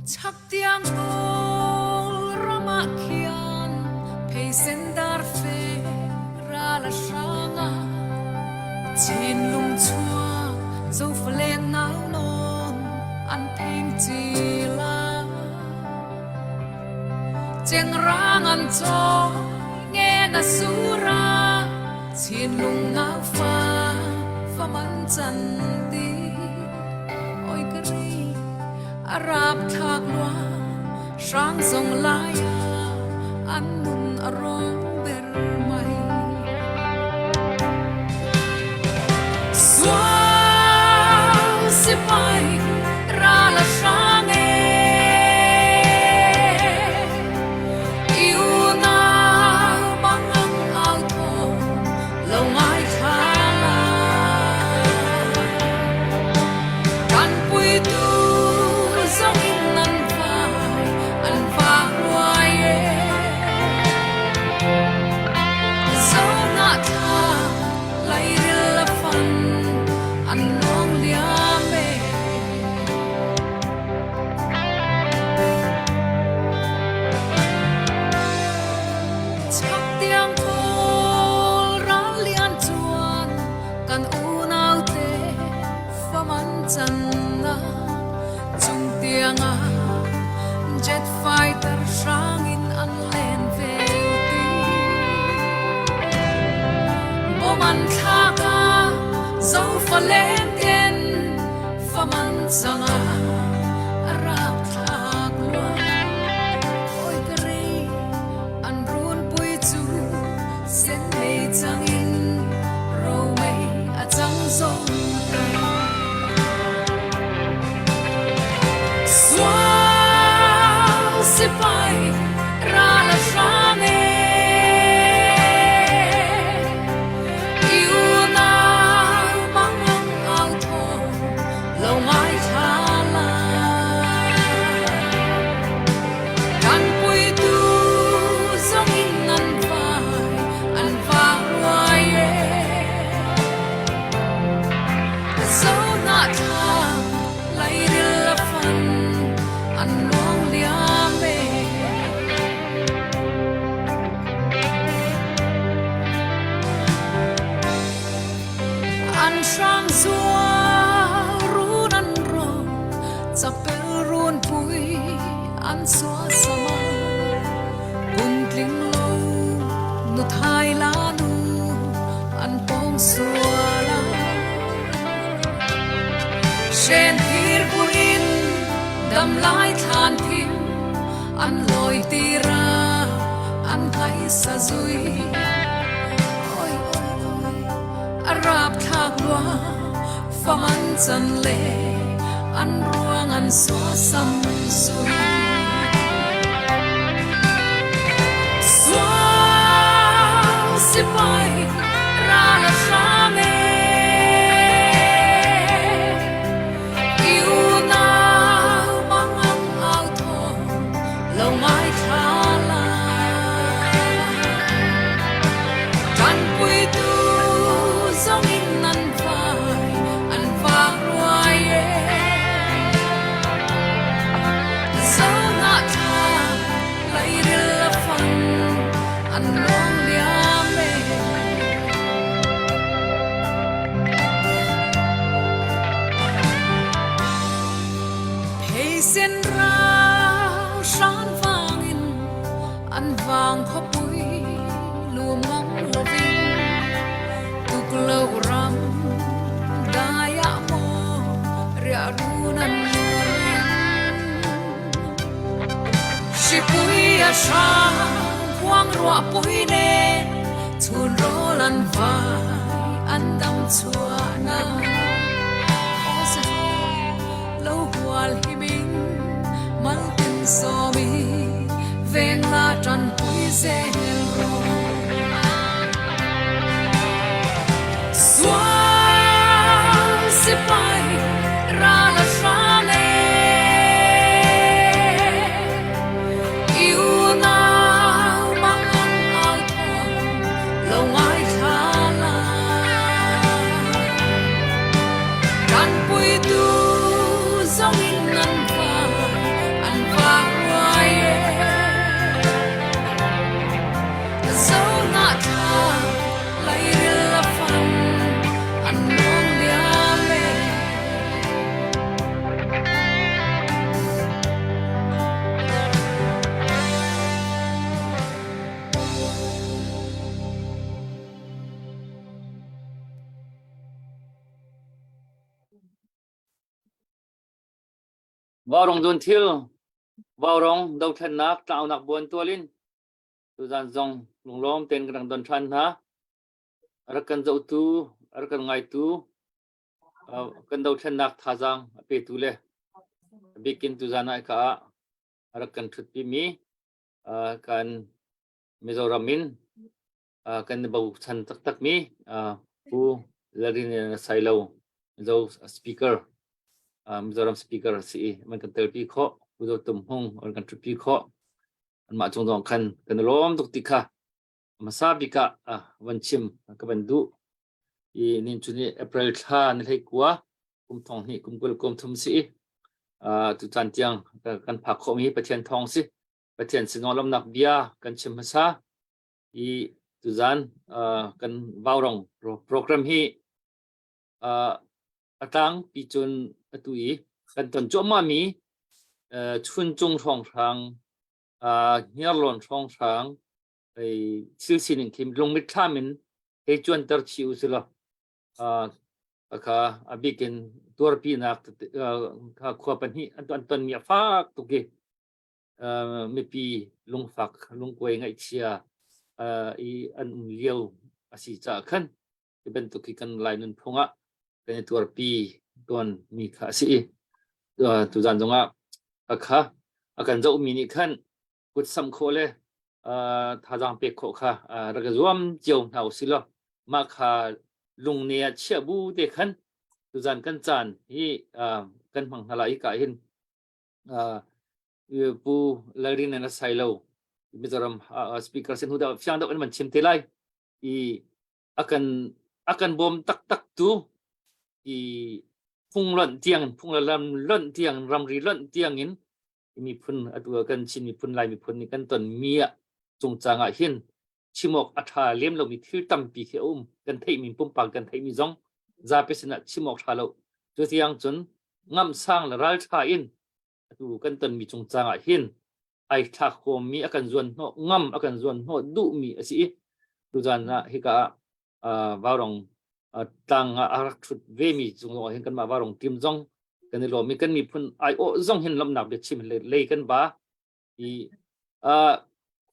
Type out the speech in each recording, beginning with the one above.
Chak tiang kawl ram ah khian pheisen dar fe ral a hrang ah Chinlung chuak zofalen nau nawn an pheng cila. Chengrang an caw nge na sura Chinlung nau fa fam an can ti. Oi ka ri a rap thlak lua hrang zong lai ah an nun a rawng ber mai. Sual sipai ral a hrang e I unau mangang au thaw lo ngai thla la. Kan puitu zong in nan vai an vak ruai e. Zohnahthlak lairil a fan an luang liam e. Chak tiang kawl ral lian chuan kan unau te fam an can na chung tiangah jet fighter hrang in an len ve ti. Bom an thlak ah zofa len ten fam an cang ah a rak thlak lua. Oi ka rei an run pui cu sen mei cang in romei a cang zong ta. Sual sipai ral a hrang e I unau mangang au thaw lo ngai thla la. Kan puitu zong in an vai an vak ruai e. Zohnahthlak lairil a fan an luang liam e. An hrang zual run an rawk chapel run pui an suasam a. Kum tling lo nu thai la nu an pawng sual a. Hren thir buin dam lai thlan thim an lawi tira an nghaisa zui. Oi oi oi a rapthlak lua fam an chan le an ruang an suasam zui. Sual sipai ral a hram e I unau mangang au thaw lo ngai thla la. Kan puitu zong in an vai an vak ruai e. Zohnahthlak lairil a fan an luang liam e. Pheisen rau hran vangin an vang khawpui lum ngam lovin tuklo ram dai ah maw riahrun an ring. Hripui a hrang khuang ruahpui nen chhun rawl an vai an dam chuahnak. Aw lo hual himing. Vaurong dun thil, vaurong dothlennak tlaunak buan tual in tuzan zong lunglawm tein kan rak don ṭhan hna. A rak kan zohtu, a rak kan ngaitu, kan dothlennak thazaang a petu le a bikin tuzan ah ka ah a rak kan ṭhutpimi kan Mizoram in kan i bochan taktakmi Pu Lalrin Sailo Mizo speaker Mizoram speaker a si i man kan telpi khawh Pu Zo Tum Hmung an kan ṭhutpi khawh anmah cung zong khan kan i lawm tuk ti kha hmasa bik ah van chim ka van duh i nin cu ni April thla ni hlei kua kum thong hnih kum 20 kum thum si i tu caan tiang kan phak khawhmi Pathian thawng si Pathian sinah lawmnak bia kan chim hmasa i tuzan kan vaurong program hi a tlangpi cun atu i kan ton cuahmahmi chuncung hrawnghrang hniarlawn hrawnghrang thil sining khi lungmit thlam in hei cuanter chih u sih law kha a bik in tuarpinak kha khua pahnih an tonmi a fak tuk i mipi lungfak lungkuai ngaihchia i an um lio a si caah khan hi bantuk hi kan Lai nunphung ah kan i tuarpi tawn mi kha a si i tuzan zongah a kha a kan zohmi nih khan kut samh khawh le thazaang pek khawh kha rak i zuam cio hna usih law mah kha lungne ah chiah bu te khan tuzan kan caan hi kan hmang hna lai ka hin Pu Lalrin na sai lo Mizoram speaker sin hu da fiang deuh in man chim te lai i akan akan bawm taktak tu i phung lonh tiang phung le lam lonh tiang ramri lonh tiang in miphun atu kan Chin miphun Lai miphun nih kan ton mi ah cungcang ah hin chim awk a ṭha lem lomi thil tampi khi a um. Kan theihmi pumpak kan theihmi zong zapi sinah chim awk ṭha lo. Cu tiang cun ngamhsang le ralṭha in atu kan tonmi cungcang ah hin ai thlak huammi a kan zuan hnawh ngam a kan zuan hnawh duhmi a si i tuzan ah hika ah Vaurong tlang ah a rak ṭhut vemi cung zong ah hin kanmah Vaurong team zong kan i lawm i kan miphun aiawh zong hin lawmhnak biachim lei kan ba i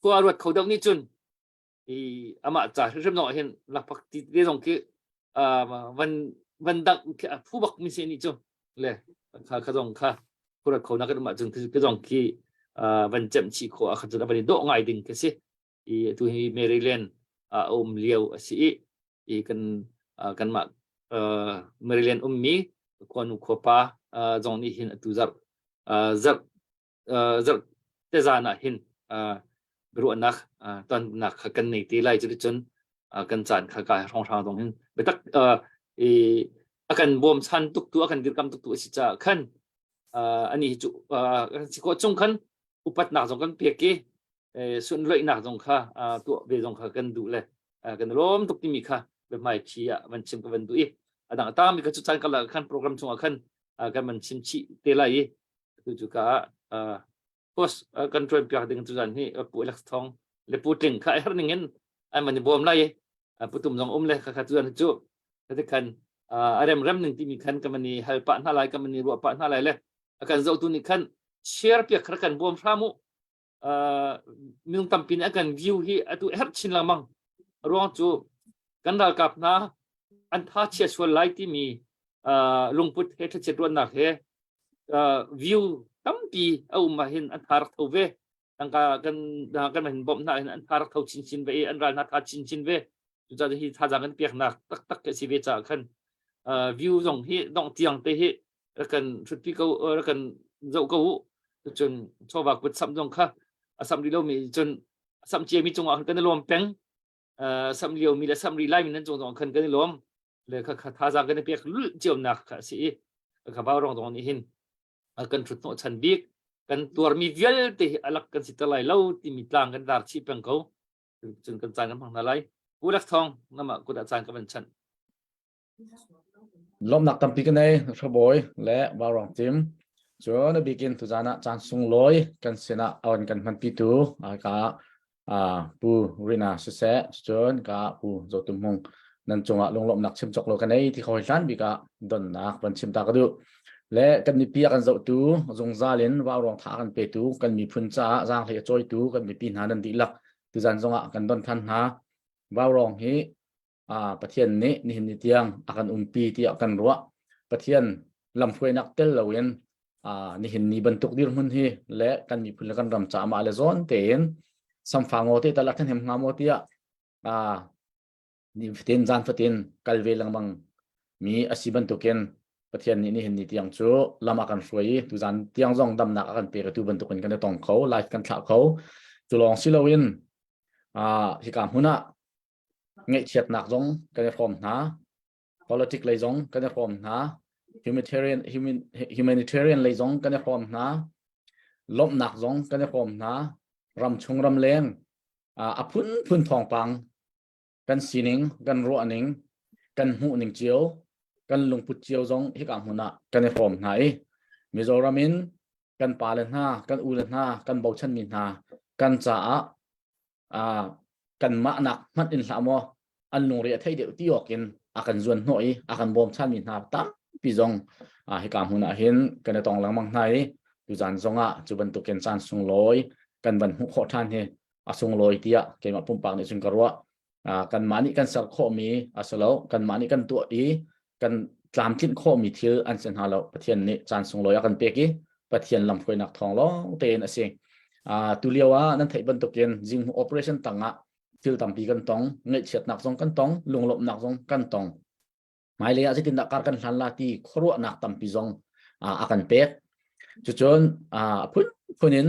khua ruat kho deuh nih cun i amah ca hrimhrim zong ah hin lakphak ti te zong khi van van dangh khi a phu bak mi si nih cu le kha kha zong kha khurat kho nak kan um ahcun khi zong khi van cemh chih khawh ah khan cun a van i dawh ngai ding khi si i tu hi Maryland a um lio a si i i kan kanmah Maryland ummi khuanu khuapa zong nih hin atu zarh zarh zarh te zan ah hin biaruahnak tonnak kha kan nei te lai cuticun kan caan kha ka hrawnghrang zong hin biatak i a kan bawmchan tuk tu a kan dirkam tuk tu a si caah khan ani hi cu kan si khawh chung khan upatnak zong kan pek i sunloihnak zong kha tuah ve zong kha kan duh le kan lawm tuk timi kha biahmai thi ah van chim ka van duh i a dang a tangmi kha cu caan karlak khan program chungah khan kan van chim chih te lai i Tu cu ka ah post kan ṭuan piak ding cu zan hi Pu Alex Thong le Pu Tling kha a herh ning in an van i bawm lai i Pu Tum zong um le kha kha cu zan cu kha khan a rem rem ning timi khan kan van i hal pah hna lai kan van i ruah pah hna lai le a kan zohtu nih khan share piak kha kan bawm hram u minung tampi nih a kan view hi atu herh chin lengmang ruang cu kan ralkap hna an tha chia sual lai timi lungput he thlachiat ruahnak he view tampi a um ah hin an tha rak tho ve tangka kan kan hin bawmh hna hin an tha rak tho chinchin ve i an ral hna tha chinchin ve cucaah hi thazaang kan peknak taktak a si ve caah khan view zong hi dongh tiang te hi rak kan hrutpi ko rak kan zoh ko u cun chawva kut samh zong kha a samh rih lomi cun a samh ciami cungah kan i lawm peng samh liomi le samh rih laimi nan cung zong khan kan i lawm le kha kha thazaang kan i pek lulh cionak kha a si i kha vau rong zong nih hin kan ṭhut hnawh chan bik kan tuarmi vialte hi alak kan si te lai lo timi tlang kan dar chih peng ko cun kan caan kan hmang hna lai Pu Lak Thawng namah kut ah caan ka van chanh Lawmhnak tampi ka nei Hrabawi le Vaurawng team. Cun a bikin tuzan ah caan sunglawi kan sinah on kan hmanpitu ka Pu Rina siseh cun ka Pu Zotum Hmung nan cungah lunglawmhnak chim cawk lo ka nei ti kho hlan bik ah donnak van chim ta ka duh. Le kan mipi a kan zohtu zungzal in vaurawng tha a kan petu kan miphun caah zaanghlei a cawitu kan mipi hna nan dihlak tuzan zongah kan don than hna. Vaurawng hi Pathian nih nihin ni tiang a kan umpi tiah kan ruah. Pathian lamhruainak tel loin nihin ni bantuk dirhmun hi le kan miphun le kan ram caah mah le zawn tein samfa ngaw te tal a ṭhahnem hnga maw tiah nifatin zan fatin kal ve lengmang mi a si bantukin Pathian nih nihin ni tiang cu lam a kan hruai i tuzan tiang zong damnak a kan pek tu bantukin kan i tong kho live kan thlah kho cu lawng si loin hika hmun ah ngaihchiatnak zong kan i hrawm hna politic lei zong kan i hrawm hna humanitarian human, humanitarian lei zong kan i hrawm hna lawmhnak zong kan i hrawm hna ramchung ramleng a phunphun thawngpang kan sining kan ruahning kan hmuhning cio kan lungput cio zong hika hmun ah kan i hrawm hna i Mizoram in kan pale hna kan ule hna kan bochanmi hna kan caah kanmah nak hmanh in hlah maw an lungre a thei deuh ti awk in a kan zuan hnawh i a kan bawmchanmi hna tampi zong hika hmun ah hin kan i tong lengmang hna i tuzan zongah cu bantukin caan sunglawi kan van hmuh khawh ṭhan hi a sunglawi tiah keimah pumpak nih cun ka ruah. Kanmah nih kan ser khawhmi a si lo, kanmah nih kan tuah i kan tlamtlinh khawhmi thil an si hna lo. Pathian nih caan sunglawi a kan pek i Pathian lamhruainak thawng lawng tein a si. Tu lio ah nan theih bantukin zinghmu operation tangah thil tampi kan tong, ngaihchiatnak zong kan tong, lunglawmhnak zong kan tong. Hmailei ah zeitindah kar kan hlan la ti khuaruahnak tampi zong a kan pek. Cucun a phunphun in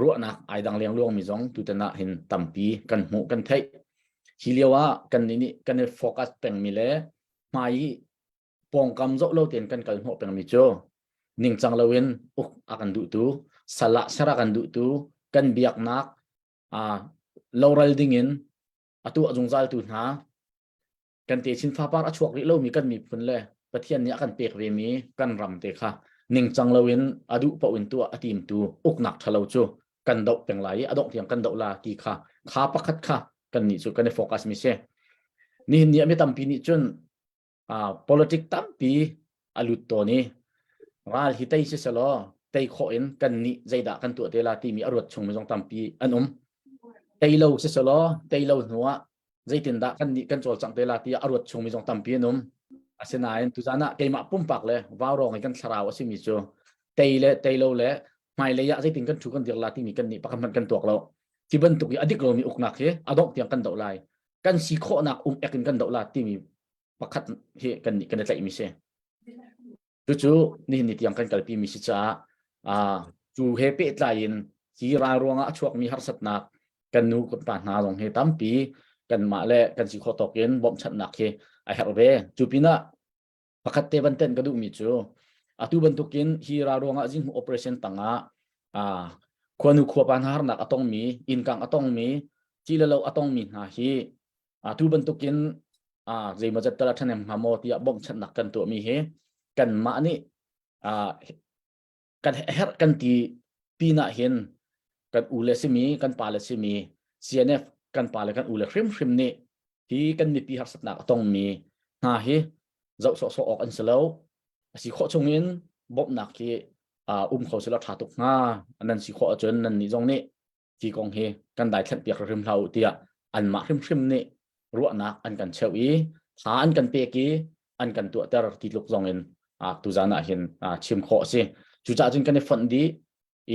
ruahnak ai dang lengluang mi zong tutan ah hin tampi kan hmuh kan theih. Hi lio ah kan nih nih kan i focus pengmi le hmai i pawngkam zoh lo tein kan kal hnawh pengmi cu ningcang loin uk a kan duhtu, sal ah ser a kan duhtu, kan biaknak loral dingin a tuah zungzaltu hna kan techin fapar a chuak rih lomi kan miphun le Pathian nih a kan pek vemi kan ram te kha ningcang loin a duh paoh in tuah a timtu uknak ṭhalo cu kan doh peng lai i a dongh tiang kan doh la ti kha kha pakhat kha kan nih cu kan i focus mi si. Nihin ni ah mi tampi nih cun politic tampi a lut tawn i ral hi tei si selaw tei khawh in kan nih zeidah kan tuah te la timi a ruat chung mi zong tampi an um. Tei lo si selaw tei lo hnu ah zeitindah kan nih kan cawlcangh te la tiah a ruat chungmi zong tampi an um. Asinain tuzan ah keimah pumpak le vaurawng i kan thlarau a simi cu tei le tei lo le hmailei ah zeitin kan thu kan dir la timi kan nih pakhat hmanh kan tuak lo. Hi bantuk i a dik lomi uknak hi a dongh tiang kan doh lai. Kan si khawhnak um ek in kan doh la timi pakhat hi kan nih kan i tlaihmi si. Cucu nihin ni tiang kan kalpi mi si caah cu he pehtlai in hi ral ruangah a chuakmi harsatnak kan nu kan pa hna zong hi tampi kanmah le kan si khawh tawk in bawmhchanhnak hi a herh ve. Cu pinah pakhat te van tenh ka duhmi cu atu bantukin hi ral ruangah zinghmu operation tangah khuanu khuapa hna harnak a tongmi, innkang a tongmi, ci le lo a tongmi hna hi atu bantukin zeimawzat tal a ṭhahnem hnga maw tiah bawmhchanhnak kan tuahmi hi kanmah nih kan herh kan ti pinah hin kan u le simi kan pa le simi CNF kan pa le kan u le hrimhrim nih hi kan mipi harsatnak a tongmi hna hi zoh sawhsawh awk an si lo. A si khawh chungin bawmhnak hi um kho selaw ṭha tuk hnga. Nan si khawh ahcun nan nih zong nih hi kong hi kan daithlanh piak hrim hlah u tiah anmah hrimhrim nih ruahnak an kan cheuh i tha an kan pek i an kan tuahter ti tluk zong in tuzan ah hin chim khawh a si. Cucaah cun kan i fonh dih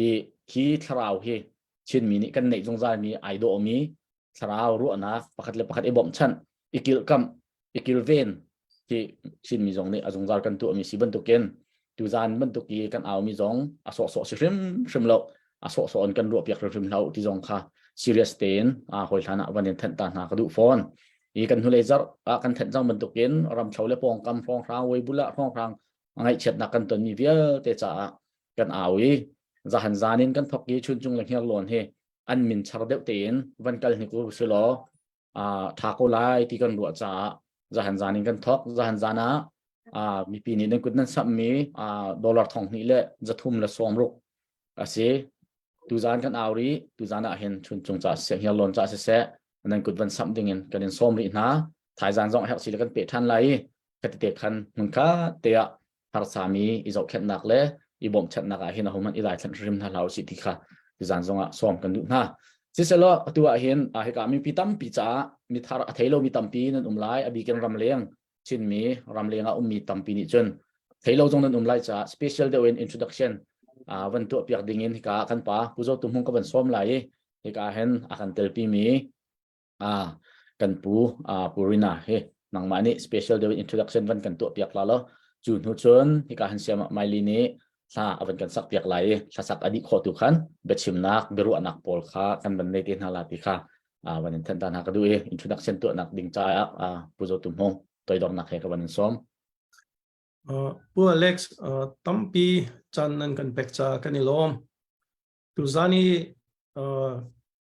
i hi thlarau hi Chinmi nih kan neih zungzalmi ai dawhmi thlarau ruahnak pakhat le pakhat i bawmhchanh i kilhkamh i kilven hi Chinmi zong nih a zungzal kan tuahmi si bantukin tuzan bantuk i kan aumi zong a sawhsawh si hrimhrim lo a sawhsawh in kan ruahpiak hrimhrim hlah ti zong kha serious tein hawi hlan ah van in thenh ta hna ka duh fawn. I kan hnulei zarh ah kan thenh cang bantukin ramthlo le pawngkam hrawnghrang weibula hrawnghrang ngaihchiatnak kan tonmi vialte caah kan au i zahan zan in kan thok i chuncung le hngirlawn hi an min char deuh tein van kal hnik u silaw ṭha ko lai ti kan ruah caah zahan zan in kan thok. Zahan zan ah mipi nih nan kut nan samhmi dollar 2000 le 360 a si. Tuzan kan au rih. Tuzan ah hin chuncung ca siseh, hngirlawn ca siseh nan kut van samh ding in kan in sawm rih hna. Thaizan zong herh si le kan peh ṭhan lai i khatite khan hmunkhat te ah. Harsami i zohkhenhnak le i bawmhchanhnak ah hin ahohmanh i daithlan hrim hna hlah usih ti kha tuzan zongah sawm kan duh hna. Siselaw atu ah hin hika mipi tampi caah mithar a thei lomi tampi nan um lai, a bikin ramleng Chinmi ramleng ah ummi tampi nih cun thei lo zong nan um lai caah special deuh in introduction van tuah piak ding in hika kan pa Pu Zo Tu Hmung ka van sawm lai i hika hin a kan telpi mi kan pu Pu Rina hi nangmah nih special deuh in introduction van kan tuah piak la lo cu hnu cun hika han siam Maili nih hla a van kan sak piak lai i hlasak a dih khawh tu khan biachimnak biaruahnak pawl kha kan van nei te hna la ti kha van in thanh ta hna ka duh i introduction tuahnak ding caah Pu Zo Tu Hmung toidornak he ka van in sawm. Pu Alex tampi caan nan kan pek ca kan i lawm. Tuzan i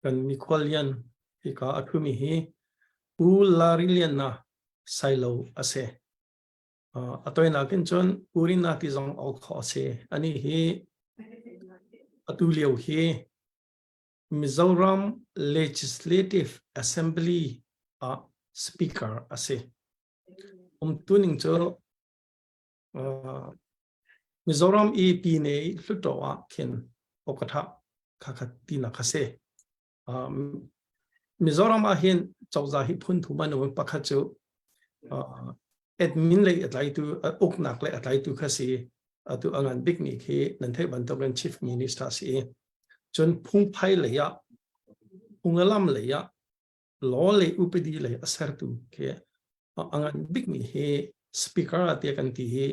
kan mikhual lian hika a ṭhumi hi Pu Larry Lian na Sailo a si. A toinak in cun Pu Rina ti zong au khawh a si. Ani hi atu lio hi Mizoram Legislative Assembly ah speaker a si. Umtuning cu Mizoram i pine hluttaw ah khin awkatha khakhat tinak kha si. Mizoram ah hin cozah hi phun thum an um. Pakhat cu admin lei a tlaitu uknak lei a tlaitu kha si. Atu a ngan bikmi khi nan theih bantukin chief minister si. Cun phungphai lei ah phungalam lei ah law le upadi lei a sertu khi a ngan bikmi hi speaker tiah kan ti hi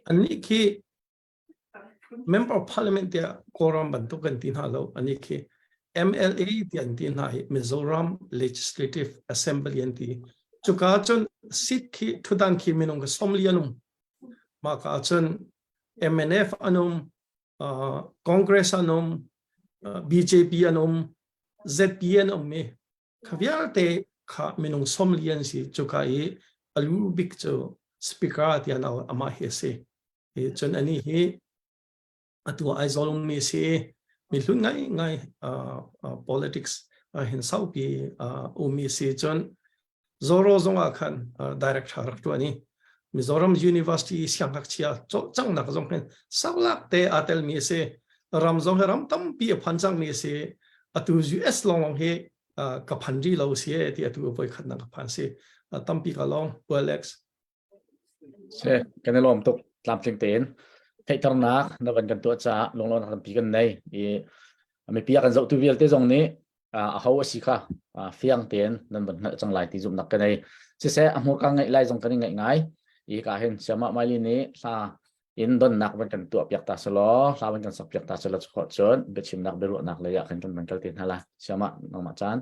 annih khi member of parliament tiah Kawlram bantuk kan ti hna lo. Annih khi MLA tiah an ti hna hi, Mizoram Legislative Assembly an ti. Cuka cun seat khi thudan khi minung ka 40 an um. Mah ka cun MNF an um, Congress an um, BJP an um, ZP an um i kha vialte kha minung 40 an si. Cuka i a lu bik cu speaker tiah amah hi a si. I cun ani hi atu Aizawl ummi si, mi hlun ngai ngai, politics hin saupi ummi si. Cun Zoro zong ah khan director rak tuan i Mizoram University siangngakchia cawlcanghnak zong hin saulak te aa telmi a si. Ram zong hi ram tampi a phan cangmi a si. Atu US lawng hi ka phan rih lo si e ti atu voi khatnak ka phan si. Tampi ka lawng, Alex. Se, kan i lawm tuk tlamtling tein theihternak na van kan tuah caah lunglawmnak tampi kan nei i mipi a kan zohtu vialte zong nih a ho a si kha fiang tein nan van hngalh cang lai ti zumhnak ka nei. Siseh, a hmurka ngaih lai zong kan i ngaih ngai i ka hin siamah Maili nih hla in donnak van kan tuah piak ta selaw, hla van kan sak piak ta selaw, khawh cun biachimnak biaruahnak lei ah khan kan van kal te hna la. Siamah, nangmah caan.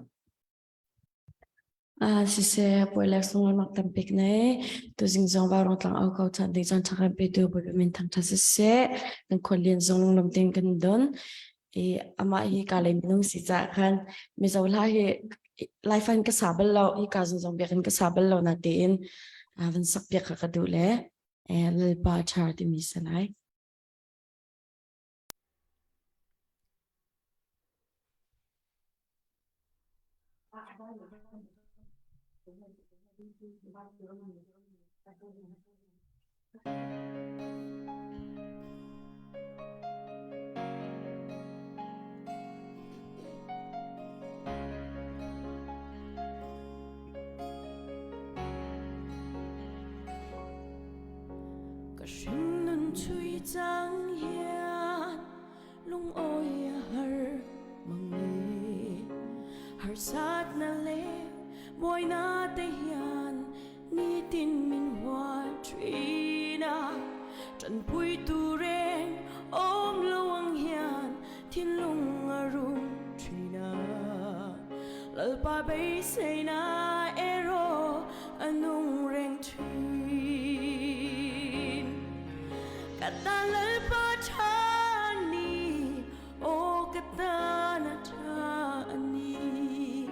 Siseh, puai sunglawi tampik nei. Tuzing zong Vaurawng tlang au ko chan ding caan ṭha kan petu Bawipa min thangṭhat siseh. Kan khuallian zong lunglawm tein kan don. I amah hi ka lei minung si caah khan Mizo hla hi Laifan ka sa bal lo, hi ka zung zong biakinn ka sa bal lo na tiin van sak piak kha ka duh le Lalpa ṭha timi salai. Ka hringnun chui cang hian lungawi a har mangi harsat na le buaina te hian nitin min hual ṭhina ṭanpui tu reng awm lo ang hian thinlung a rum ṭhina Lalpa beiseina ero a nung reng ṭhin. Ka ta Lalpa ṭha ni, aw ka ta na ṭha ani.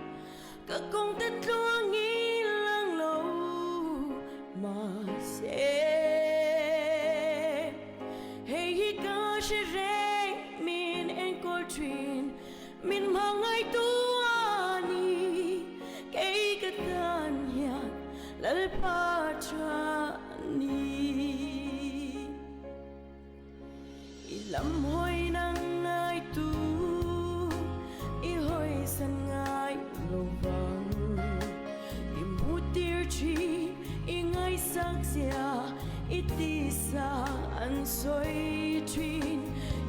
Ka kong te tluang i lang lo mahse hei hi ka hre reng min enkawl ṭhin min hmangaih tu ani kei ka tan hian Lalpa ṭha ni. Lam hoi nang ngai tu i hoi san ngai lo vang i mu tir chi i ngai sak zia i ti sa an soi thin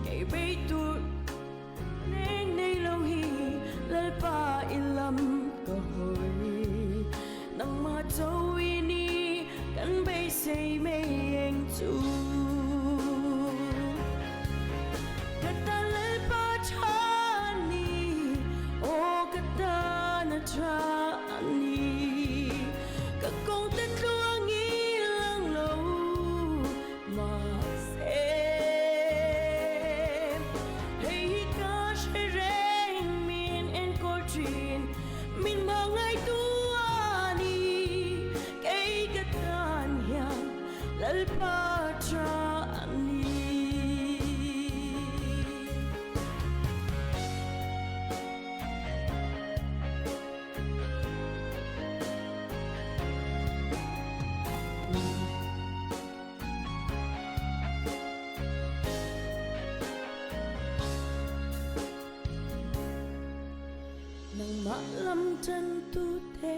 kei bei tur Neng nei lo hi lalpa i lam ka hoi nangmah cho i ni kan beisei mei eng chu ka ta lalpa tha ni o ka ta na tha ni ka kong te tluang i lang lo Lalpa tha ani. Nangmah lam chân tu te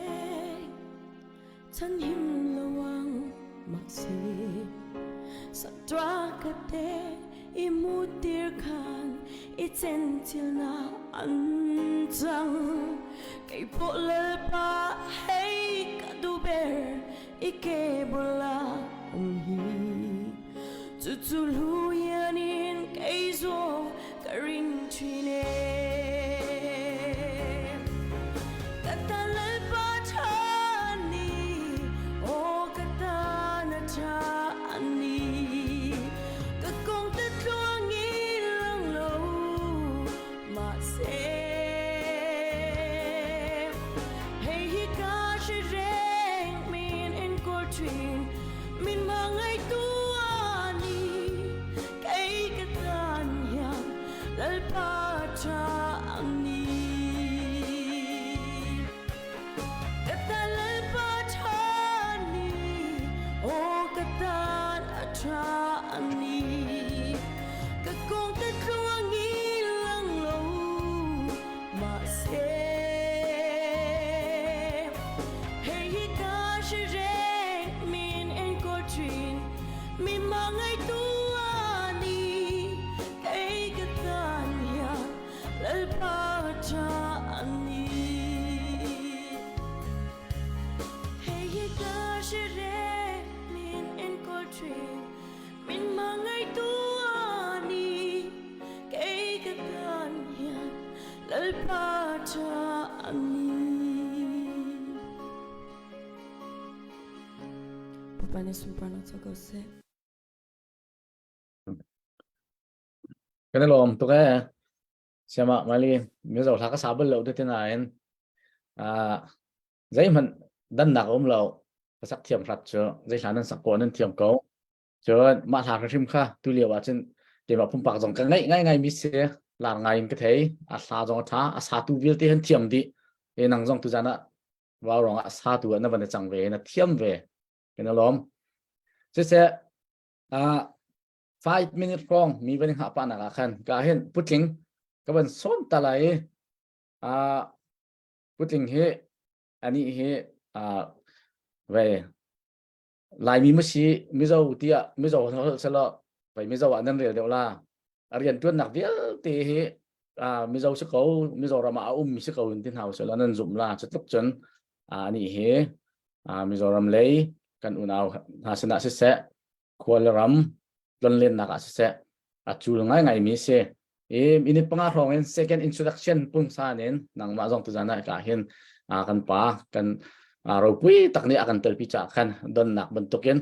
chan him lawang maksi sa tua ka te i mu tir khan i chen chil na an chang kei po lalpa hei ka du ber i ke bula um hi chu chu lu yanin kei zo ka ring thin e ka ta lalpa thani o ka ta na tha ani ka kong te tluang i lang lo ma se hei hi ka hre reng min enkawl thin min hmangaih tu ani kei ka tan hian lalpa tha ani ka tan lalpa tha ni aw ka tan a tha ani ka kong te tluang i lang lo mahse hei hi ka hre reng min enkawl thin min hmangaih tu ani kei ka tan hian lalpa tha ani hei hi ka hre reng min enkawl thin min hmangaih tu ani kei ka tan hian lalpa tha ani. Bawipa nih sunparnak co ko seh. Kan i lawm tuk ee. Siamah mali Mizo hla ka sa bal lo te nain ah zeihmanh dannak a um lo. Ka sak thiam hrat cu zei hla nan sak ko nan thiam ko. Cun mah hla hrim kha tu lio ah cun keimah pumpak zong ka ngaih ngai ngai mi si lar ngai in ka thei. A hla zong a tha, a satu vialte han thiam dih. E nang zong tu zan ah vau rong ah a satu ah na van i cang ve na thiam ve. Kan i lawm. Siseh ah 5 minute hrawng mi van i hngah pah nak ah khan ka hin putling ka van sawm ta lai i ah putling hi ani hi ah ve Laimi ma si Mizo tiah Mizo holh selaw pei Mizo ah nan rel deuh la a rian tuannak vialte hi ah Mizo si ko Mizoram ah a um mi si ko in ti hna usih nan zumh la cu tluk cun ani hi Mizoram lei kan unau hna sinah siseh khua le ram tlonlennak ah siseh a cul ngaingai mi si i minute panga hrawng in second introduction pungsan in nangmah zong tuzan ah ka hin kan pa kan ropui tak nih a kan telpi ca khan donnak bantukin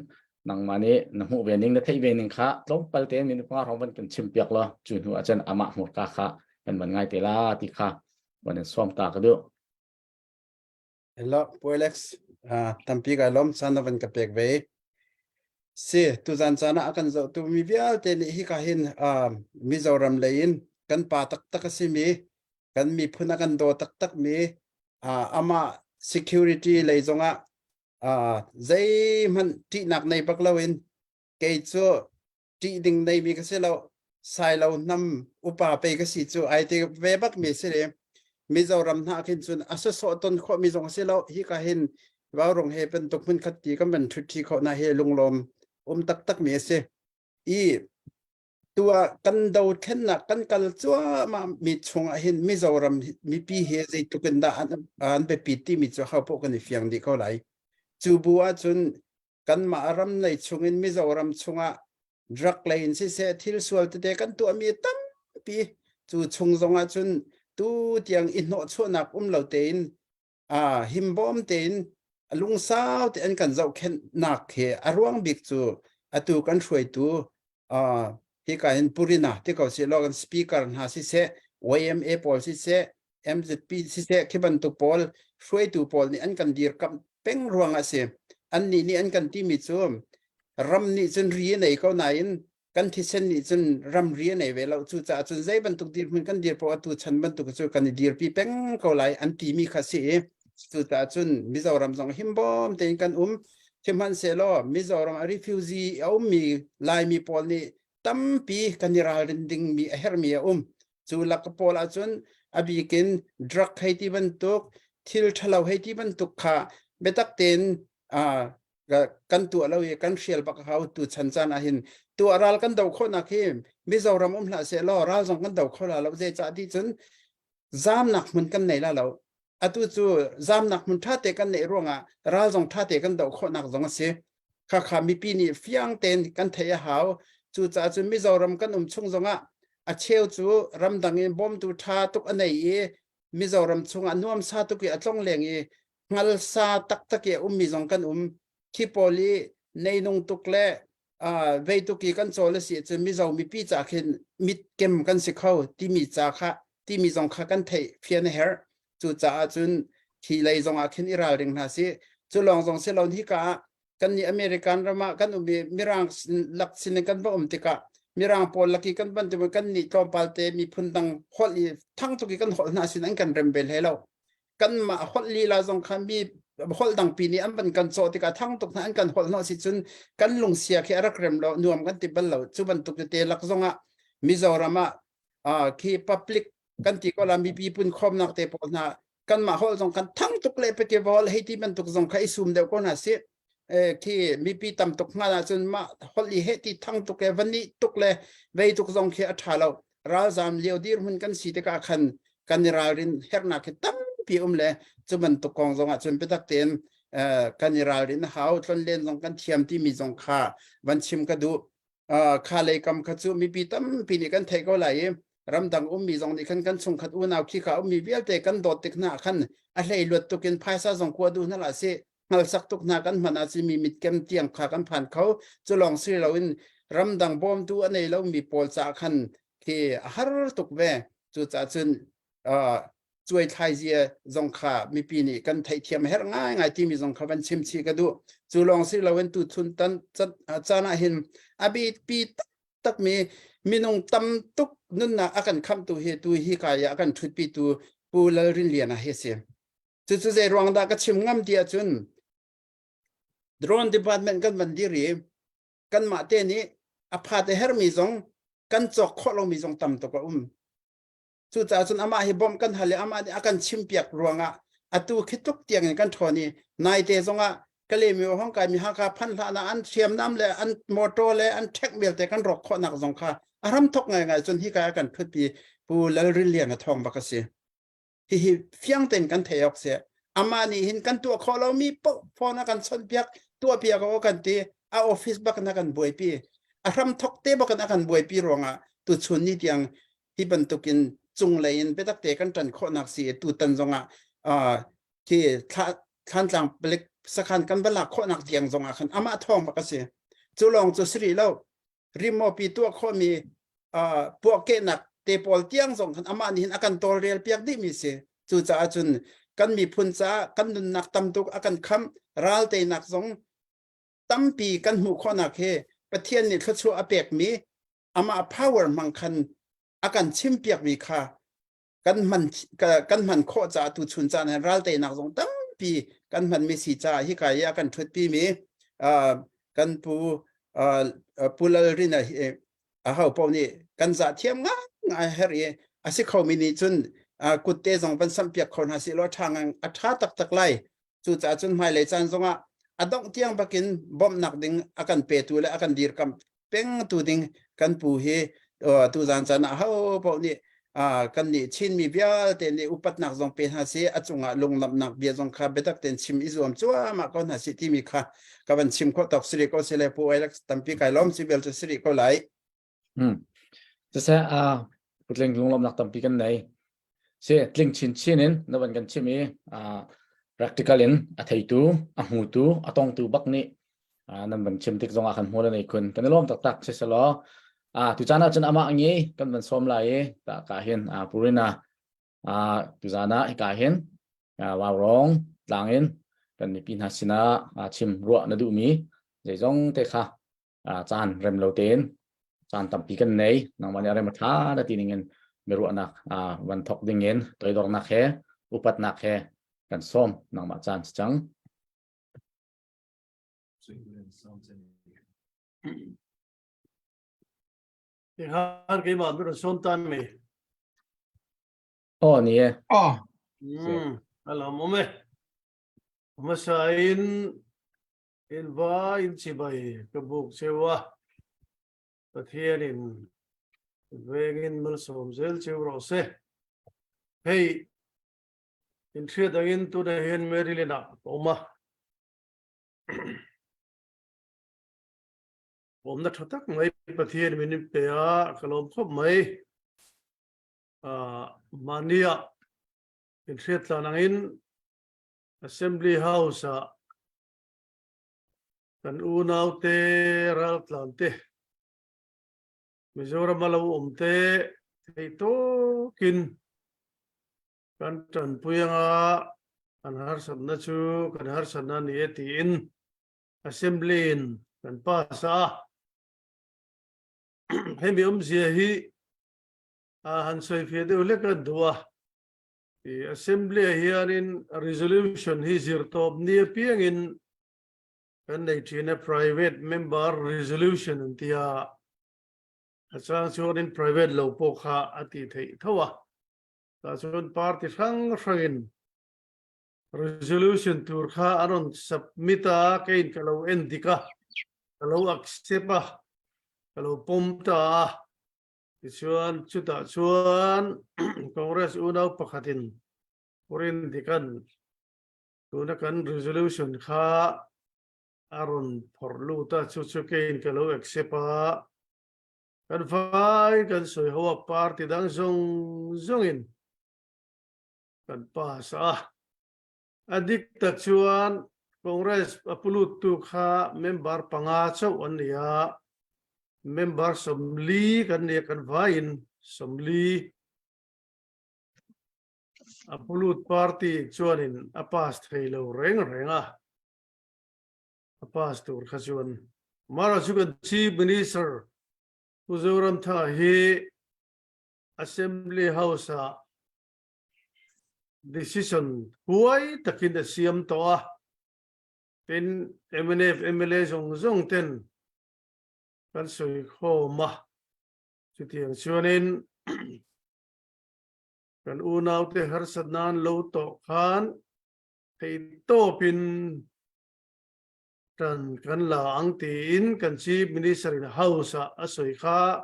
nangmah nih na hmuh ve ning na theih ve ning kha tlawmpal tein minute panga hrawng van kan chim piak law cu hnu ah cun amah hmurka kha kan van ngai te la ti kha van in sawm ta ka duh Hello, Pu Alex. Uh, tampi kai lom caan na van ka pek ve. Si, tuzan caan ah a kan zohtu mi vialte nih hika hin uh, Mizoram lei in kan pa taktak a simi, kan miphun a kan daw taktak mi, uh, amah security lei zongah uh, zeihmanh ṭihnak nei bak loin kei cu ṭih ding neimi ka si lo. Sailo hnam upa pe ka si cu ai ti ve bak mi si le Mizoram hna khin cun a sawsawh ton khawh mi zong si lo hi ka hin Vaurong he bantuk hmun khat ti kan van ṭhut ṭhi khawh na he lunglawm um taktak mi a si. I tu ah kan dothlennak kan kal cuahmah mi chung ah hin Mizoram mipi hi zeitluk in dah an, an biapit timi cu ho paoh kan i fiang dih ko lai. Cu bu ahcun kanmah ram lei chungin Mizoram chungah drug lei in siseh thil sual tete kan tuahmi tampi cu chung zong ah cun tu tiang i hnawhchuahnak um lo tein ah himbawm tein lungsau te an kan zohkhenhnak he a ruang bik cu atu kan hruaitu uh, hika hin purina ti ko si lo kan speaker hna siseh YMA pawl siseh MZP siseh khi bantuk pawl hruaitu pawl nih an kan dirkamh peng ruang ah si an nih nih an kan timi cu ram nih cun ri a nei ko nain kan thisen nih cun ramri a nei ve lo cucaah cun zei bantuk dirhmun kan dir poah atu chan bantuk cu kan i dirpi peng ko lai an timi kha si i cucaah cun Mizoram zong himbawm tein kan um sihmanhsehlaw Mizoram a refugee a ummi Laimi pawl nih tampi kan i ralrin dingmi a herhmi a um cu lak pawl ahcun a bikin drug hei ti bantuk thil ṭhalo hei ti bantuk kha biatak tein kan tuah lo i kan hrial bak hau tu chan caan ah hin tu ral kan do khawhnak hi Mizoram um hlah seh law ral zong kan do kho la lo zeicah ti cun zamnak hmun kan nei la lo atu cu zamnak hmun tha te kan neih ruangah ral zong tha te kan do khawhnak zong a si kha kha mipi nih fiang tein kan theih a hau cucaah cun Mizoram kan um chung zongah a cheu cu ramdang in bawmtu tha tuk a nei i Mizoram chungah nuamsa tuk i a tlong leng i hngalsa taktak i a ummi zong kan um khi pawl i neinung tuk le vei tuk i kan cawl a si cun Mizo mipi ca khin mitkem kan si kho timi ca kha timi zong kha kan theih fian a herh cucaah cun khi lei zong ah khin i ralring hna si cu lawng zong si lo hi ka ah kan nih American ram ah kan um i mirang lak sin in kan va um tikah mirang pawl laki kan van ti kan nih tlawmpal te miphun dang holh i thang tuk i kan holh hna sin an kan rem bel he lo kanmah holh lila zong kha mi holh dangpi nih an van kan cawh tikah thang tuk hna an kan holh hnawh si cun kan lungsia khi a rak rem lo nuam kan ti bal lo cu bantuk tete lak zongah Mizoram ah khi public kan ti ko la mipi pun khawmnak te pawl hna kanmah holh zong kan thang tuk le peke vol hei ti bantuk zong kha i sum deuh ko hna si khi mipi tam tuk hngal ahcun mah holh i heh ti thang tuk le van nih tuk le vei tuk zong khi a ṭha lo ralzam lio dirhmun kan si tikah khan kan i ralrin hernak hi tampi um le cu bantuk kong zong ah cun biatak tein kan i ralrin hau tlonlen zong kan thiam timi zong kha van chim ka duh kha lei kam kha cu mipi tampi nih kan theih ko lai i ramdang ummi zong nih khan kan chungkhat unau khi kha ummi vialte kan dawt tik hna khan a hlei luat tuk in phaisa zong kua duh hna la si hngalsak tuk hna kan hman ah mi mitkem tiang kha kan phan kho cu lawng si loin ramdang bawmtu a nei lomi pawl caah khan khi a har tuk ve cucaah cun cuai thlai zia zong kha mipi nih kan theihthiam herh ngaingai timi zong kha van chim chih ka duh cu lawng si loin tu chun tan caan ah hin a bipi takmi minung tam tuk nunnak a kan khamtu hi tu hi kai ah a kan ṭhutpi tu Pu Lal Rin Lian a hi si Cucu zei ruang dah ka chim ngam ti ahcun drone department kan van dir i kanmah te nih a phat a hermi zong kan cawk khawh lomi zong tam tuk a um. Cucaah cun amah hi bawmh kan hal i amah nih a kan chimpiak ruangah atu khi tluk tiang in kan ṭhawn i naite zongah Kalemi hong kai mi Hakha phan hlah na an hriamnam le an motor le an ṭhek vialte kan rawk khawhnak zong kha a ram thok ngaingai cun hi ka kan ṭhutpi Pu Lal Rin Lian a thawng bak a si. Hihi fiang tein kan thei awk si. Amah nih hin kan tuah khawh lomi paoh phone a kan chawnhpiak, tuahpiak awk a kan ti, a office bak in a kan buaipi. A hramthok te bak in a kan buaipi ruangah tuchun ni tiang hi bantukin cunglei in biatak te kan ṭan khawhnak si i tutan zongah uh, khi Thlantlang palik sakhan kan va lak khawhnak tiang zongah khan amah thawng bak a si. Cu lawng cu si rih lo. Rimawpi tuah khawhmi puahkehnak te pawl tiang zong khan amah nih hin a kan tawlrel piak dihmi si. Cucaah cun kan miphun caah kan nunnak tam tuk a kan khamh ral teinak zong tampi kan hmuh khawhnak hi Pathian nih thluachuah a pekmi amah power hmang khan a kan chimpiakmi kha kan hman kan hman khawh caah tu chun caan hin ral teinak zong tampi kan hmanmi si caah hika i a kan ṭhutpi mi kan pu Pu Lal Rina hi. Aho paoh nih kan zah thiam ngai her i a si khomi nih cun kutte zong van samh piak kho hna sih law ṭha ngang a ṭha taktak lai. Cucaah cun hmailei caan zongah a dongh tiang bakin bawmhnak ding a kan petu le a kan dirkamh pengtu ding kan pu hi tuzan caan ah ho paoh nih kan nih Chinmi vialte nih upatnak zong pe hna si a cungah lunglawmhnak bia zong kha biatak tein chim i zuam cuahmah ko hna si timi kha ka van chim khawh tawk siri ko sile pu Alex tampi kai lawm si bel cu siri ko lai. Siseh a putling lunglawmhnak tampi kan nei. Si tling chin chin in na van kan chim i practical in a theitu, a hmutu, a tongtu bak nih nan van chim tik zongah kan hmual nei khun. Kan i lawm taktak si selaw tu caan ah cun amah ngi kan van sawm lai i ta ka hin purina tu zan ah hika hin Vaurawng tlang in kan mipi hna sinah chim ruah na duhmi zeizong te kha caan rem lo tein caan tampi kan nei nangmah nih a rem a ṭha na ti ning in miruahnak van thok ding in toidornak he upatnak he kan sawm nangmah caan si cang. Har keimah mi ron tan mi. Oh ni e. Oh. Alam ome. Hmasa in In va in chibai ka buk cheu a, Pathian in vengin malsawm zel cheu rawh se. Hei, in hriat angin tunah hian Maryland ah ka awm a. Awmna tha tak mai Pathian min in pe a, ka lawm khawp mai. Uh, mahni ah in hriat tlan angin Assembly House ah kan unaute raltlan te Mizoram a lo awm te thei tawkin kan tanpui anga kan harsatna chu kan harsatna ni e tiin Assembly in kan pass a. Hemi awmzia hi han sawi fiah deuh hlek a duh a. I Assembly ah hianin resolution hi zirtawp ni apiangin kan nei thin a private member resolution an ti a a chang chuanin private lo pawh kha a ti theih tho a tah chuan party hrang hrangin resolution tur kha an rawn submit a keiin ka lo en dik a ka lo accept a ka lo pawm ta a Tichuan chutah chuan Congress unau pakhatin Purin Dikan tuna kan resolution kha a rawn phawrh lut a, chu chu keiin ka lo accept a. Kan vai kan sawi ho a, party dang zawng zawngin kan pass a. A dik tak chuan Congress a puluttu kha member panga chauh an ni a, member 40 kan ni a kan vaiin 40 a pulut party chuanin a pass thei lo reng reng a, a pass tur kha chuan mara chu kan Chief Minister Pu Zoramthanga hi Assembly House ah decision huai takin a siam tawh a, tin mnf mla zawng zawng ten kan sawi khawm a, chutiang chuanin kan unaute harsat nan lo tawh khan theihtawpin tan kan la ang tiin kan Chief Minister in House ah a sawi kha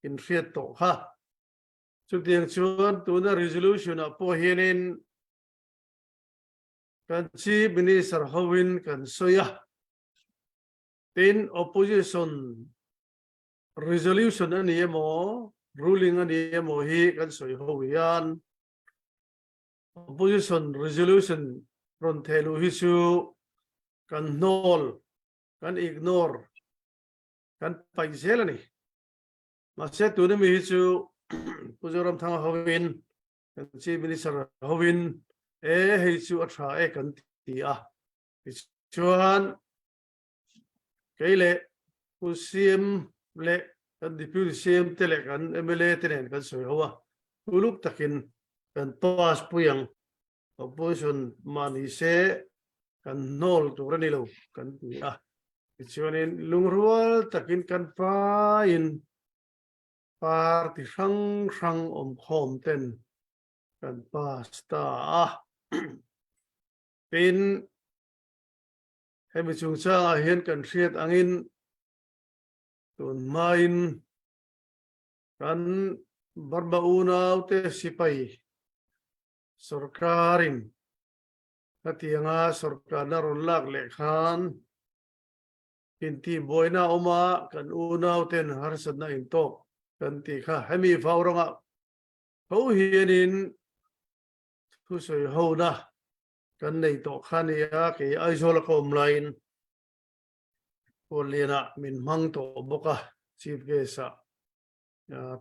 in hriat tawh kha. Chutiang chuan tuna resolution ah pawh hianin kan Chief Minister hoin kan sawi a, tin opposition resolution a ni emaw ruling a ni emaw hi kan sawi ho hian opposition resolution rawn theh luh hi chu kan hnawl, kan ignore, kan paih zel a ni. Mahse tuna mi hi chu Pu Zoramthanga hovin kan Chief Minister hovin e hei chu a tha e kan ti a. Tichuan kei leh Pu CM leh kan Deputy CM te leh kan MLA te nen kan sawi ho a. Uluk takin kan pass pui ang. Opposition mah ni se kan hnawl tur a ni lo kan ti a. Tichuanin lungrual takin kan faiin. Party hrang hrang awm khawm ten kan pass ta a. Tin, hemi chungchangah hian kan hriat angin tun hmain kan Burma unaute sipai sorkarin hetianga sorkarna rawn lak leh khan Intihbuaina a awm a, kan unauten harsatna in tawk kan tih kha hemi vau rangah tho hianin thusawi hona kan nei tawh kha ni a, kei Aizawl a ka awm laiin Kawllianah min hmang tawh bawk a, Chief Guest ah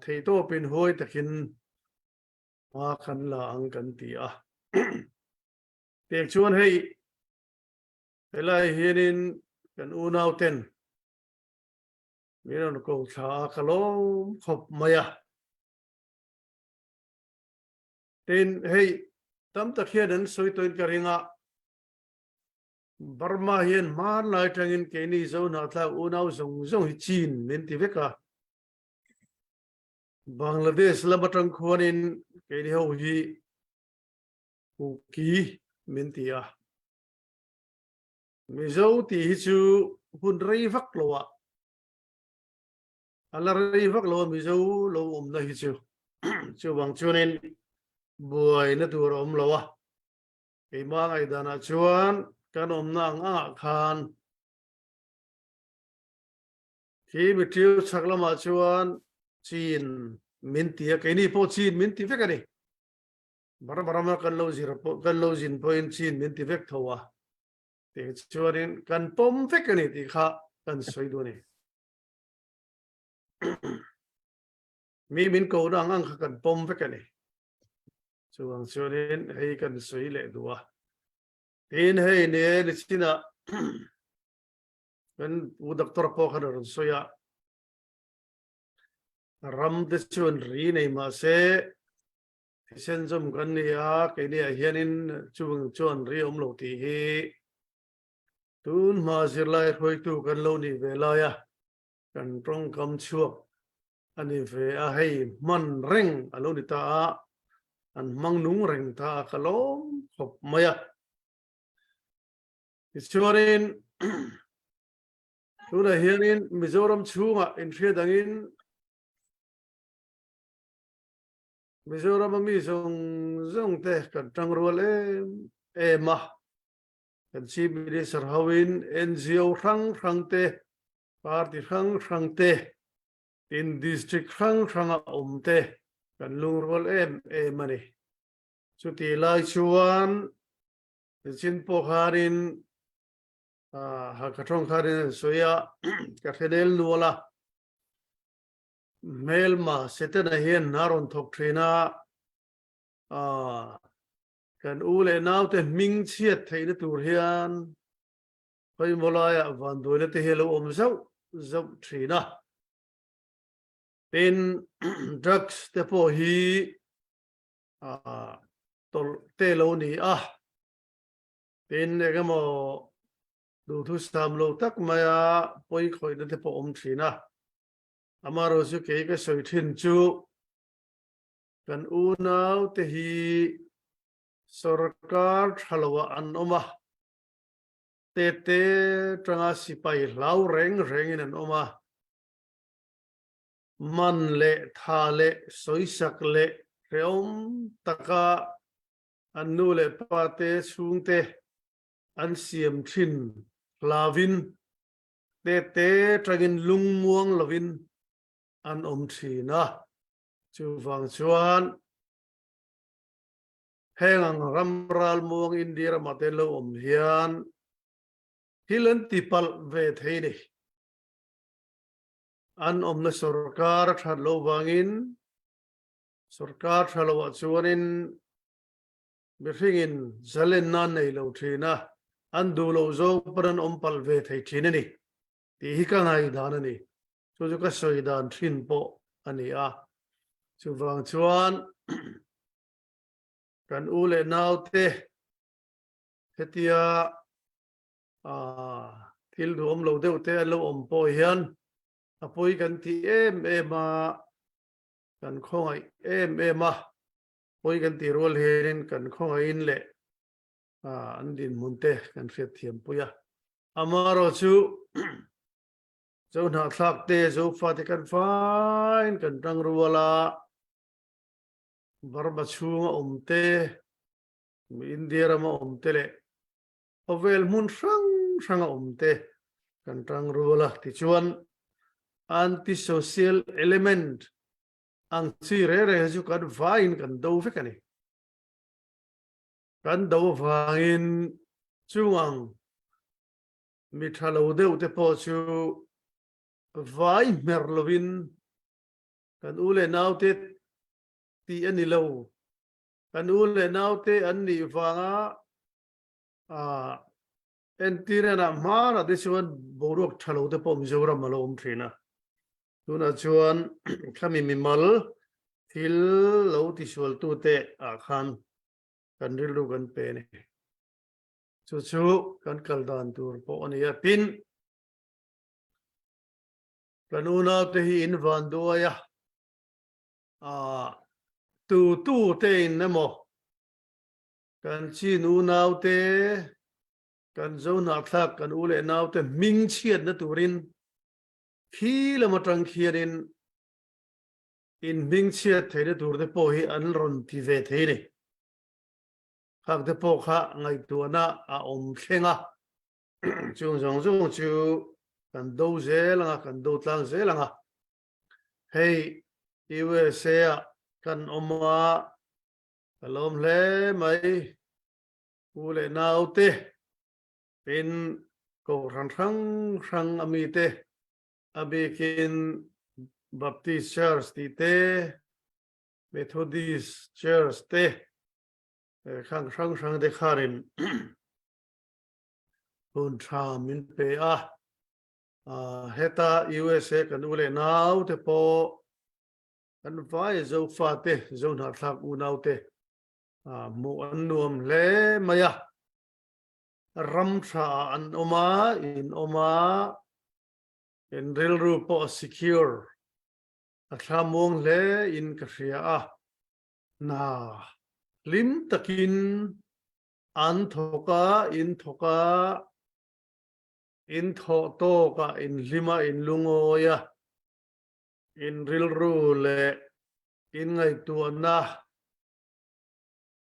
theihtawpin huai takin hma kan la ang kan ti a. Tiang chuan hei Helai hianin kan unauten min rawn ko thla a, ka lawm khawp mai a. Tin, hei tam tak hian an sawi tawhin ka ring a, Burma hian hmanlai atangin keini Zohnahthlak unau zawng zawng hi Chin min ti vek a. Bangladesh lam atang khuanin keini ho hi Kuki min ti a. Mizo tih hi chu hun rei vak lo ah a la rei vak lo a Mizo lo awmna hi chu chuvang chuanin buaina tur a awm lo a, keimah ngaihdanah chuan kan awmna ang angah khan khi miṭiu chhak lamah chuan Chin min ti a, keini pawh Chin min ti vek a ni. Burma rama kan lo zir pawh kan lo zin pawhin chin min ti vek tho a, tih chuanin kan pawm vek a ni tih kha kan sawi duh a ni. Mi min ko na ang ang kha kan pawm vek a ni. Chuvang chuanin hei kan sawi leh duh a. Tin hei ne nichinah kan pu doctor pawh khan a rawn sawi a, ram te chuan ri nei mah se Thisen zawm kan ni a, keini ah hianin chung chuan ri awm lo tih hi tun hma zirlai hruaitu kan lo nih ve lai a, kan tawngkam chhuak a ni ve a, hei hman reng a lo ni ta a, an hmang nung reng ta a, ka lawm khawp mai a. Tichuanin tunah hianin Mizoram chhungah inhriat angin Mizoram a mi zawng zawng te kan tang rual em em a, kan Chief Minister hoin NGO hrang hrang te, party hrang hrang te, tin district hrang hranga awm te kan lungrual em em a ni. Chuti lai chuan nichin pawh khanin Hakha thawng khanin an sawi a, ka hre nel nual a. Hmelma Setana hian a rawn thawk thin a, kan u leh naute hming chhiat theihna tur hian khawimaw laiah vanduaina te hi a lo awm zauh zauh thin a. Tin, drugs te pawh hi tawlh te lo ni a, tin engemaw duhthusam lo tak maia pawi khawihna te pawh awm thin a. Amaherawh chu kei ka sawi thin chu kan unaute hi sorkar tha loah an awm a, tete tanga sipai hlau reng rengin an awm a, man leh tha leh sawisak leh hrehawm taka an nu leh pate chhungte an siam thin hlauvin Tete tangin lungmuang lovin an awm thin a, chuvang chuan heng ang ram ralmuang India ramah te lo awm hian thil an ti palh ve thei ni. An awmna sorkar a that loh vangin sorkar tha loah chuanin Mihringin zalenna an nei lo thin a, an duh loh zawng pawn an awm palh ve thei thin a ni tih hi ka ngaihdan a ni. Chu chu ka sawi dan thin pawh a ni a. Chuvang chuan kan u leh naute hetia thil duhawm lo deuh te an lo awm pawh hian a pawi kan ti em em a. Kan khawngaih em em a, pawi kan ti rual hianin kan khawngaihin leh an dinhmun te kan hriatthiam pui a. Amaherawhchu Zohnahthlak te Zofate kan faiin kan tang rual a, Burma chhunga awm te, India rama awm te leh khawvel hmun hrang hranga awm te kan tang rual a. Tichuan anti-social element ang chi re re hi chu kan vaiin kan do vek a ni. Kan do avangin chung ang mi tha lo deuh te pawh chu vai hmer lovin kan u leh naute tih a ni lo. Kan u leh naute an nih vanga entirena hmanah te chuan boruak tha lo te pawh Mizoram a lo awm thin a. Tunah chuan khami mimal thil lo tisualtute ah khan kan rilru kan pe a ni. Chu chu kan kal dan tur pawh a ni a. Tin, kan unaute hi in van duai a, tu tu te in emaw Kan Chin unaute, kan Zohnahthlak kan u leh naute hming chhiatna turin khi lam atang khianin in hming chhiat theihna turte pawh hi an rawn ti ve thei ni. Khakte pawh kha ngaihtuahna a awm thleng a, chung zawng zawng chu kan do zel anga, kan do tlang zel anga. Hei USA ah kan awm a, Ka lawm hle mai. U leh naute tin kohhran hrang hrang a mite a bikin Baptist Church tih te, Methodist Church te khang hrang hrang te khanin hun tha min pe a. Heta USA kan u leh naute pawh Kan vai Zofate, Zohnahthlak unaute hmuh an nuam hle mai a. Ram tha ah an awm a, in awm a, in rilru pawh a secure, a thlamuang hle in ka hria a. Hna hlim takin an thawk a, in thawk a, in thawh tawk ah in hlim a, in lungawi a. In rilru leh in ngaihtuahna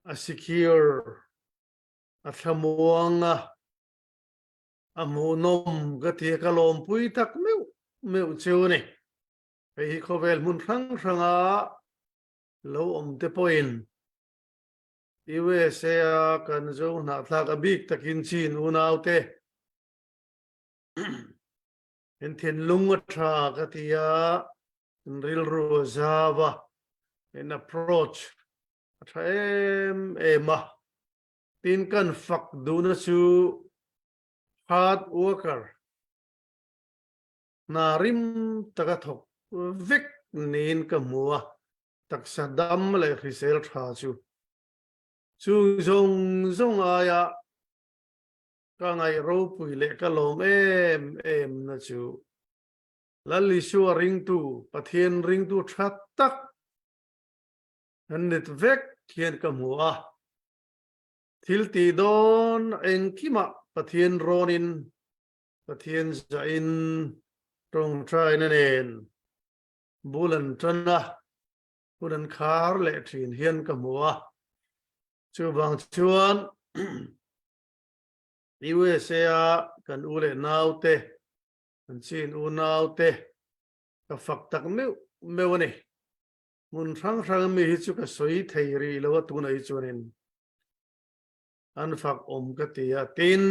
a secure, a thlamuang a, a hmuhnawm ka ti a, ka lawmpui tak meuh meuh chu a ni. Hei hi khawvel hmun hrang hranga lo awm te pawhin USA a kan Zo hnahthlak a bik takin chin unaute In thinlung a tha ka ti a, in rilru a zau a, in approach a tha em em a. Tin kan fak duhna chu hard worker, hna rim taka thawk vek niin ka hmu a, taksa dam leh hrisel tha chu. Chung zawng zawng aia Ka ngaih ropui leh ka lawm em em na chu Lal Isua ringtu, Pathian ringtu tha tak kan nit vek hian ka hmu a. Thil tih dawn engkimah Pathian rawnin, Pathian zahin tawngtaina nen bul an tan a, hun an khar leh thin hian ka hmu a. Chuvang chuan USA a kan u leh naute, kan chin unaute ka fak tak meuh meuh a ni. Hmun hrang hrang mi hi chu ka sawi thei rih lo a tunah hi chuanin an fak awm ka ti a. Tin,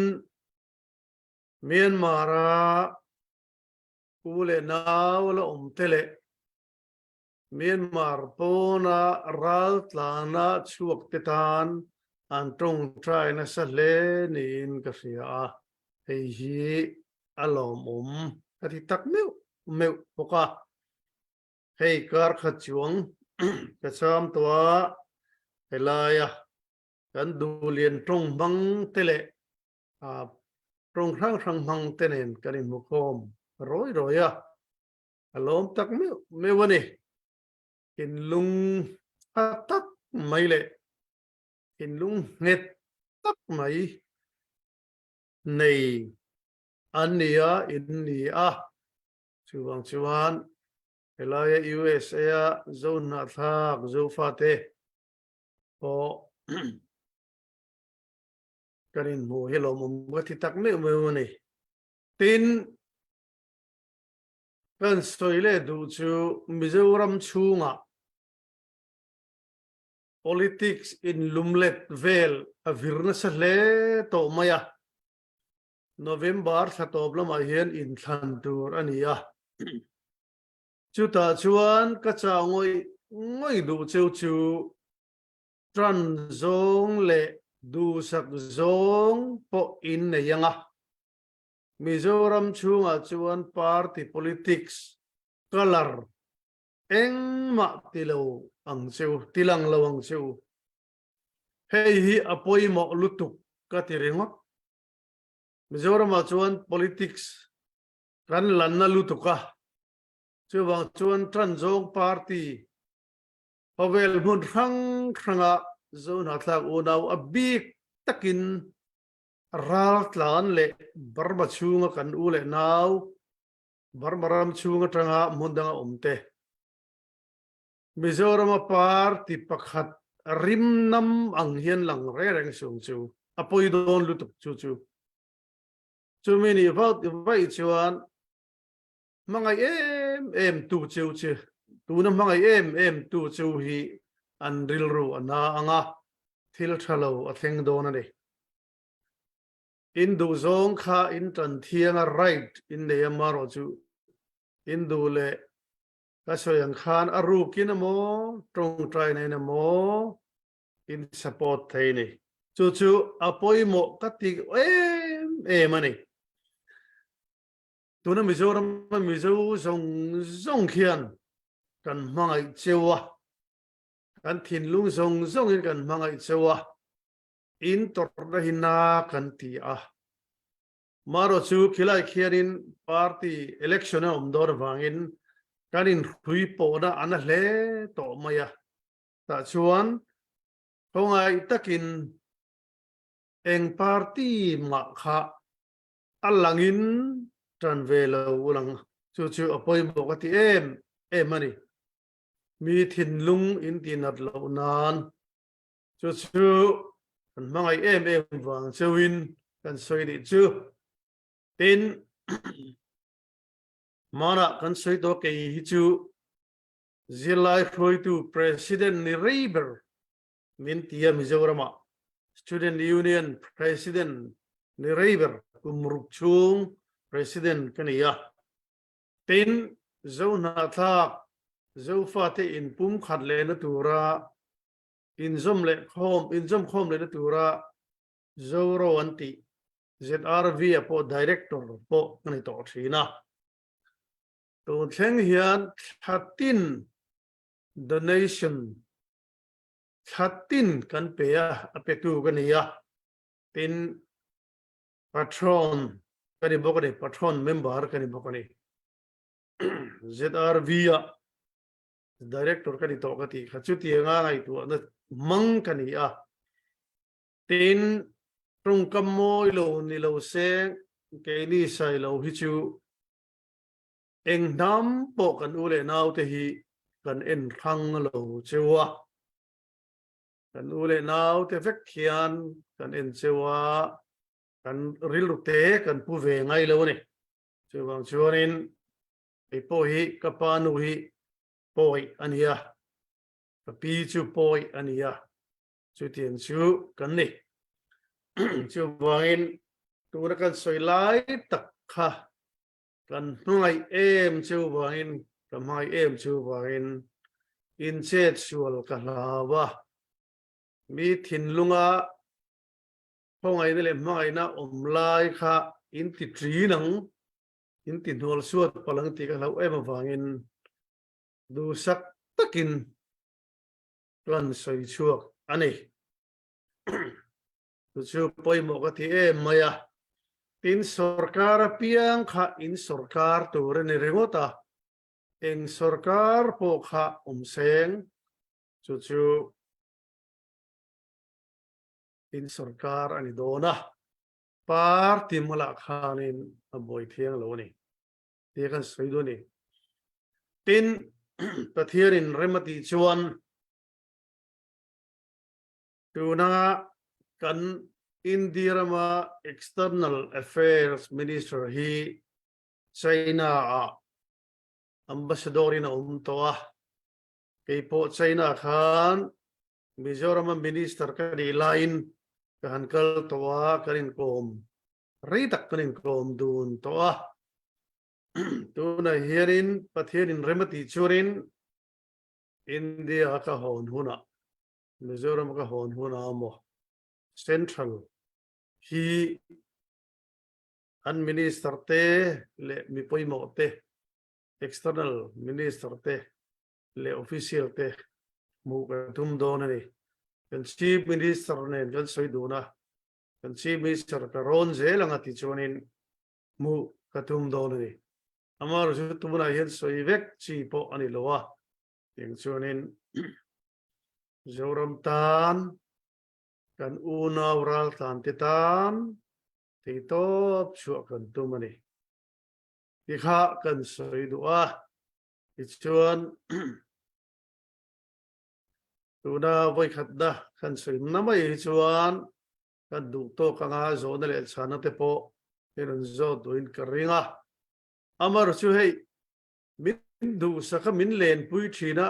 Myanmar a u leh nau la awm te leh Myanmar pawna raltlana chhuak te tan an tawngtai nasa hle niin ka hria a, hei hi a lawmawm ka ti tak meuh meuh bawk a. Hei kar khat chuang ka cham tawh a, helaia kan duhlian tawng hmang te leh tawng hrang hrang hmang te nen kan inhmukhawm rawi rawi a. A lawm tak meuh meuh a ni. Thinlung tha tak mai le thinlung nghet tak mai nei an ni a, in ni a. Chuvang chuan helaia USA a Zo hnahthlak Zofate pawh kan inhmu hi lawmawm ka ti tak meuh meuh a ni. Tin, kan sawi leh duh chu Mizoram chhungah politics inlumlet vel a vir nasa hle tawh mai a. November thla tawp lamah hian inthlan tur a ni a. Chutah chuan ka chau ngawih ngawih duh cheu chu ṭan zawng leh duhsak zawng pawh in nei ang a. Mizoram chhungah chuan party politics colour engmah ti lo ang cheu, ti lang lo ang cheu. Hei hi a pawimawh lutuk ka ti ringawt. Mizoramah chuan politics kan lanna lutuk a, chuvang chuan ṭan zawng party khawvel hmun hrang hranga Zohnahthlak unau a bik takin raltlan leh Burma chhunga kan u leh nau, Burma ram chhung atanga hmun danga awm te, Mizorama party pakhat rim nam ang hian lang reng reng sung chu a pawi dawn lutuk chu chu. Chumi nih vaih chuan hmangaih em em tu cheu chu tuna hmangaih em em tu cheu hi an rilru a na ang a, thil tha lo a thleng dawn a ni. In duh zawng kha in tan thiang a right in nei a marawh chu in duh leh ka sawi ang khan a rukin emaw tawngtai nen emaw in support thei ni. Chu chu a pawimawh ka ti em em a ni. Tuna Mizoram a Mizo zawng zawng khian kan hmangaih cheu a, kan thinlung zawng zawngin kan hmangaih cheu a, in tawrhna hi na kan ti a. Marawh chu khilai khianin party election a awm dawn avangin kan inhrui pawhna a na hle tawh mai a. Tah chuan khawngaih takin eng party mah kha a langin ṭan ve lo ulang chu chu a pawimawh ka ti em em a ni. Mi thinlung in tihnat loh nan chu chu kan hmangaih em em vang cheuhin kan sawi nih chu. Tin, hmanah kan sawi tawh kei hi chu zirlai hruaitu President ni rei ber min ti a Mizoramah Student Union President ni rei ber kum ruk chhung President ka ni a. Tin, Zohnahthlak Zofate inpumkhat lehna tura inzawm leh khawm inzawm khawm lehna tura Zoro an tih ZRV a pawh Director pawh ka ni tawh thin a. Tun thleng hian thlatin donation thla tin kan pe a, a petu ka ni a, tin patron ka ni bawk a ni, patron member ka ni bawk a ni. ZRV a director ka ni tawh ka tih kha chutianga ngaihtuahna hmang ka ni a, tin tawngkam mawi lo ni lo se keini sailo hi chu Eng hnam pawh kan u leh naute hi kan en hrang lo cheu a, kan u leh naute vek hian kan en cheu a, kan rilru te kan pu ve ngai lo a ni. Chuvang chuanin kei pawh hi ka pa nu hi pawi a ni a, ka pi chu pawi a ni a, chutiang chu kan ni. Chuvangin tuna kan sawi lai tak kha Kan hmangaih em chu vangin, ka hmangaih em chu vangin in chet sual ka hlau a. Mi thinlunga khawngaihna leh hmangaihna awm lai kha in ti ṭin ang, in ti hnual suat palh ang tih ka hlauh em avangin duhsak takin kan sawi chhuak a ni. Chu chu pawimawh ka ti em mai a. Tin, sorkar apiang kha in sorkar tur a ni ringawt a. Eng sorkar pawh kha um seng chu chu in sorkar ani dawn a party mala khanin a buai thiang lo ani ti kan sawi dawn ni. Tin Pathian in rem a tih chuan tuna kan India rama External Affairs Minister hi China ah ambassador in a awm tawh a. Keipawh China khan Mizoram a minister ka nih laiin ka han kal tawh a, kan inkawm rei tak kan inkawm dun tawh a. Tunah hianin Pathian in rem a tih chuanin India ka hawn hunah, Mizoram ka hawn hunah maw Central hi an minister te leh mi pawimawh te, external minister te leh official te hmuh kan tum dawn a ni. Kan Chief Minister nen kan sawi dun a, kan Chief Minister ka rawn zel ang a ti chuanin hmuh ka tum dawn a ni. Amaherawhchu tunah hian sawi vek chi pawh a ni lo a, tiang chuanin Zoram tan kan unau raltlan te tan theitawp chhuah kan tum a ni. Tikha kan sawi duh a, tichuan tuna vawikhatna kan sawi na mai hi chuan kan duh tawk anga zawhna leh chhana te pawh i rawn zawt duhin ka ring a. Amar chu hei min duhsaka min lenpui thin a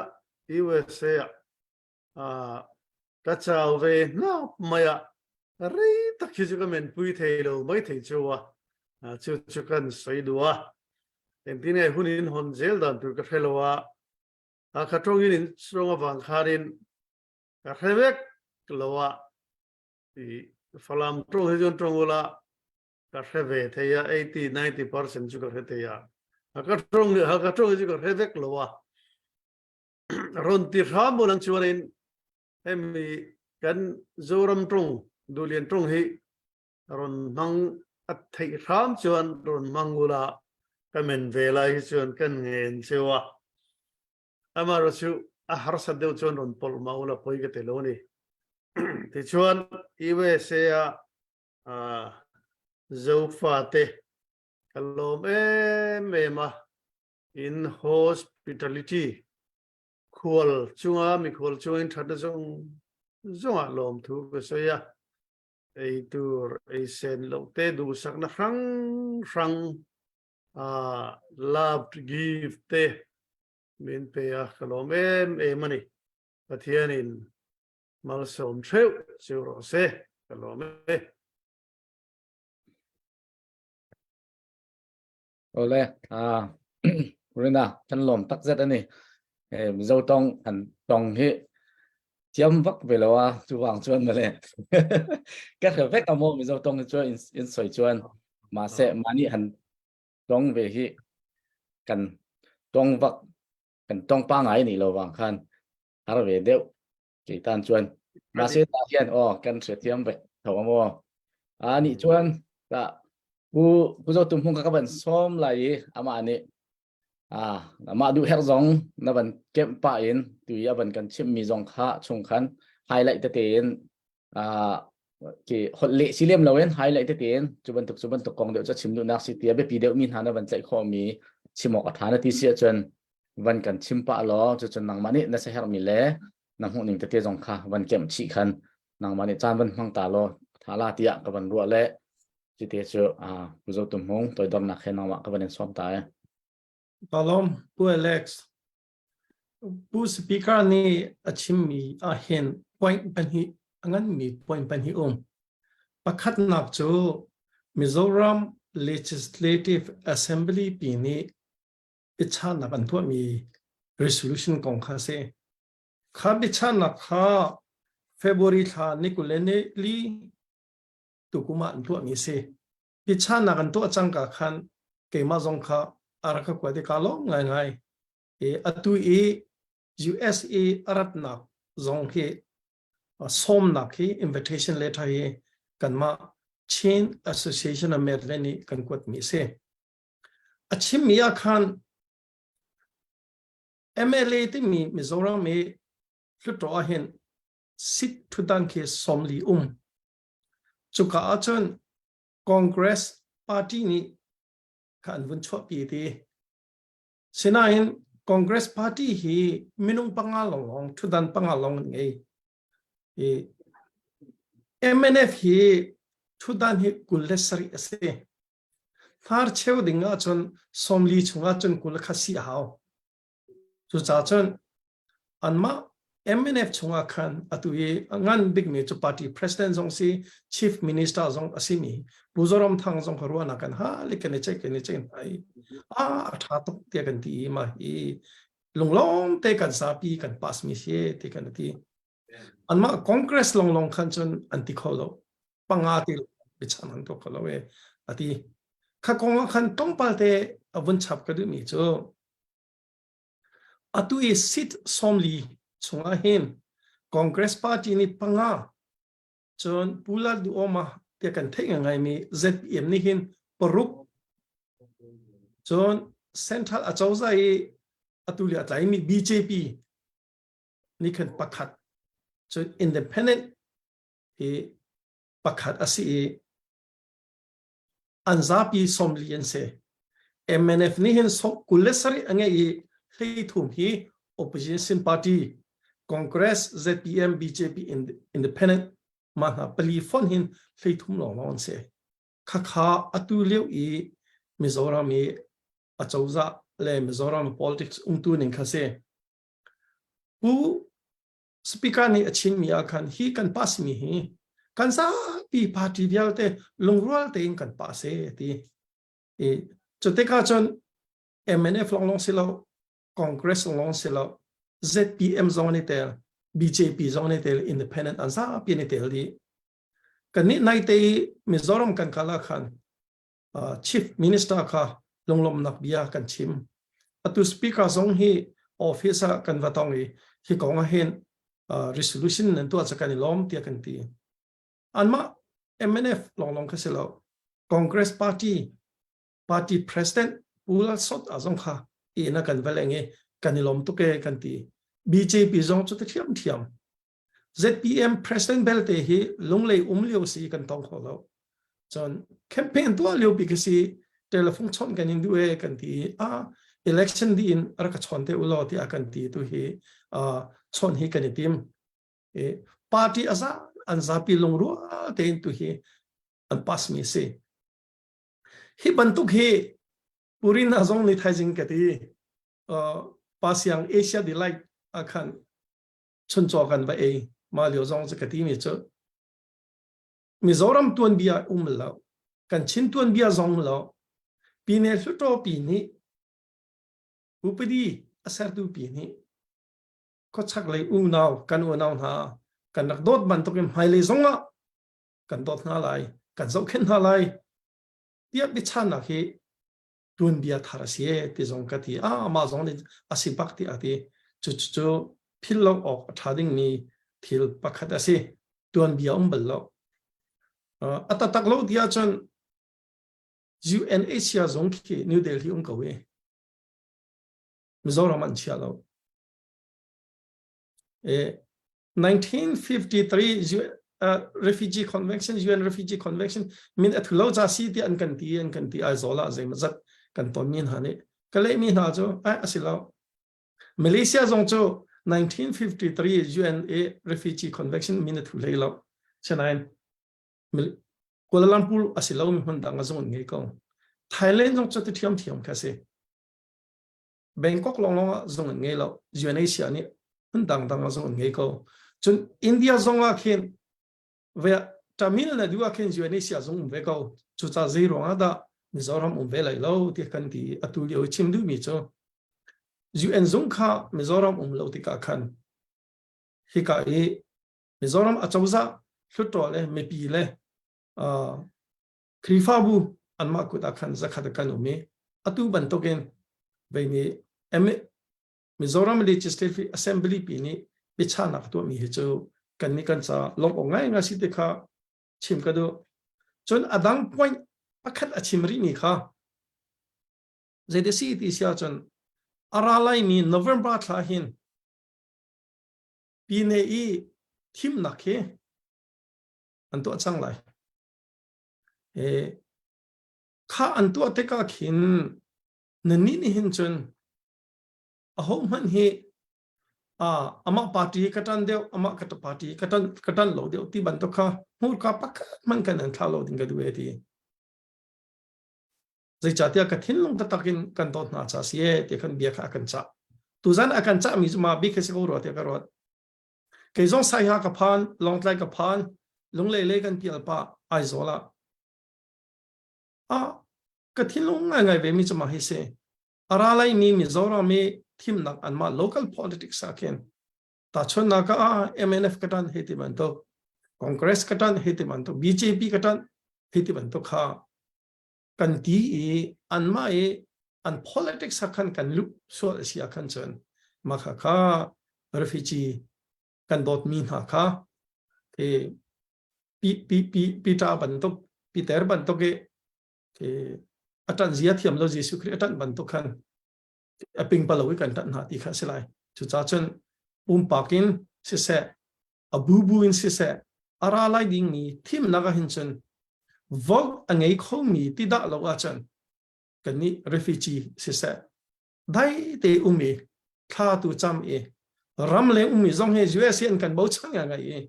USA ah ka chau ve hnap mai a, rei tak hi chu ka menpui thei lo mai thei chu a, chu chu kan sawi duh a. Engtin nge hun in hawn zel dan tur ka hre lo a, a kha tawngin in tawng avang khanin ka hre vek lo a, i Falam tawng hi chuan tawng ula ka hre ve thei a, 80 90% chu ka hre thei a, a ka tawng a ka tawng hi chu ka hre vek lo a. Rawn ti hram bulang chuanin hemi kan Zoram tawng Duhlian tawng hi rawn hmang a theih hram chuan rawn hmang ula ka men ve lai hi chuan kan ngen cheu a. Amaherawhchu chu a harsat deuh chuan rawn pawlh mah ula pawi ka ti lo a ni. Tichuan USA a Zofate ka lawm em em a, in hospitality khual chunga mikhual chunga in thatna zawng zawngah lawmthu ka sawi a, ei tur ei sen loh te duhsakna hrang hrang love to give te min pe a ka lawm em em a ni. Pathianin malsawm theuh chu rawh se ka lawm e. Ole a Rina kan lawm tak zet ani. E Mizo tawng kan tawng hi thiam vak ve lo a chuwang chuan male. Ka hre vek amo Mizo tawng hi chuan in in sawi chuan mahse mani han tawng ve hi kan tawng vak kan tawng pangai ni lo wang khan har ve deuh ke tan chuan mahse ta hian aw kan hre thiam vek tho amo a ni chuan ta pu pu zo tum hung ka ban som lai i ama ni a ama du her zong na ban kem pa in tui a ban kan chim mi zong kha chung khan highlight te te in a ki hot le si lem lo in highlight te te in chu bantuk chu bantuk kong deuh cha chim du nak si tia be pi deuh mi hna na ban tlai kho mi chimok a tha na ti sia chuan van kan chim pah law cucun nangmah nih na siaherhmi le na hmuhning tete zong kha van kemh chih khan nangmah nih caan van hmang ta law tha la tiah ka van ruah le cite cu Pu Zo Tum Hmung toidornak he nangmah ka van in sawm ta e. Palom Pu Alex Pu Speaker nih a chimmi ahhin point pahnih a nganmi point pahnih um. Pakhatnak cu Mizoram Legislative Assembly pi nih biachahnak an tuahmi resolution kong kha a si. Kha biachahnak kha February thla ni 24 tukum ah an tuahmi a si. Biachahnak an tuah cangka khan keimah zong kha a rak ka kuat i kaa lawm ngaingai. I atu i USA a ratnak zong hi sawmnak hi invitation letter hi kanmah Chin Association of Maryland nih kan kuatmi a si. A chimmi ah khan. MLA timi Mizoram i Hluttaw ah hin seat ṭhutdan khi 40 um. Cuka ahcun Congress party nih kha an vun chuahpi ti. Sinain Congress party hi minung panga lawnglawng ṭhutdan panga lawng an ngei. I MNF hi ṭhutdan hi 27 a si. Hnar cheu ding ahcun 40 chung ahcun 20 kha si a hau. Cucaah cun anmah MNF chungah khan atu i a ngan bikmi cu party president zong si chief minister zong a simi Pu Zoramthang zong kha ruahnak kan hal i kan i ceih kan i ceih hna i a a ṭha tuk tiah kan ti i mah hi lunglawm te kan zapi kan pass mi si ti kan ti. Anmah Congress longlong khan cun an ti kho lo. Panga ti biachan an tuah kho lo e a ti. Kha kong ah khan tlawmpal te a vun chap ka duhmi cu Atu i seat 40 chungah hin Congress Party nih panga cun Pu Lal Duhoma tiah kan theih ngaingaimi ZPM nih hin paruk cun Central acozah i atu lio a tlaimi BJP nih khan pakhat cun independent hi pakhat a si i an zapi 40 an si. MNF nih hin 27 a ngei i 13 hi opposition party Congress, ZPM, BJP, Independent mah hna pali fonh hin 13 lawnglawng an si. Khakha atu lio i Mizoram i acozah le Mizoram politics umtu ning kha si. Pu Speaker nih a chimmi ah khan hi kan pass mi hi kan zapi party vialte lungrual tein kan pass e ti. I cu tikah cun MNF longlong si lo, Congress longlong si lo, ZPM zong an i tel, BJP zong an i tel, independent an zapi an i tel dih. Kannih naite i Mizoram kan kal ah khan Chief Minister kha lunglawmhnak bia kan chim. Atu Speaker zong hi office ah kan va tong i hi kong ah hin resolution nan tuah cu kan i lawm tiah kan ti. Anmah MNF longlong kha si lo. Congress Party party president Pu Lalsawt a zong kha inn ah kan va leng i kan i lawm tuk e kan ti. BJP zong cu ta thiamthiam. ZPM president belte hi lunglei um lio si kan tong kho lo. Cun campaign tuah lio pi khi si telephone chawnh kan in duh e kan ti a election di in rak ka chawn te u law tiah kan ti tu hi chawn hi kan i tim. E, party aza an zapi lungrual tein tu hi an pass mi si. Hi bantuk hi Purina zong nih thaizing ka ti pasiang Asia Delight akhan chuncaw kan va ei mah lio zong cu ka ti mi cu Mizoram tuanbia um lo kan Chin tuanbia zong lo Pine Hluttaw pi nih upadi a sertu pi nih khuachak lei unau kan unau hna kan rak dawt bantukin hmailei zong ah kan dawt hna lai kan zohkhenh hna lai tiah biachannak hi tuanbia thar a si e ti zong ka ti a amah zong nih a si bak ti a ti cu cu phil lo awk a ṭha dingmi thil pakhat a si tuanbia um bal lo a taktak lo ti ahcun UNHCR zong khi New Delhi um ko i Mizoram an chia lo e 1953 uh, refugee convention UN refugee convention min a thulo cha si ti an kan ti an kan ti Aizawl ah zeimazat kan ton mi hna nih ka leh mi hna cu ai asilo Malaysia zong cu 1953 UNA refugee convention min a thu hlei lo sinain Kuala Lumpur asilo mi hmun dang a zung ngei ko Thailand zong cu ti thiam thiam kha si Bangkok lawnglawng ah zung an ngei lo. UNHCR nih hmun dangdang ah zung an ngei ko. Cun India zong ah khin ve Tamil Nadu ah khin UNHCR zung um ve ko. Cucaah zei ruang ah dah Mizoram um ve lai lo ti kan ti atu lio i chim duhmi cu UN zung kha Mizoram um lo tikah khan hika i Mizoram acozah hluttaw le mipi le uh, Khrihfabu anmah kut ah khan zakhat kan um i atu bantukin vei nih Mizoram Legislative Assembly pi nih biachahnak tuahmi hi cu kan nih kan ca lawmh awk ngaingai si ti kha chim ka duh. Cun a dang point pakhat a chim rihmi kha zei si ti si ahcun. A ra laimi November thla hin Pine i thimnak hi an tuah cang lai. E, kha an tuah tikah khin nannih nih hin cun aho hmanh hi amah party ka ṭan deuh amah ka party ka ṭan ka ṭan lo deuh ti bantuk kha hmurka pakhat hmanh kan an thlah lo ding ka duh e ti. Zeicahtiah ka thinlung taktak in kan dawt hna ca si e ti khan bia kha a kan cah. Tuzan a kan cahmi cu ma bik hi si ko rua tiah ka ruat. Kei zong Saiha ka phan, Lawngtlai ka phan, Lunglei lei kan pial pah Aizawl ah. Ah, ka thinlung ngaingai ve mi cu ma hi si. A ra laimi Mizoram i thimnak anmah local politics ah khin tahchunhnak ah MNF ka ṭan hei ti bantuk, Congress ka ṭan hei ti bantuk, BJP ka ṭan hei ti bantuk kha kan ti i anmah i an politics ah khan kan luh sual a si ah khan cun mah kha kha refugee kan dawtmi hna kha khi pi pi pi Peter bantuk Peter bantuk i khi a ṭanh zia thiam lo Jesuh Khrih a ṭanh bantuk khan a ping palo i kan ṭanh hna ti kha a si lai. Cucaah cun pumpak in siseh a bubu in siseh a ra lai dingmi thimnak ah hin cun vote a ngei khomi ti dah lo ahcun kannih refugee siseh dai te um i thla tu cam i ram leng ummi zong hi US hi an kan bochan ngai ngai i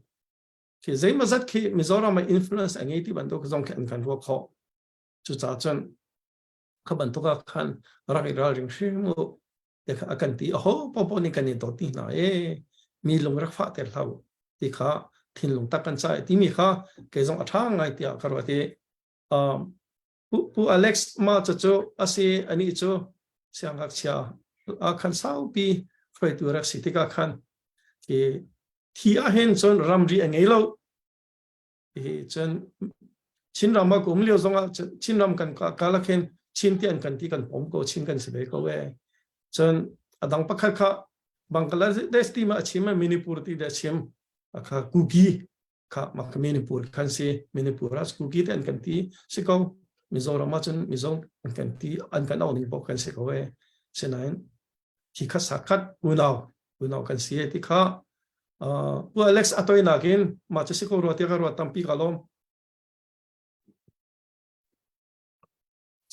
khi zeimawzat khi Mizoram ah influence a ngei ti bantuk zong khi an kan ruah khawh. Cucaah cun kha bantuk ah khan rak i ralring hrim u te kha a kan ti aho popo nih kan i dawt ti hna e mi lung rak fah ter hlah ti kha thinlung tak kan cai timi kha kei zong a ṭha ngai tiah ka ruat i pu pu Alex ma cu cu asi ani cu siangngakchia a khan saupi hruaitu rak si tikah khan khi thi ah hin cun ramri a ngei lo. Hi cun Chinram ah ka um lio zongah Chinram kan kalak hin Chin ti an kan ti kan pom ko Chin kan si ve ko e. Cun a dang pakhat kha Bangladesh ti ma a chim Manipur ti da chim kha Kuki kha mak Manipur khan si Manipur ah Kuki te an kan ti si ko Mizoram ah cun Mizo an kan ti an kan au ning pok kan si ko e. Sinain hi kha sakhat unau unau kan si ti kha Pu Alex a toinak in mah cu si ko rua tiah ka ruat tampi ka lawm.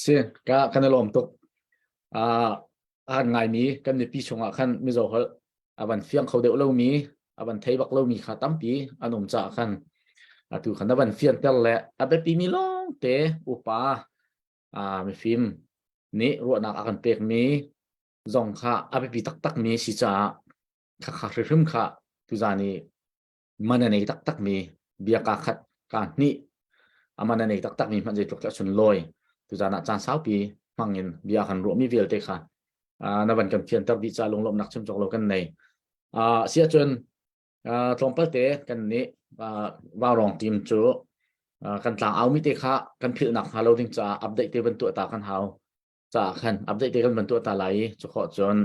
Si ka kan i lawm tuk. Uh, an ngaimi kan mipi chungah khan Mizo holh a van fiang kho deuh lomi a van thei bak lomi kha tampi an um caah khan atu khan a van fianter le a biapi mi lawng te upa mifim nih ruahnak a kan pekmi zong kha a biapi taktakmi si caah khakha hrimhrim kha tuzan i man a nei taktakmi bia kaa khat kaa hnih a man a nei taktakmi hmanh zeitluk cu a sunlawi tuzan ah caan saupi hmang in bia kan ruahmi vialte kha na van kan fianter dih ca lunglawmhnak chim cawk lo kan nei. Si ahcun tlawmpal te kan nih Vaurawng team cu kan tlang aumi te kha kan philhnak hnga lo ding caah update te van tuah ta kan hau caah khan update te kan van tuah ta lai i cu khawh cun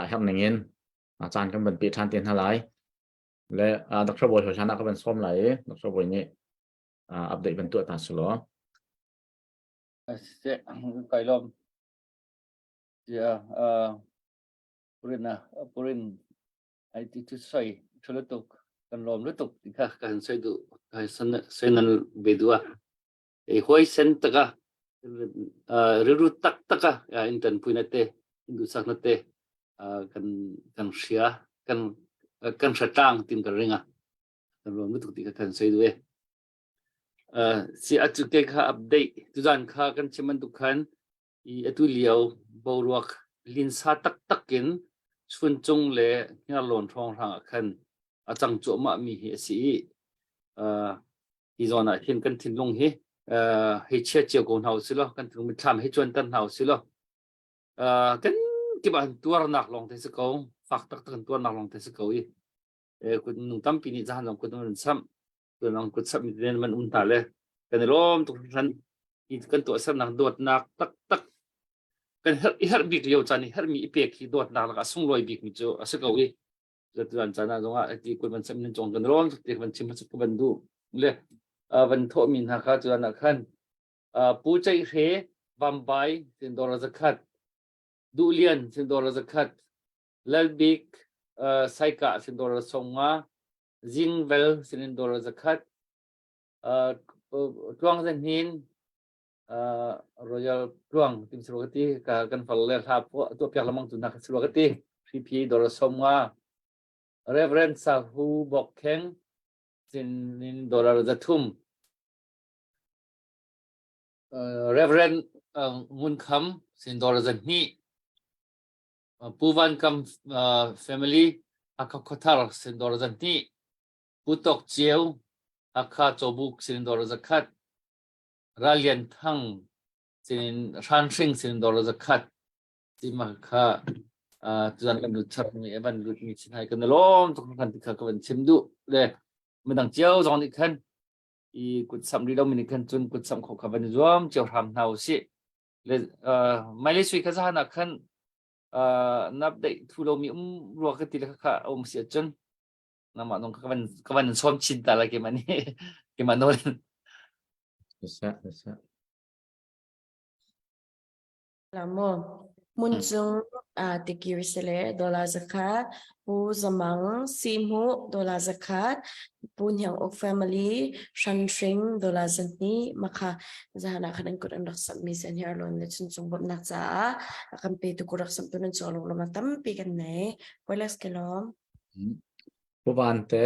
herh ning in caan kan van pe ṭhan te hna lai le Dr. Bawi hoi hlan ah ka van sawm lai i Dr. Bawi nih update van tuah ta sulaw Kai lawm. Yeah, purin purin Ai ti cu soi ṭha lutuk kan lawm lutuk ti kha ka han soi duh ka han soi nan ve duh ah ei huaisen taka rilru tak taka in ṭanpui na te in duhsak na te kan kan hria kan kan hratlang tin ka ring a kan lawm lutuk ti kha kan soi duh e si atu ke kha update tuzan kha kan chim bantuk khan i atu lio boruak linsa taktak in Chuncung le Hniarlawn hrawnghrang ah khan a cang cuahmah mi hi a si i uh, hi zawn ah hin kan thinlung hi uh, hei chia cio ko hna usih law kan thinlung mitthlam hei cuanter hna usih law uh, kan kip ah tuarnak lawng te si ko fak taktak in tuarnak lawng te si ko i kut nung tampi nih zahan zong kut an samh tuanang kut samh mi man um hna le kan i lawm tuk hringhran hi kan tuahsernak dawtnak taktak kan herh i herh bik lio caan i herhmi i pek hi dawtnak lakah sunglawi bik mi cu a si ko i tuan caan ah zongah ti kut van samh nan cong kan lawm tuk ti van chim ka van duh le van thawh mi hna kha tuan ah khan pu Ceih Hre Bambai tin dawr zakhat. Duh Lian sin dollar 100, Lalbik uh, Saikah sin dollar 50, Zing Vel sin dollar 100, uh, Tluang Zan Hnin uh, Royal Tluang tim silo ka ti ka kan fal le hla tuah piak lamang tu na ka silo ka ti PP dollar 50 Reverend Sahu Bok Kheng sin in dollar 300 Reverend Ngun Kham sin dollar 200 Pu Van Kam family Hakha Khuathar sin dollar 200 Pu Tok Ceu Hakha Cawbuk sin dollar 100 Ral Lian Thang sin Hran Hring sin dollar 100 Cima kha tuzan kan lut chap mi evan lut mi chin hai kan lom tuk kan ti kha ka van chim duh le midang cio zong nih khan i kut sam ri lo mi nih khan cun kut sam kho kha van i zuam cio hram hna usih le mai le sui kha zahan ah khan nap deih thu lo mi um rua ka ti le kha um si ahcun namah nong ka van ka van sawm chin ta la keimah nih keimah nawl Siseh, siseh. La maw? Hmuncung ah tikir sile dollar 100, Pu Zamang Sihmuh dollar 100, Pu Hniang Uk family Hranhring dollar 200 makha zahan ah khan an kut an rak samhmi si an hi arlawn le chuncung bawmhnak caah a kan petu ku rak samhtu nan cung lunglawmhnak tampi kan nei. Wireless ke lawm. Pu Van te.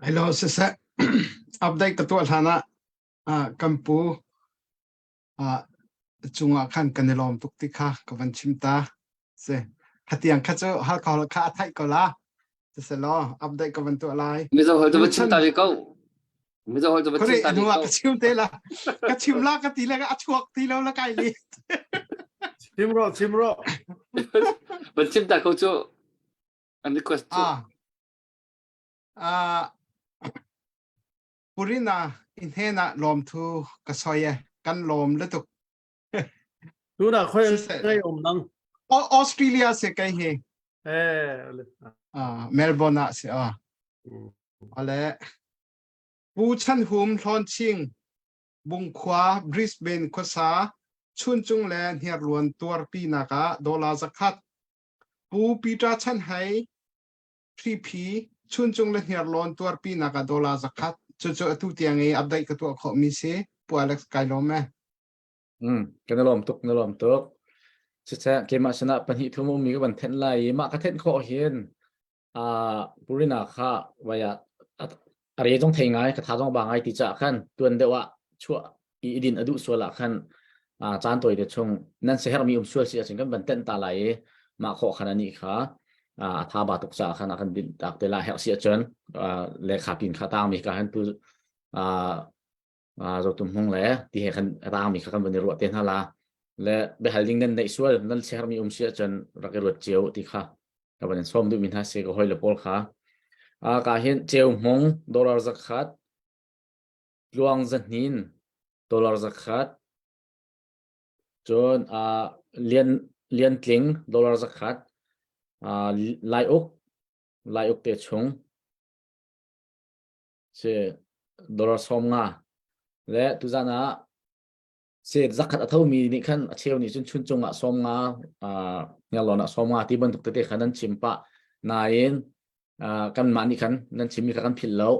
Hello siseh update ka tuah hlan ah kan pu cungah khan kan i lawm tuk ti kha ka van chim ta. Si. Khatiang kha cu Halkha holh kha a theih ko la. Siselaw update ka van tuah lai. Mizo holh cu va chim ta ve ko. Mizo holh cu va chim ta ve ko. Ka chim te la. Ka chim la ka ti le a chuak ti lo la kai li. Chim ro, chim ro. Van chim ta ko cu. An request cu. Ah. Ah. Purina i hnenah lawmthu ka soi e. Kan lawm lutuk. Tunah khoi ngai om nang. Australia se kai hi. Eh. Ah, Melbourne ah se ah. Ale Pu Chan Hum Hlawn Ching Bungkhua Brisbane khuasa Chuncung le Hniarluan tuarpi nak ah dollar 100 Pu Peter Chan Hai Hriphi Chuncung le Hniarlawn tuarpinak ah dollar 100 cucu atu tiang i update ka tuah khawhmi si Pu Alex kai lawm e. Mm, kan lawm tuk na lawm tuk. Cucah keimah sinah pahnih thum ummi ka van thenh lai i mah ka thenh khawh hin a purina kha vaya a re zong thei ngai ka tha zong ba ngai ti ca khan tuan deuh ah chuah i idin a duh sual ah khan caan tawi te chung nan se hermi um sual si ahcun kan van tenh ta lai i mah khawh khan ani kha a tha ba tuk ca khan a kan dinh tak te la herh si ahcun le kha pin kha tang mi ka han tu zotum hmung le ti he khan tang mi kha kan van i ruah te hna la le behal ding nan neih sual nan se hermi um si ahcun rak i ruat cio ti kha ka van in sawm duh mi hna si ka hoi le pawl kha ka hin ceu hmung dollar 100 Tluang zahnin dollar 100 cun uh, Lian Lian Tling dollar 100 uh, Lai Uk Lai Uk te chung si dollar 50 le tuzan ah si 100 a thomi nih khan a cheu nih cun chuncung ah 50 uh, Hniarlawn ah 50 ti bantuk tete khan an chim pah nain kanmah nih khan nan chimmi kha kan philh lo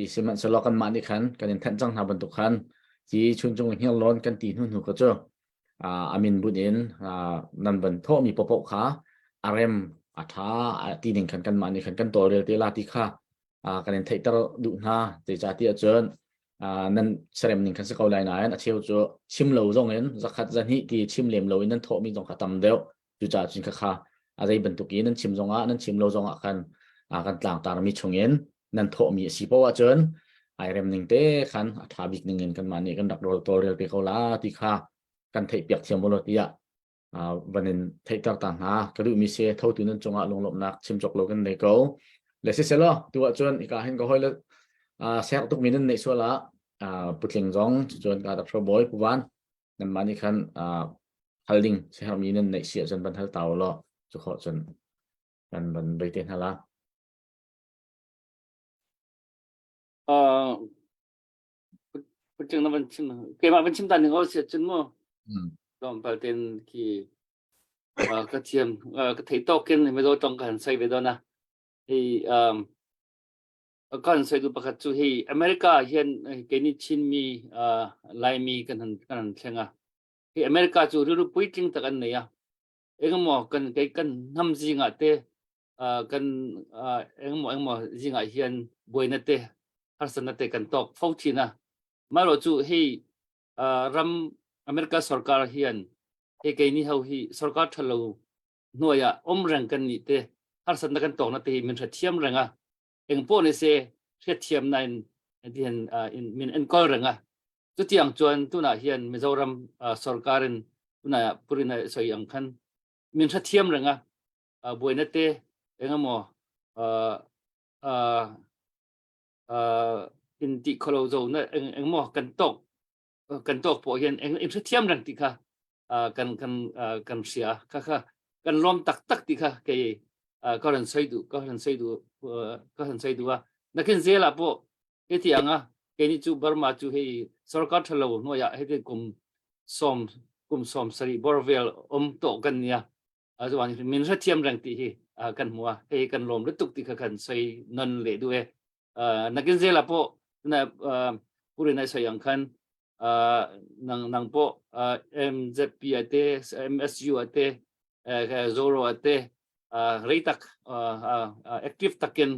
i sihmanhsehlaw kanmah nih khan kan in thanh cang hna bantuk khan hi chuncung hniarlawn kan ti hnu hnu kha cu a min bunh in nan van thawhmi paohpaoh kha a rem a ṭha ti ning khan kanmah nih khan kan tawlrel te la ti kha kan in theihter duh hna zeicahtiah cun nan serem ning khan si ko lai nain a cheu cu chim lo zong in 100 200 ti chim lem lo in nan thawhmi zong kha tam deuh Cucaah cun khakha a zei bantuk i nan chim zongah nan chim lo zongah khan kan tlangtarmi chungin nan thawhmi a si poah ahcun ai rem ning te khan a ṭha bik ning in kanmah nih kan rak rawl tawlrel te ko la ti kha kan theihpiak thiam u law tiah van in theihter ta hna ka duhmi si thotu nan cungah lunglawmhnak chim cawk lo kan nei ko le siselaw tu ahcun hika hin ka hoi le ser tukmi nan neih sual ah putling zong cun ka dak bawi puvan nanmah nih khan hal ding siherhmi nan neih si ahcun van hal ta u law cu khawh cun kan van bei te hna la. Putling na van chim keimah van chim ta ning o si ahcun mu tlawmpal ten khi. Ka thiam ka thei tawkin Mizo tong ka han soi ve dawn a. Hei um kan soi du pakhat cu hei America hian keini Chinmi Laimi kan han kan han thleng a. Hei America cu rilru puitling tak an nei a. Engemaw kan kei kan hnam zingah te kan engemaw engemaw zingah hian buaina te harsatna te kan tawk fo thin a. Maro cu hei ram America sarkar hian hei keini ho hi sarkar ṭhalo hnuai ah um reng kan nih te harsatna kan tawkna te hi min hrethiam reng a eng pawh ni se hriatthiam na in hian min enkawl reng a chutiang chuan tunah hian Mizoram sarkar in tunah purina soi ang khan min hrethiam reng a buaina te engemaw in ti kholo zo na eng engmaw kan tok kan tok pawh hian eng in hrethiam reng ti kha kan kan kan hria kha kha kan lawm tak tak ti kha kei ka ran soi du ka ran soi du ka ran soi du a nakin zela pawh heti anga keini chu Burma chu hei sarkar thalo hnuaiah heti kum som kum som sari bor vel om to kan nia chuan min hrethiam reng ti hi kan hmu a hei kan lawm lutuk ti kha kan soi non le du e nakin zela pawh na purin ai soi ang khan nang nang pawh MZP ate MSU ate Zoro ate rei tak active takin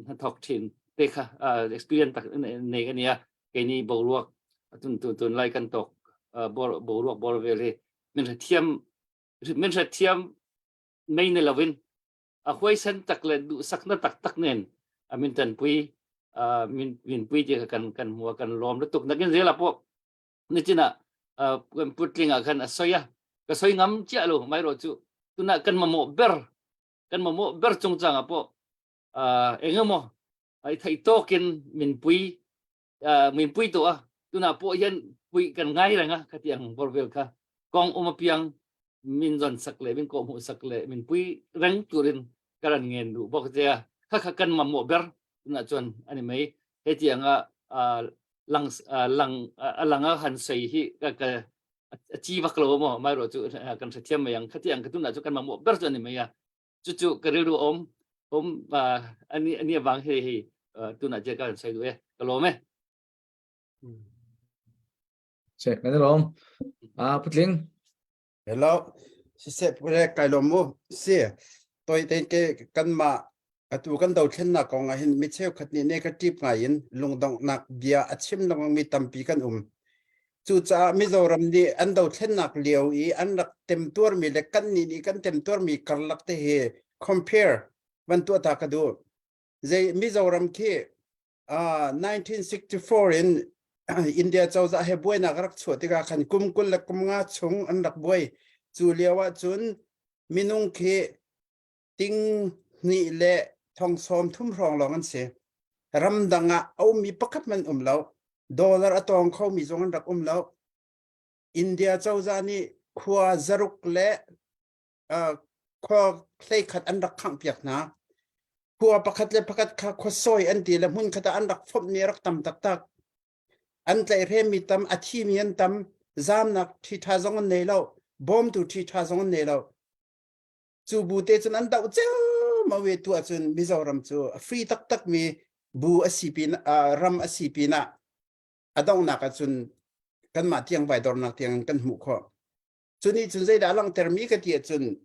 hnathawk thin te kha experience tak nei ania keini boruak tun tun tun lai kan tok boruak bor vel hi min hrethiam min hrethiam mei ni lovin a huaisen tak le duhsakna tak tak nen a min tanpui min min pui ti kan kan hmu kan lawm lutuk nakin zela pawh nichina kan putlinga khan a soi a ka soi ngam chiah lo mai ro chu tuna kan mamawh ber kan mamawh ber chungchanga pawh engemaw ai thei tawkin min pui min pui tawh a tunah pawh hian pui kan ngai reng a khatiang bawr vel kha kawng um apiang min zawn sak le min kawhhmuh sak le min pui reng turin ka ran ngen duh bawk che a kha kha kan mamawh ber tunah chuan ani mai hetianga lang lang a langa han sei hi ka ka a chi vak lo maw mai ro chu kan hrethiam mai ang khatiang ka tunah chu kan mamawh ber chu ani mai a chu chu ka rilru awm awm ani ani awang hei hei tunah che ka han sawi duh e ka lawm e Che kan lawm a putling Hello siseh pure kai lawm mu si toi te ke kan ma atu kan do thlen na kong ah hin mi cheukhat nih negative ngai in lungdonghnak bia a chim lengmang mi tampi kan um Cucaah Mizoram nih an dothlennak lio i an rak temtuarmi le kannih nih kan temtuarmi karlak te hi compare van tuah ta ka duh. Zei Mizoram khi uh, 1964 in India cozah he buainak rak chuah tikah khan kum 20 le kum nga chung an rak buai. Cu lio ah cun minung khi ting hnih le thong sawm thum hrawng lawng an si. Ramdang ah a ummi pakhat man um lo. Dollar a tawng khomi zong an rak um lo. India cozah nih khua zaruk le uh, khua hleikhat an rak khangh piak hna. Khua pakhat le pakhat kha khua sawi an ti le hmun khat ah an rak fomh ni rak tam taktak. An tlaihhremmi tam, a thimi an tam, zamnak ṭhi ṭha zong an nei lo, bawmtu ṭhi ṭha zong an nei lo. Cu bu te cun an doh ceomo i tu ahcun Mizoram cu a free taktak mi bu a si pin ram a si pinah a donghnak ahcun kanmah tiang vaidornak tiang in kan hmuh khawh. Cu nih cun zeidah a langhtermi ka ti ahcun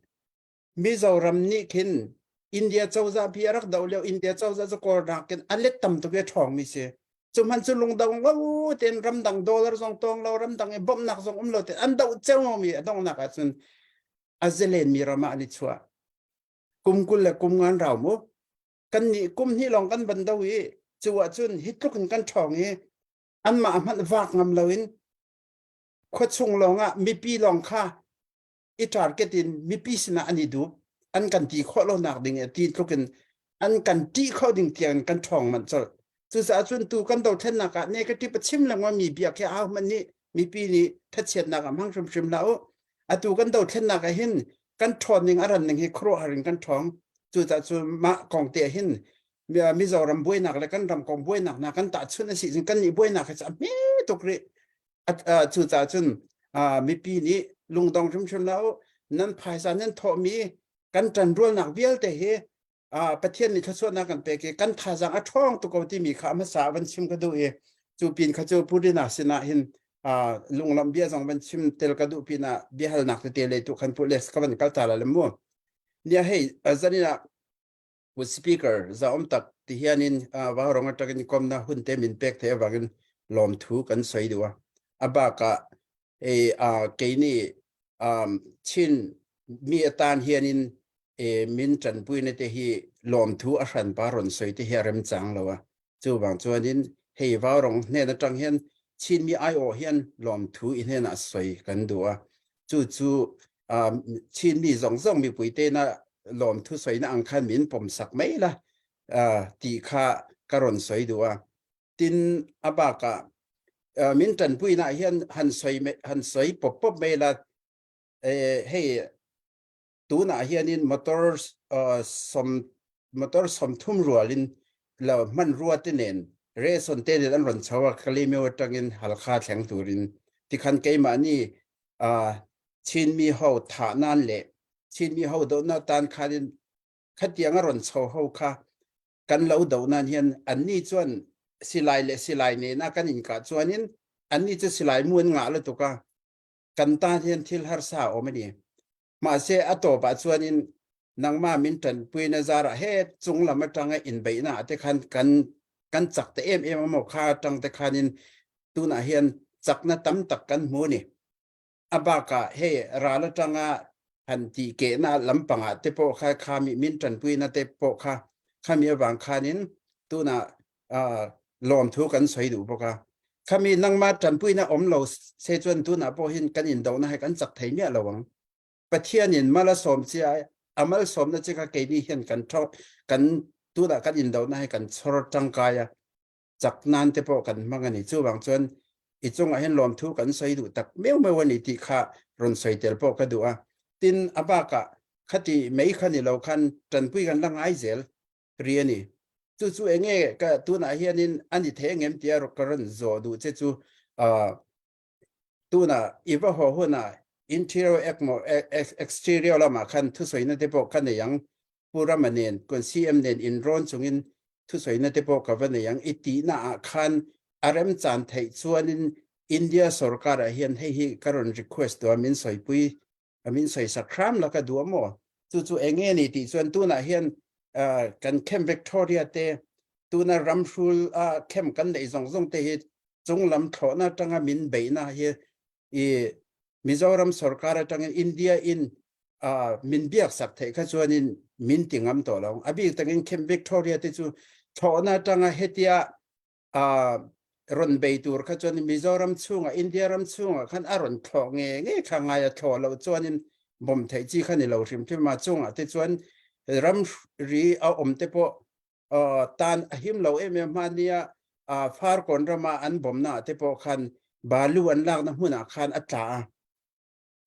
Mizoram nih khin India cozah pi a rak doh lio India cozah cu Kawl nakin a let tam tuk i a ṭhawngmi si. Cu hmanh cu lungdong lo tein ramdang dollar zong tawng lo ramdang i bawmhnak zong um lo tein an doh ceomo i a donghnak ahcun a zalenmi ram ah an i chuah. Kum 20 le kum ngan rau mu. Kan nih kum hnih lawng kan ban do i cu ahcun hi tluk in kan ṭhawng i anmah hmanh vak ngam loin khuachung lawng ah mipi lawng kha i target in mipi sinah an i dup an kan ti khawh lo nak ding ti tluk in an kan ṭih kho ding tiang kan ṭhawng manh colh. Cucaah cun tu kan dothlennak ah negative a chim lengmang mi bia khi au hmanh nih mipi nih thachiatnak ah hmang hrimhrim hlah u. Atu kan dothlennak ah hin kan ṭhawn ning a ran ning hi khuaruahhar in kan ṭhawng. Cucaah cu mah kong te ah hin Mizoram buainak le kan ram kong buainak hna kan tahchunh a si cun kan nih buainak hi cu a hme tuk rih. Cucaah cun mipi nih. Lungdong hrimhrim hlah u. Nan phaisa nan thawhmi kan ṭanrualnak vialte hi Pathian nih thluachuahnak kan pek i kan thazaang a ṭhawng tuk ko timi kha a hmasa van chim ka duh i cu pin kha cu Purina sinah hin lunglam bia zong van chim tel ka duh pinah biahalnak tete le tu khan pu les ka van kal ta la le mu. Nia hei zanin ah pu speaker za om tak ti hian in va rong atangin komna hun te min pek the awangin lawm thu kan soi duwa. Abaka e kei nih Chin mi atan hian in e min ṭanpui na te hi lawmthu a hran pa ron soi te hi a rem chang lo a chu wang chuan in hei vau rong hnen atang hian Chin mi ai o hian lawmthu i hnen ah soi kan du a chu chu Chin mi zong zong mi pui te na lawmthu soi na ang khan min pom sak mai la ti kha ka ron soi du a tin a bakah min ṭanpui na hian han soi han soi pop pop mai la hei tunah hianin motor som motor 30 rualin lo hmanrua te nen ration te nen an ron chho a Kalemyo atangin Halkha thleng turin tikhan keimah ni Chinmi ho thah nan le Chinmi ho do na tan khanin khatiang a ron chho ho kha kan lo do nan hian anni chuan silai le silai nena kan in ka chuanin anni chu silai mu an ngah lutuk a kan tan hian thil harsa awm ani mahse a tawpah chuanin nangma min tanpui na zarah he chung lam atanga in beihna te khan kan kan chak te em em amaw kha atang te khanin tunah hian chakna tam tak kan hmu ni A bakah hei ral atanga han tih kehna lampangah te pawh kha khami min tanpuina te pawh kha khami avang khanin tunah lawmthu kan sawi duh bawk a. Khami nangma tanpuina awm lo se chuan tunah pawh hin kan indona hi kan chak thei miah lo ang. Pathianin mal a sawm chia a mal sawmna che kha keini hian kan kan tunah kan indona hi kan chhawr tangkai a. chak nan te pawh kan hmang a ni. Chuvang chuan i chungah hian lawmthu kan sawi duh tak meuh meuh a ni tih kha rawn sawi tel pawh ka duh a. Tin, a bakah khati mei kha ni lo khan tanpui kan la ngai zel ri a ni. Chu chu enge ka tunah hianin a ni thei angem tia ka rawn zawh duh che chu tunah i va haw hunah interior exterior lamah khan thusawiina te pawh ka nei ang Pu Rama nen kan CM nen inrawn chungin thusawiina te pawh ka va nei ang i tihna ah khan a remchan theih chuanin India sorkar ah hian hei hi ka rawn request duh a min sawipui a min sawisak hram la ka duh a maw chu chu enge ni tih chuan tunah hian kan Camp Victoria te tuna ramhrul a camp kan neih zawng zawng te hi chunglam thlawhna atanga min beihna hi i Mizoram sorkar atangin India in min biak sak theih kha chuanin min ti ngam tawh lo. A bik takin Camp Victoria te chu thlawhna atanga hetia rawn bei tur kha chuan Mizoram chhunga India ram chhunga khan a rawn thlawh nge nge kha ngai a thlawh loh chuanin bawm theih chi kha ni lo hrim hrim a chungah te chuan ram ri a awm te pawh tan a him lo em em hma nia Farkawn rama an bawmna te pawh khan balu an lakna hmunah khan a tla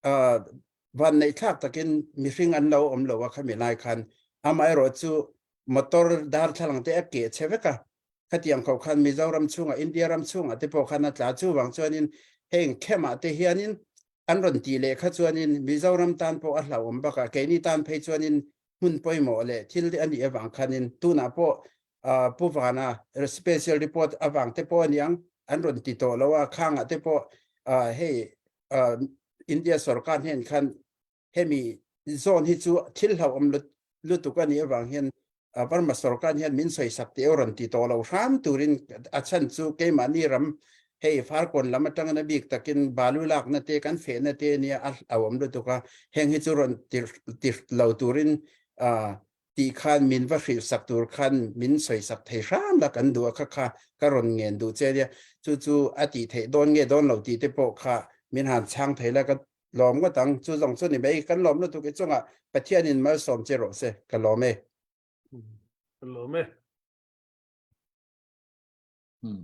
a van neih thlak takin mihring an lo awm lo a khami lai khan amaherawh chu motor darthlalang te a keh che vek a khatiang kho khan Mizoram chhunga India ram chhunga te pawh khan a tla chu wang chuanin heng khemah te hianin an rawn tih leh kha chuanin Mizoram tan pawh a hlauhawm bakah keini tan phei chuanin hmun pawimawh leh thil te a nih avang khanin tunah pawh Pu Vana special report avang te pawh aniang an rawn ti tawh lo a khangah te pawh hei India sorkar hnen khan hemi zawn hi chu thil hlauhawm lutuk a nih avang hian Burma sorkar hian min sawisak teh rawn ti tawh lo hram turin a chhan chu keimahni ram hei Farkawn lam atangin a bik takin balu lakna te kan fehna te nia a hlauhawm lutuk a heng hi chu rawn ti lo turin tih khan min va hrilh sak tur khan min sawisak thei hram la kan duh a kha kha ka rawn ngen duh che nia chu chu a tih theih dawn nge dawn lo tih te pawh kha min han chhang thei la ka lawm ngawt ang chu zawng chu ni mai kan lawm lutuk i chungah Pathianin malsawm che rawh se ka lawm e. Ka lawm e. Hmm.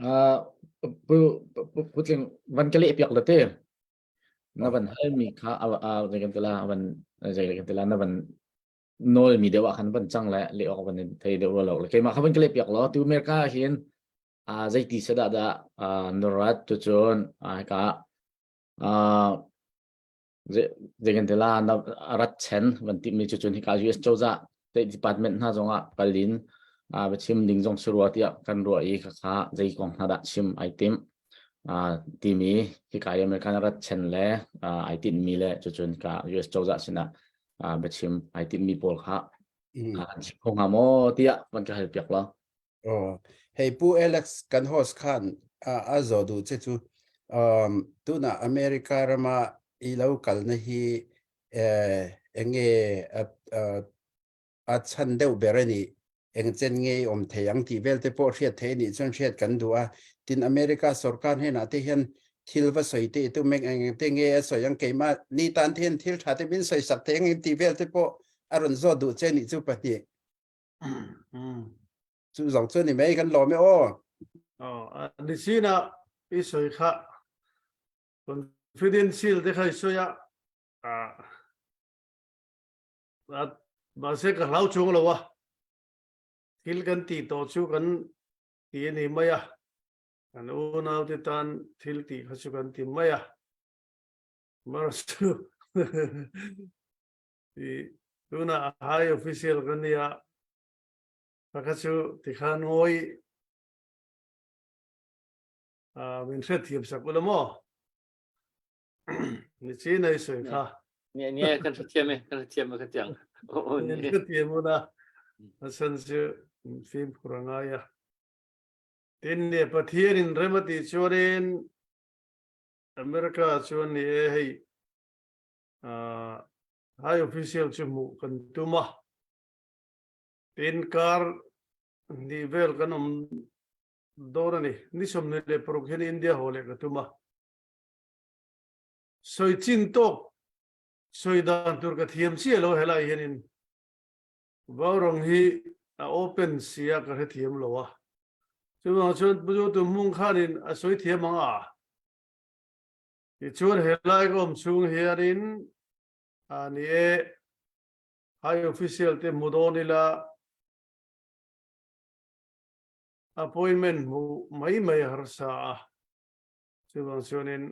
Uh, pu pu tling van ka leh piak la te na van hal mi kha a a zei kan tila van zei kan tila na van nawl mi deuh ah khan van cang le le ok van thei deuh lo le keimah kha van ka leh piak lo tu America hin a zeiti se dah dah narat tu cun a ka a. Zeikantila na rat chen van ti mi cu cun hika US cozah State Department hna zongah kalin a chim ding zong si rua tiah kan ruah i khakha zei kong hna dah chim ai tim timi hika i American rat chen le ai tinhmi le cucun ka US cozah sinah biachim ai tinhmi pawl kha an chim kho hnga maw tiah van ka hal piak law. Oh, hei Pu Alex kan host khan a zo du che chu um tuna America rama i lo kal na hi eh enge a chan deuh ber ani eng chen nge om thei ang ti vel te pawh hriat thei ni chuan hriat kan du a tin America sarkar hena te hian thil va soi te tu meng eng te nge a soi ang keima ni tan then thil tha te min soi sak te ang ti vel te pawh a ron zo du che ni chu pahnih Cu zong cu ni mei kan lawm e aw. Oh, ni sina i soi kha confidential te kha i soi a a ma se ka hlau chung lo a thil kan ti to chu kan ti ni mai a kan unau te tan thil ti kha chu kan ti mai a mar chu I tuna high official kan nia pakha chu tikhan ngoi min hret thiam sak ula mo ni chi nei soi kha Nie nie kan hrethiam e kan hrethiam e ka tiang o ni hrethiam una asan chu fim khuranga ya tin ne pathian in remati chuanin America chuan ni e hei high official chu hmuh kan tum a tin kar ni vel kan awm dawn a ni ni 26 hian India haw leh ka tum a sawi chin tawk sawi dan tur ka thiam chiah lo helai hianin Vaurawng hi a open sia ka hrethiam lo a chuvang chuan Pu Zotu hmung khanin a sawi thiam ang a Tichuan helai ka awm chhung hianin a ni e, high official te hmu dawn ila appointment hmuh mai mai a harsa a, chuvang chuanin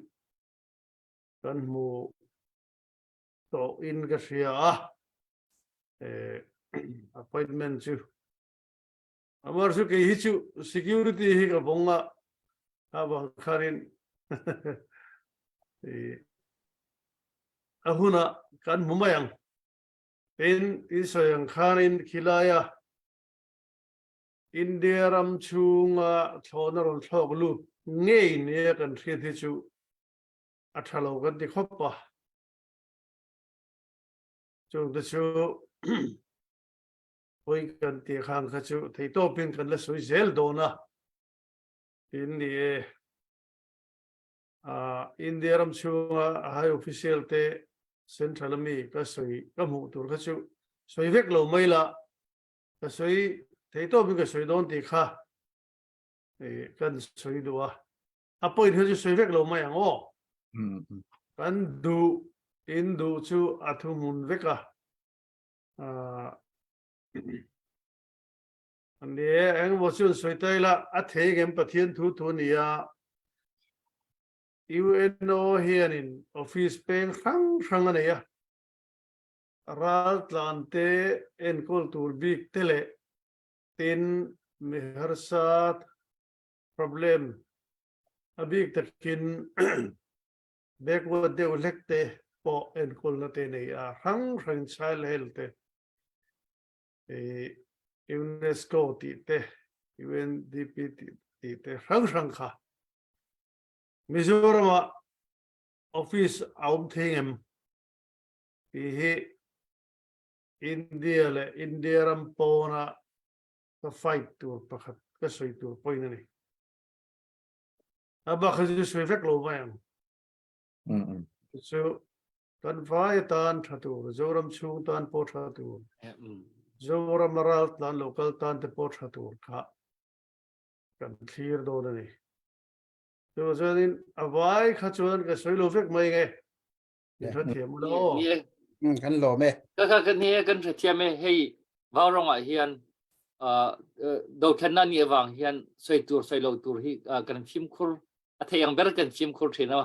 kan hmu tawh in ka hria a, appointment chu Amar chu kei hi chu security hi ka vawng a, a vang khanin a huna kan hmu mai ang. Tin, i sawi ang khanin khilaia India ram chhunga thlawhna rawn thlawk lut ngei nia kan hriat hi chu a tha lo kan ti khawp a. Chungte chu Hawi kan tih khan kha chu theihtawpin kan la sawi zel dawn a, tin ni e. India ram chhunga high official te central ami ka sawi ka hmuh tur kha chu sawi vek lo mai la, ka sawi theihtawpin ka sawi dawn tih kha kan sawi duh a. A point kha chu sawi vek lo mai ang aw. Kan duh in duh chu a thuhmun vek a. Ni e, engemaw chuan sawi ta ila, a thei ngem Pathian thu thu nia. UNO hianin office peng hrang hrang a nei a, raltlan te enkawl tur bik te leh tin mi harsa problem a bik takin Backward deuh hlek te pawh enkawlna te nei a, hrang hrangin child health te, UNESCO tih te, UNDP tih te hrang hrang kha Mizoramah office a awm thei ngem tih hi India leh India ram pawna ka fight tur pakhat ka sawi tur point a ni. A bak hi chu sawi vek lo mai ang. Chu kan vai tan tha tur, Zoram chhung tan pawh tha tur, Zoram a ral tlan local tan te pawh tha tur kha kan thlir dawn a ni. Chu chuanin a vai kha chuan ka sawi lo vek mai nge. Min hrethiam ula aw. Kan lawm e. Ka ka kan he kan hrethiam e hei Vaurawng ah hian dothlenna ni awang hian soi tur soi lo tur hi kan fimkhur a thei ang ber kan fimkhur thin a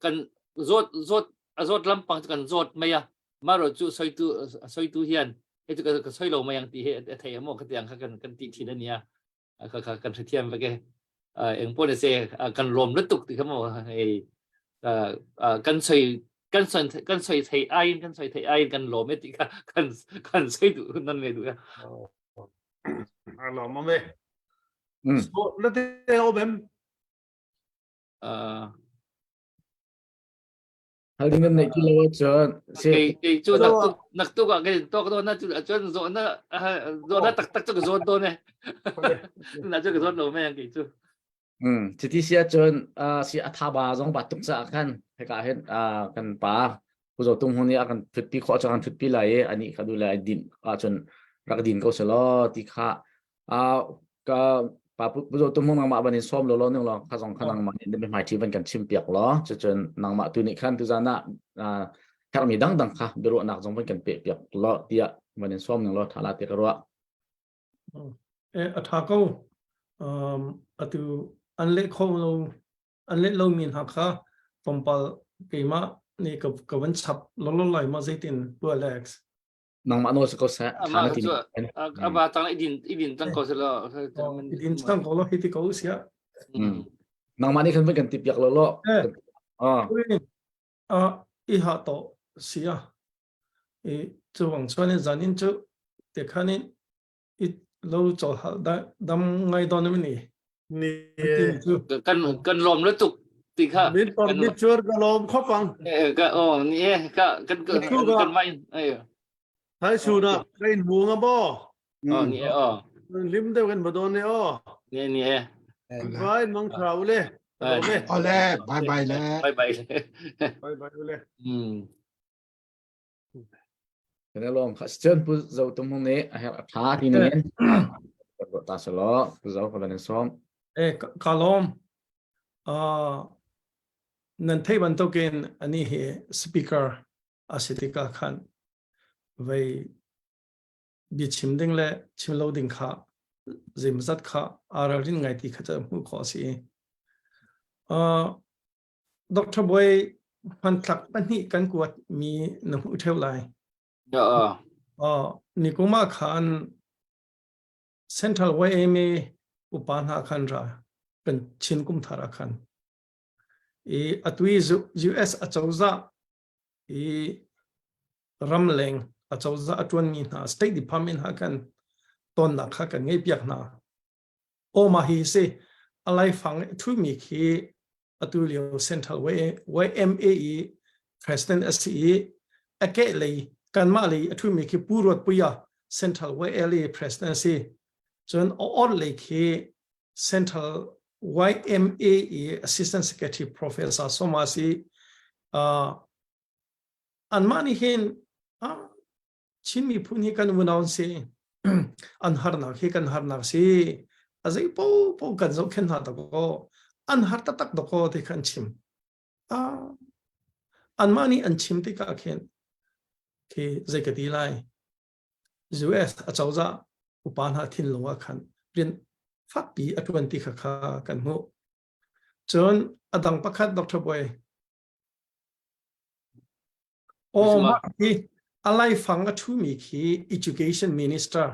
kan zawt zawt a zawt lampang cu kan zawt mei a maro cu soitu soitu hian he cu ka soi lo mai ang ti he a thei amo ka tiang kha kan kan ti thin ania kha kha kan hrethiam veke eng pon se kan lom lutuk ti kha mo ei kan soi kan soi kan soi thei ai kan soi thei ai kan lom e ti kha kan kan soi du nan ngai du a lom ame so la te obem Hal ding nan neih ti lo ahcun si kei kei cu nak tuk nak tuk ah kei tok do na cu cun zo na zo na tak tak cu ka zawn tawn e na cu ka zawn lo me kei cu Mm chiti sia cun si atha ba zong ba tuk ca khan heka hin kan pa pu zo tung hun i a kan thutpi khawh cu kan thutpi lai i ani kha du le ai din ahcun rak din ko selaw ti kha ka pa pu zo tum nangmah ban in som lo lo ning lo kha zong kha nangmah nih mi hmai thi van kan chim piak lo cucun nangmah tu nih khan tuzan ah hermi dang dang kha biaruahnak zong van kan pe piak lo tiah van in som ning lo tha la ti ka ruah e a tha ko um atu an le kho lo an le lo mi hna kha tlawmpal keimah nih ka ka van chap lo lo lai ma zeitin pu Alex nangmah nawl si ko seh tha na ti aba tang idin idin tang ko selo idin tang ko lo hi ti ko sia nangmah nih khan van kan ti piak lo lo ah a i ha to sia i chuwang chuan in zanin chu te khanin i lo chawl hal dam ngai don mi ni ni kan kan lom lu tuk ti kha min por mi chur ka lom khop ang ka o ni e ka kan kan mai ai thai su na kain mu nga bo o ni e o lim deuh kan badon ne o ni ni e vai mang thau le ole bye bye le bye bye le bye bye le mm Kan lawm kha cun Pu Zo Tum Hung nih a herh a ṭha ti ning in ta selaw Pu Zo ka van in sawm. E ka lawm. Uh, nan thei bantukin ani hi speaker a si tikah khan vei biachim ding le chim lo ding kha zeimazat kha aa ralrin ngai ti kha cu hmuh khawh a si. Uh, Dr. Bawi hmanthlak pahnih kan kuat mi na hmuh ṭheu lai. Ya. Uh, nikum ah khan Central YMA upa hna khan ra kan Chin kum thar ah khan i atui US acozah i ramleng acozah a ṭuanmi hna State Department ha khan tonnak kha kan ngei piak hna. Aw mah hi si a laifang ṭhumi khi atu lio Central YMA i President a si i a kehlei kanmah lei a ṭhumi khi Pu Ruat Puia Central YLA President a si. Cun a or lei khi Central YMA i Assistant Secretary Professor Soma si. Uh, anmah nih hin ah, Chin miphun hi kan unau an si. An harnak hi kan harnak si. A zei popo kan zohkhenh hna dakaw. An har taktak dakaw ti kha an chim. Ah, anmah nih an chim tikah khin khi zei ka ti lai. US acozah upa hna thinlung ah khan rian fakpi a ṭuan ti kha kha kan hmuh. Cun a dang pakhat Dr. Boy Aw mah hi a laifang a ṭhumi khi Education Minister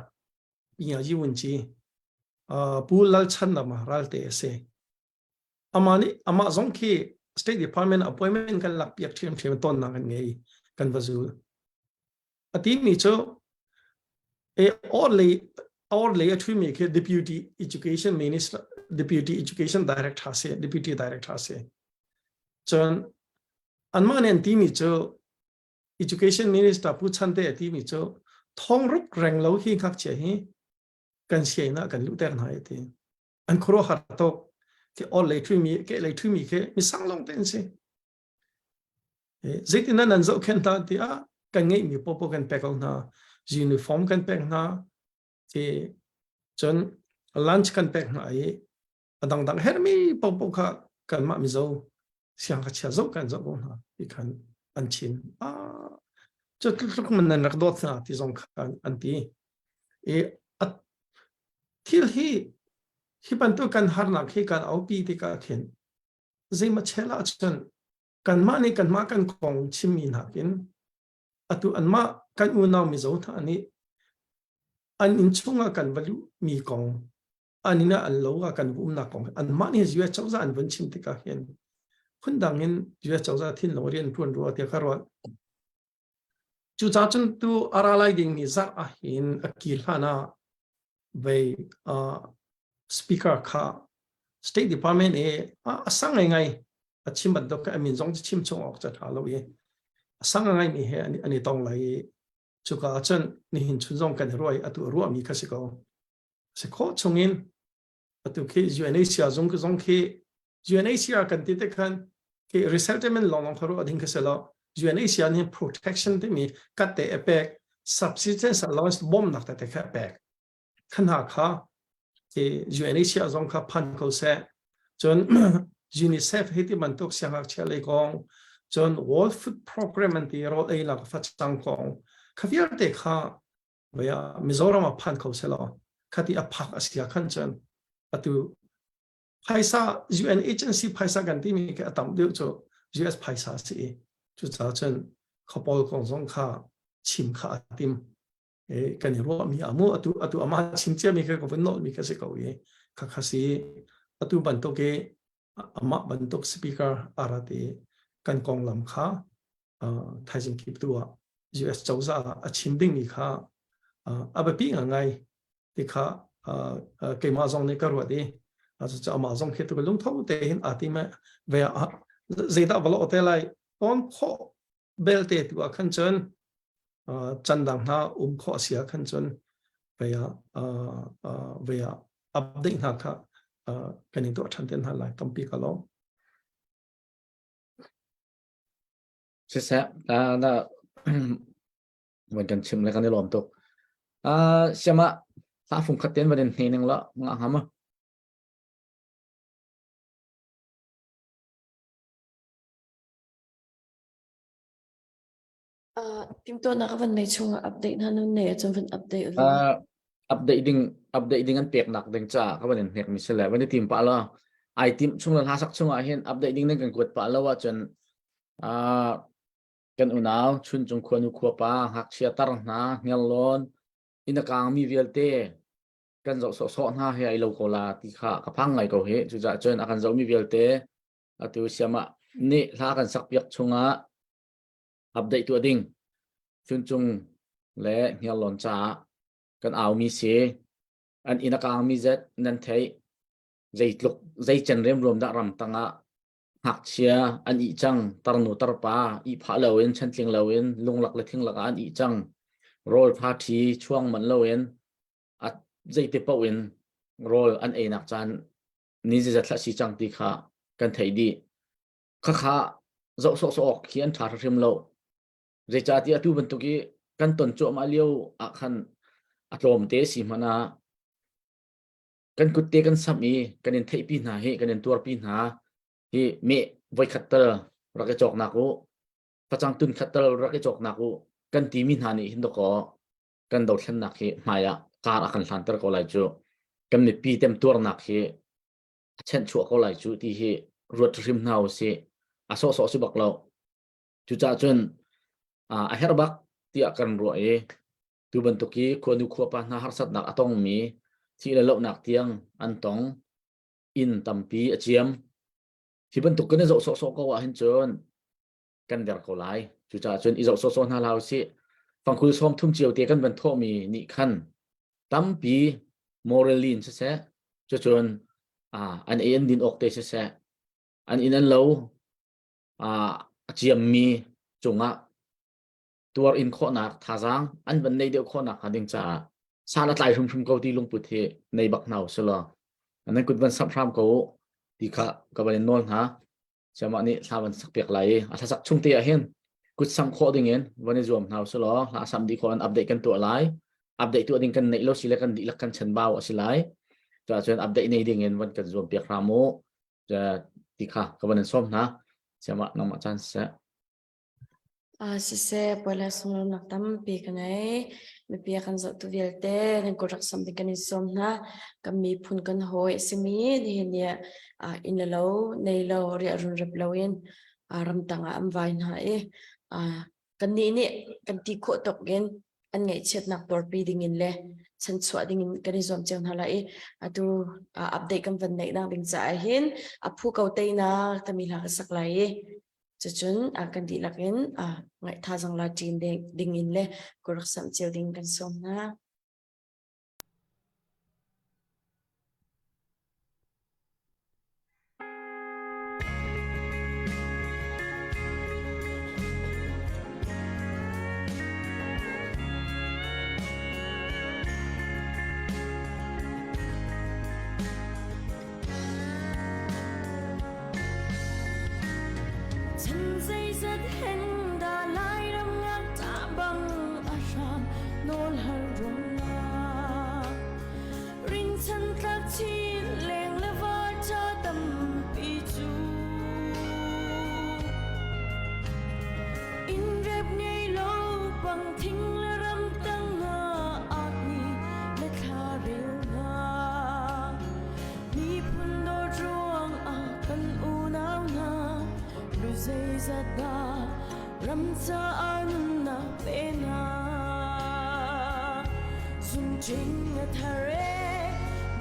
Pi Wunci Pu Lal Chan Lama Ralte a si. Amah nih amah zong khi State Department appointment kan lak piak ṭhiamṭhiam tawnnak kan ngei kan va zul. A timi cu e or lei or lei a ṭhumi khi Deputy Education Minister Deputy Education Director si Deputy Director si. Cun Anmah nih an timi cu Education Minister Pu Chan Te a timi cu thongruk reng lo hi ngakchia hi kan sianginn ah kan luhter hna i ti. An khuaruahhar tuk. Khi all lei ṭhuimi, ke lei ṭhuimi khi misang lawng te an si. Zeitin nan zohkhenh hna tiah kan ngeihmi popo kan pek ko hna. Uniform kan pek hna. Khi cun lunch kan pek hna i a dangdang hermi popo kha kanmah Mizo siangngakchia zoh kan zoh ko hna ti khan an chim. Ah, cu tluk man nan rak dawt hna ti zong khan an ti. I thil hi hi bantuk kan harnak hi kan aupi tikah khin zeima chel ah cun. Kanmah nih kanmah kan kong chimmi nakin atu anmah kan unau Mizo hna nih an inn chungah kan va luhmi kong an inn ah an lo ah kan umnak kong anmah nih US cozah an vun chim tikah hin phundang in US cozah thinlung rian ṭuan rua tiah ka ruat. Cucaah cun tu a ra lai dingmi zarh ah hin a kir hlan ah vei uh, speaker kha State Department i a sang ngai a chim bantuk a min zong chim chung awk ca ṭha lo i a sang ngai mi he an i tong lai i cuka ah cun nihin chun zong kan i ruai atu ruahmi kha si ko si khawh chungin atu khi UNHCR zung zong khi UNHCR kan ti te khan khi resettlement long long kha ruah ding kha si lo UNHCR nih protection timi kat te a pek subsistence allowance bawmnak te te kha a pek kha hna kha khi UNHCR zong kha phan ko seh cun UNICEF hi ti bantuk siangngakchia lei kong cun World Food Program an ti rawl ei lak facang kong kha vialte kha vaya Mizoram ah phan kho seh law khati a phak a sia khan cun atu phaisa UN agency phaisa kan timi khi a tam deuh cu US phaisa si i cucaah cun khapol kong zong kha chim kha a tim e kan i ruahmi amu atu atu ama chim ciami kha ka vun nolmi kha si ko i kha kha si atu bantuk i amah bantuk speaker arat i kan konglam kha thaizing kip tu ah US cozah ah a chim dingmi kha a biapi ngai ti kha keimah zong nih ka ruat i cucu amah zong khi tu lungtho te hin aa ti ve zeidah va lo te lai ton khawh belte tu ah khan cun chan dang hna um khawh sia khan cun vei ah vei ah update hna kha kan in tuah ṭhan te hna lai tampi ka lawm. Siseh, na van kan chim le kan i lawm tuk. Uh, siama hla fung khat ten van in hne ning la nga hama. Uh, timtuahnak a van nei chungah update hna nan nei ahcun van update u. Uh, update ding update ding an peknak ding ca ka van in hnek mi si le van i tim pah la ai tim chung le hla sak chungah hin update ding nan kan kuat pah lo ahcun uh, kan unau chuncung khuanu khuapa ngakchia tar hna ngerlawn inn a kang mi vialte kan zoh sawhsawh hna he ai lo ko la ti kha ka phang ngai ko hi cucaah cun a kan zoh mi vialte atu siama nih hla kan sak piak chungah update tuah ding Chuncung le Hniarlawn caah kan aumi si an inn a kaangmi zet nan theih zeitluk zeicen remruam dah ram tangah ngakchia an ih cang tarnu tarpa ihphah loin chantling loin lunglak le thinglak ah an ih cang rawl tha ṭhi chuang manh loin a zeite paoh in rawl an einak caan ni zeizat thlah si cang ti kha kan theih dih Khakha zoh sawhsawh awk khi an ṭha hrim lo. Zeicahtiah atu bantuk i kan ton cuahmah lio ah khan a tlawmte si hmanh ah kan kutte kan samh i kan in theihpi hna hi kan in tuarpi hna hi meh voikhat tal rak i cawknak u facang tun khat tal rak i cawknak u kan timi hna nih hin dawkaw kan dothlennak hi hmai ah kar a kan hlanter ko lai cu kan mipi temtuarnak hi a chenhchuah ko lai cu ti hi ruat hrim hna u sih a sawhsawh si bak lo cucaah cun a herh bak tiah kan ruah i tu bantuk hi khuanu khuapa hna harsatnak a tongmi thih le lohnak tiang an tong inn tampi a ciam hi bantuk kan i zoh sawhsawh ko ah hin cun kan der ko lai cucaah cun i zoh sawhsawh hna hlah usih fangkhul sawm thum cio te kan van thawhmi nih khan tampi morally in siseh cucun an ei an din awk te siseh an inn an lo a ciammi cungah tuar in khawhnak thazaang an van nei deuh khawhnak hnga ding caah san a tlai hrimhrim ko ti lungput hi nei bak hna usih nan kut van samh hram ko ti kha ka van in nawl hna Siamah nih hla van sak piak lai i a hlasak chung te ah hin kut sam khawh ding in van i zuam hna usih law hla sam dih khawh in update kan tuah lai. Update tuah ding kan neih lo si le kan dihlak kan chanbau a si lai. Cuah cun update nei ding in van kan zuam piak hram u. Ti kha ka van in sawm hna. Siamah nangmah caan siseh. Ah, siseh, puai sunglawinak tampi ka ngei. Mipi a kan zohtu vialte nan kut rak sam ding kan in sawm hna. Kan miphun kan hawi a simi nihin ni ah inn le lo, nei lo, riahrun rep loin. Ramtang ah an vai hna i kannih nih kan ti khawh tawk in an ngaihchiatnak tuarpi ding in le chanchuah ding in kan i zuam cio hna lai i atu update kan van neih nak ding caah hin a phu ko teinak tami hla ka sak lai i cucun kan dihlak in ngaih thazang la ṭin ding in le kurak samh cio ding kan sawm hna. Chan zeizat hen dah Lairam ngakṭah bang a hram nawl har ruangah rinchan tlak chin leng le var ca tampi cu inn rep ngei lo bang thing le ram tang ah ni le thla rel hna miphun dawt ruang ah kan unau hna lu zeizat dah ram caah nunnak pe hna zunṭing a thar e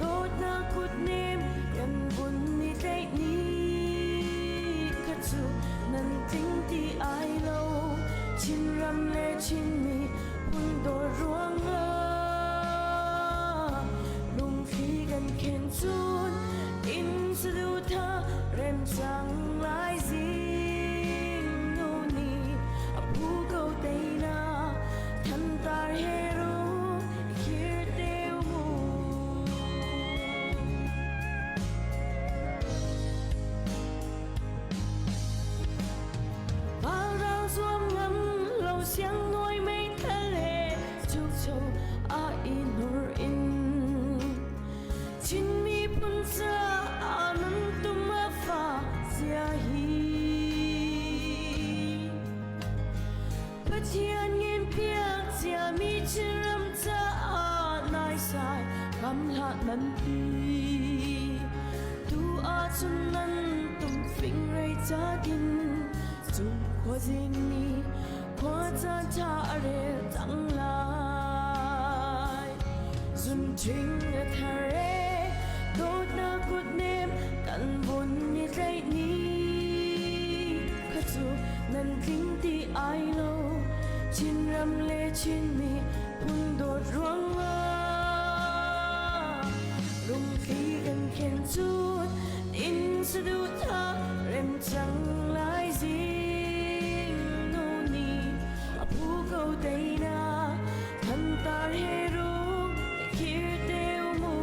dawtnak kutnem kan vun ni tleih ni kha cu nan tling ti ai lo Chinram le Chinmi phun dawt ruangah lungthli kan khen cun inn saduhthah rem cang lai zing nu nih a phu ko teina thantar he ru khir te mu. Valral zuam ngam lo siang nuai meithal he chukcho a i nur in Chin miphun caah nun tum a fa zia hi Pathian ngen piak ciami Chinram caah naisai kam hlah nan ti tu ahcun nan tum fingrei ca din cu khuazing nih khua caan ṭha a rel cang lai. Zunṭhing a thar e, dawtnak kutnem kan vun i tlaih ni kha cu nan tling ti ai lo. Chinram le Chinmi phun dawt ruangah lungthli kan khen cun inn saduhthah rem cang lai zing nu nih a phu ko teina thantar he rung khir te mu.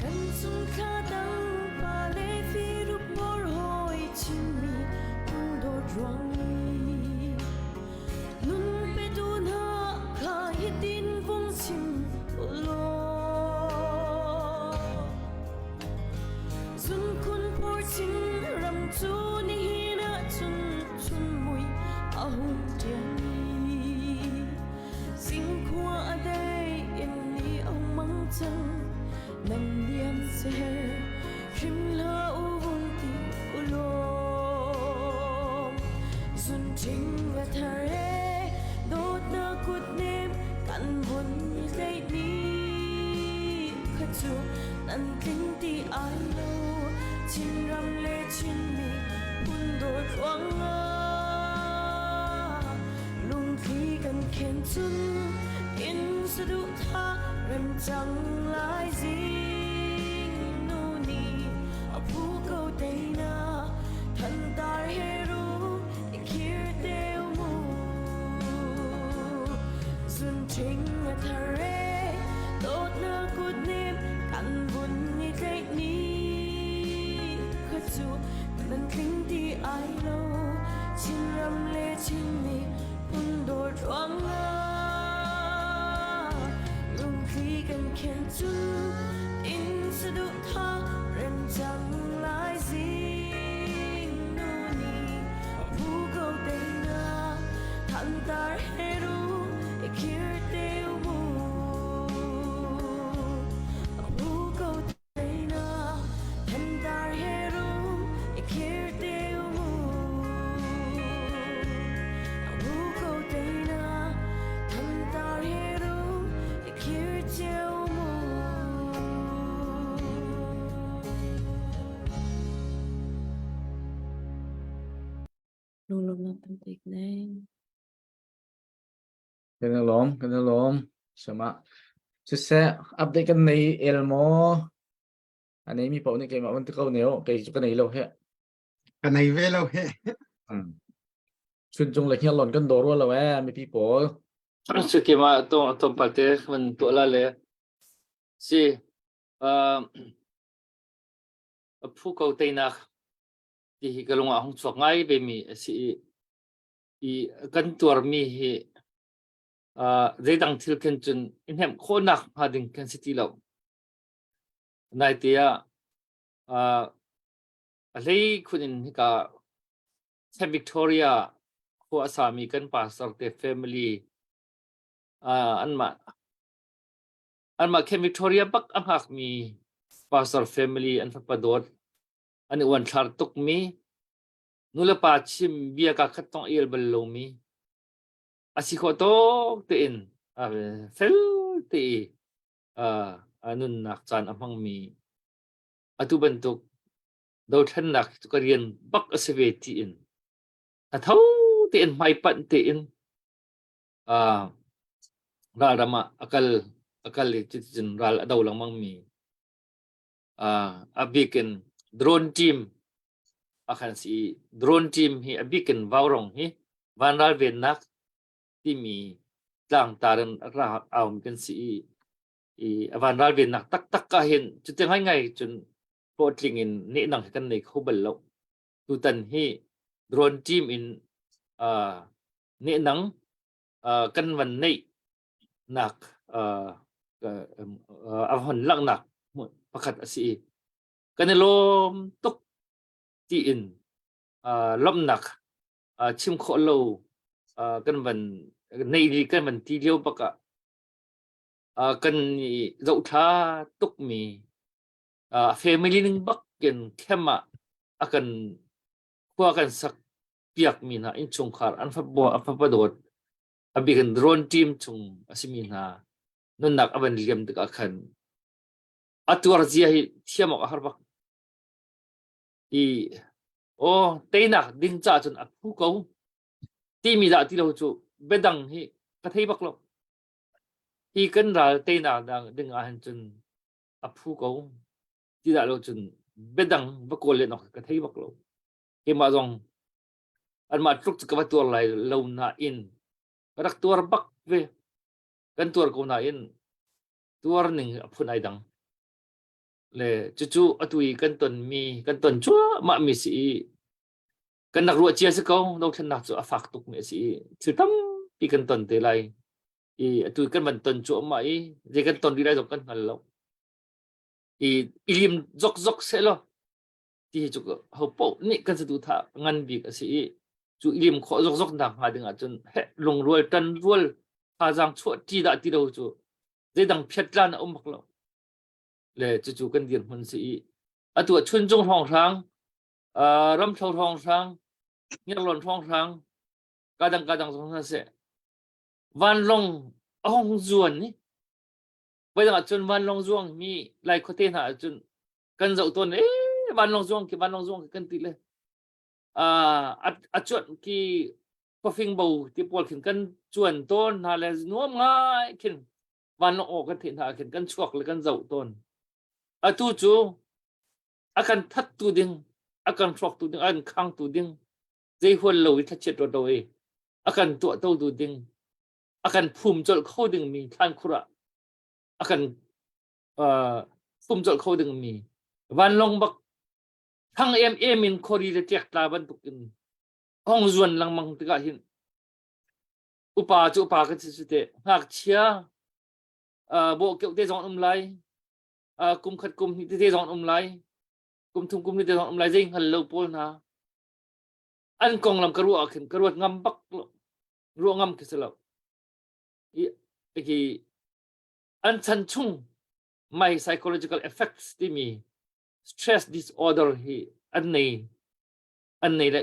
Kan chungkhar dang pa le firuk bor hoi chimmi phung dawt ruang i nun petu hna kha hitin vung chim ulaw Zunkhun phor chin ram cu nihin ah cun chun mui a hung ṭian i Zingkhua a dei in ni a mang cang nan liam ser hrim hlah u vung ti ulaw Zunṭhing a thar e dawtnak kutnem kan vun tleih ni kha cu nan tling ti ai lo Chinram le Chinmi phun dawt ruangah lungthli kan khen cun inn saduhthah rem cang lai zing nu nih a phu ko teina thantar he ru i khir te mu zunṭhing a thar e dawtnak kutnem. ai lo Chinram le Chinmi phun dawt ruangah lungthli kan khen cun inn saduhthah rem cang lai zing nu nih a phu ko teinak thantar he ru i khir te mu a phu ko teinak thantar he ru i khir te mu a phu ko teinak thantar he ru i khir cio mu. Lunglawmhnak tampi ka nei. Kan i lawm, kan i lawm. Sama. Siseh, update kan nei el maw? A nei mi paoh nih keimah van ti ko ne o, kei cu ka nei lo he. Ka nei ve lo he. Hmm. Chuncung le hniarlawn kan daw rua lo eh, mipi pawl. Cu keimah to tlawmpal te van tuah la le si uh, phu ko teinak ti hi ka lung ah hung chuak ngai ve mi a si i i kan tuarmi hi uh, zeidang thil khin cun i hnemh khawhnak hnga ding kan si ti lo. Naite ah uh, a hlei khun in hika Saint Victoria khua a sami kan pastor te family uh, anmah anmah Camp Victoria bak a hngakmi pastor family an fapa dawt an i uanthlar tukmi nulepa chim bia ka khat tong el bal lomi a si khawh tawk tein fel te i a nunnak caan a hmangmi atu bantuk dothlennak cu ka rian bak a si ve tiin a tho tein hmaipanh tein ralram ah a kal a kal i cuticun ral a do lengmang mi a bik in drone team a khan si i drone team hi a bik in vaurong hi vanral vennak timi tlangtar in ra aum kan si i i a vanral vennak taktak ah hin cuti ngaingai cun hlawhtling in nehnang hi kan nei kho bal lo. Tutan hi drone team in uh, nehnang uh, kan van neih nak uh, uh, a hon langhnak pakhat a si i kan i lawm tuk tiin uh, lawmhnak uh, chim khawh lo uh, kan van nei li kan van ti lio bak ah uh, kan i zohthla tukmi uh, family ning bak in khem ah a kan khua kan sak piak mi hna innchungkhar an fapa an fapa dawt a bik in drone team chung a simi hna nunnak a van liam tikah khan a tuar zia hi thiam awk a har bak i aw teinak ding ca cun a phu ko timi dah ti lo cu biadang hi ka thei bak lo hi kan ral teinak ding ah hin cun a phu ko ti dah lo cun biadang va kawl len awk ka thei bak lo keimah zong anmah tluk cu ka va tuar lai lo nain ka rak tuar bak ve kan tuar ko nain tuar ning a phun ai dang le cucu atu i kan ton mi kan ton cuahmah mi si i kan rak ruah cia si ko dothlennak cu a fak tuk mi a si i thil tampi kan ton te lai i atu kan van ton cuahmah i zei kan ton rih lai zong kan hngal lo i i lim zokzok seh law ti hi cu ho paoh nih kan saduhthah ngan bik a si i cu i lim khawh zokzok nak hnga ding ahcun heh lungrual tan rual thazaang chuah ṭi dah ti lo cu zeidang phiatlan a um bak lo le cucu kan dirhmun si i atu ah Chuncung hrawnghrang uh, Ramthlo hrawnghrang Ngerlawn hrawnghrang kadang kadang zong hna seh vanlawng a hong zuan ni voidang ahcun vanlawng zuang mi lai khuate hna ahcun kan zoh tawn e vanlawng zuang ki vanlawng zuang ki kan ti le a cuan ki khuafing bo ti pawl khin kan cuan tawn hna le nuam ngai khin vanlawng aw kan theih hna khin kan chuak le kan zoh tawn atu cu a kan thattu ding a kan hrawktu ding a kan khangtu ding zei hual lo i thlachiat ro do i a kan tuah to tu ding a kan phum colh kho ding mi thlankhur ah a kan uh, phum colh kho ding mi vanlawng bak. Thang em em in khuari le ṭek tla bantuk in hong zuan lengmang tikah hin upa cu upa kan si su teh ngakchia uh, bawh keuh te zong an um lai uh, kum khat kum hnih tete zong an um lai kum thum kum hnih te zong an um lai zei hngal lo pawl hna an konglam ka ruah ah khin ka ruat ngam bak lo ruah ngam khi si lo i hi an chan chung my psychological effects timi stress disorder hi an nei an nei le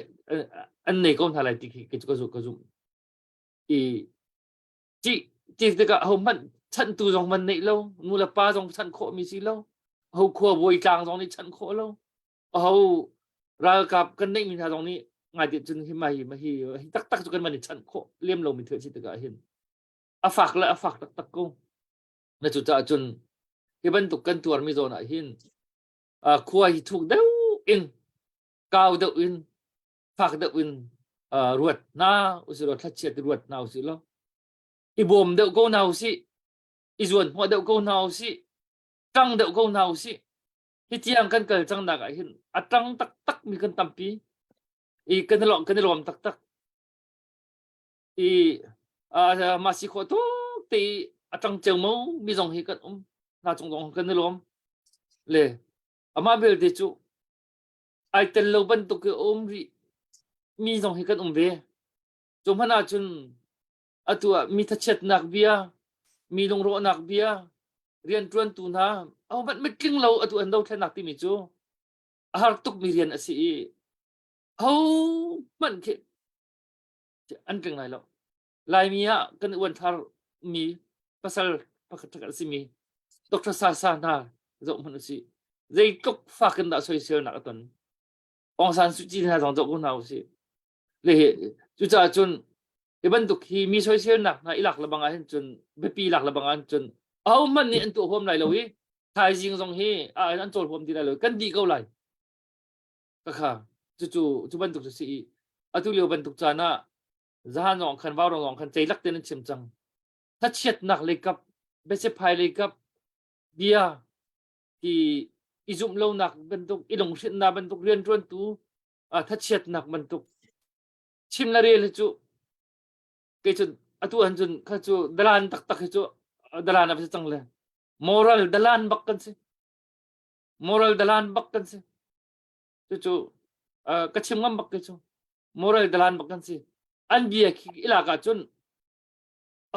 an nei ko hna lai ti khi ka zu ka zum i ti ti tikah ho hmanh chantu zong man neih lo nu le pa zong chan khawh mi si lo ho khua bawi tlang zong nih chan khawh lo ho ralkap kan neih mi hna zong nih ngai ti cun hi ma hi ma hi hi taktak cu kan man i chan khawh lem lo mi thil si tikah hin a fak le a fak taktak ko na cu caah cun hi bantuk kan tuar mi zawn ah hin khua hi thuk deuh in kau deuh in fak deuh in ruat hna usih law thlachiat ruat hna usih law i bawm deuh ko hna usih i zuan hnawh deuh ko hna usih ṭang deuh ko hna usih hi tiang kan kal cang nak ah hin a ṭang taktak mi kan tampi i kan i kan i lawm taktak i mah si khawh tuk te i a ṭang ceomo mi zong hi kan um hna cung zong kan i lawm le amah belte cu ai tel lo bantuk i a um rih mi zong hi kan um ve cu hmanh ahcun atu ah mi thachiatnak bia mi lungrawhnak bia rianṭuantu hna ahohmanh mitling lo atu an dothlennak timi cu a har tukmi rian a si i hohmanh khi an tling lai lo Laimi ah kan uanthlar mi pasal pakhat a simi Dr. Sasa hna zoh hmanh usih zeitluk fak in dah soiselnak a ton Aung San Suu Kyi hna zong zoh ko hna usih le cucaah cun hi bantuk hi mi soiselnak hna i lak lebang ah hin cun biapi lak lebang ah hin cun ahohmanh nih an tuah huam lai lo i thaizing zong hi an cawl huam ti lai lo kan dih ko lai Khakha cucu cu bantuk cu si i atu lio bantuk caan ah zahan zong khan vaurawng zong khan ceilak tein an chim cang. Thlachiatnak lei kap, biasiphai lei kap, bia ti i zumh lonak bantuk, i lunghrinhnak bantuk rianṭuantu thachiatnak bantuk chim le rel hi cu kei cun atu han cun kha cu dalan taktak hi cu dalan a si cang le moral dalan bak kan si moral dalan bak kan si cucu uh, ka chim ngam bak ke cu moral dalan bak kan si an bia khi ilak ah cun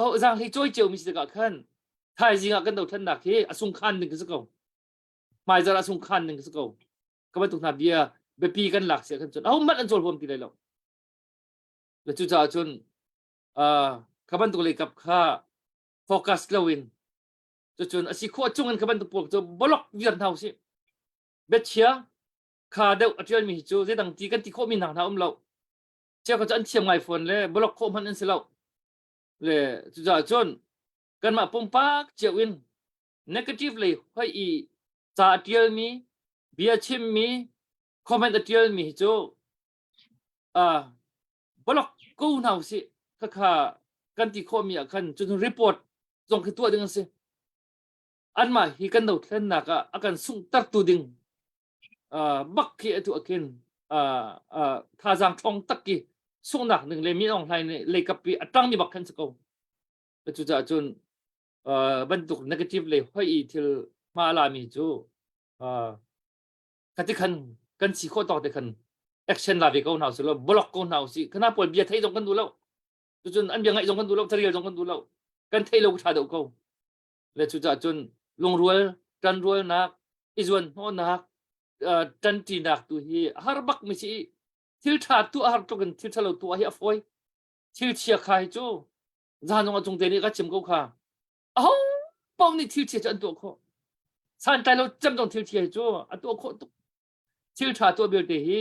oh zang hlei choi cheu mi si tikah khan thaizing ah kan dothlennak hi a sung khan ding si ko hmaizar a sung khan ding si ko ka bantuk hna bia biapi kan lak sia khan cun aho hmanh an cawl huam ti lai lo le cu caah cun uh, ka bantuk lei kap kha focus loin cucun a si khawh chung in kha bantuk pawl cu bolok viar hna usih biachia kha deuh a ṭialmi hi cu zeidang ti kan ti khawhmi hna hna um lo chia kha cu an thiam ngai fawn le bolok khawh hmanh an si lo le cucaah cun kanmah pumpak cio in negative lei hoi i ca a ṭialmi bia chimmi comment a ṭialmi hi cu uh, block ko hna usih khakha kan ti khawhmi ah khan cun report zong khi tuah ding an si anmah hi kan dothlennak ah a kan sunghtertu ding uh, bak khi atu akin uh, uh, thazaang ṭhawng tak ki sunghnak ding le min Aung Hlaing nih leikap pi a ṭangmi bak khan si ko cucaah cun uh, bantuk negative lei hoi i thil hma a lami cu uh, khati khan kan si khawh tawk te khan action la ve ko hna usih law block ko hna usih khana pawl bia thei zong kan duh lo cucun an bia ngaih zong kan duh lo carel zong kan duh lo kan thei lo tha deuh ko le cucaah cun lungrual ṭanrualnak i zuan hnawhnak ṭanṭinak tu hi har bak mi si thil ṭha tu a har tluk in thil ṭha lo tu hi a fawi thil chia kha hi cu zan zong a cung te nih ka chim ko kha aho paoh nih thil chia cu an tuah khawh santlai lo cem zong thil chia cu a tuah khawh tuk thil ṭha tuah belte hi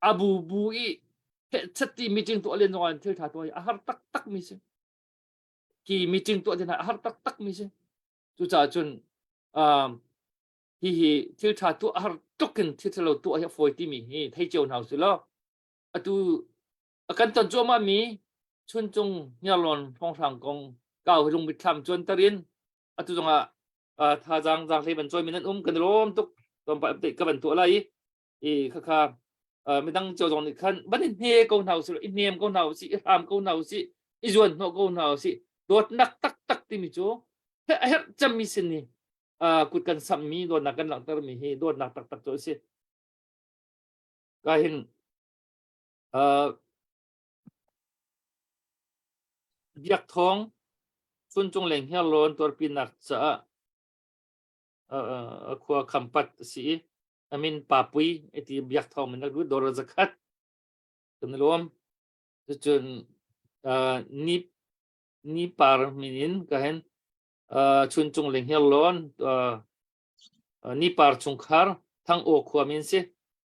a bu bu i chatti meeting tuah len zong ah thil ṭha tuah hi a har taktak mi si hi meeting tuah tin a har taktak mi si cucaah cun um, hi hi thil ṭha tuah a har tuk in thil ṭha lo tuah hi a fawi timi hi thei cio hna usih law atu a kan ton cuahmah mi Chuncung Hniarlawn hrawnghrang kong kau hi lung mitthlam cuanter in atu zongah thazaang zaanghlei ban cawi mi nan um kan i lawm tuk tlawmpal update ka van tuah lai i. I khakha midang cio zong nih khan van i hne ko hna usih i hnem ko hna usih i hram ko hna usih i zuan hnawh ko hna usih dawtnak taktak timi cu a herh cemmi sin ni kut kan samhmi dawtnak kan langhtermi hi dawtnak taktak cu a si. Ka hin Biak Thawng Chuncung leng Hniarlawn tuarpinak caah khua Khampat a si i a min Papui iti Biak Thawng min rak lut dollar zakhat kan i lawm. Cucun ni ni par min in ka hen Chuncung leng Hniarlawn ni par chungkhar Thang Aw khua min si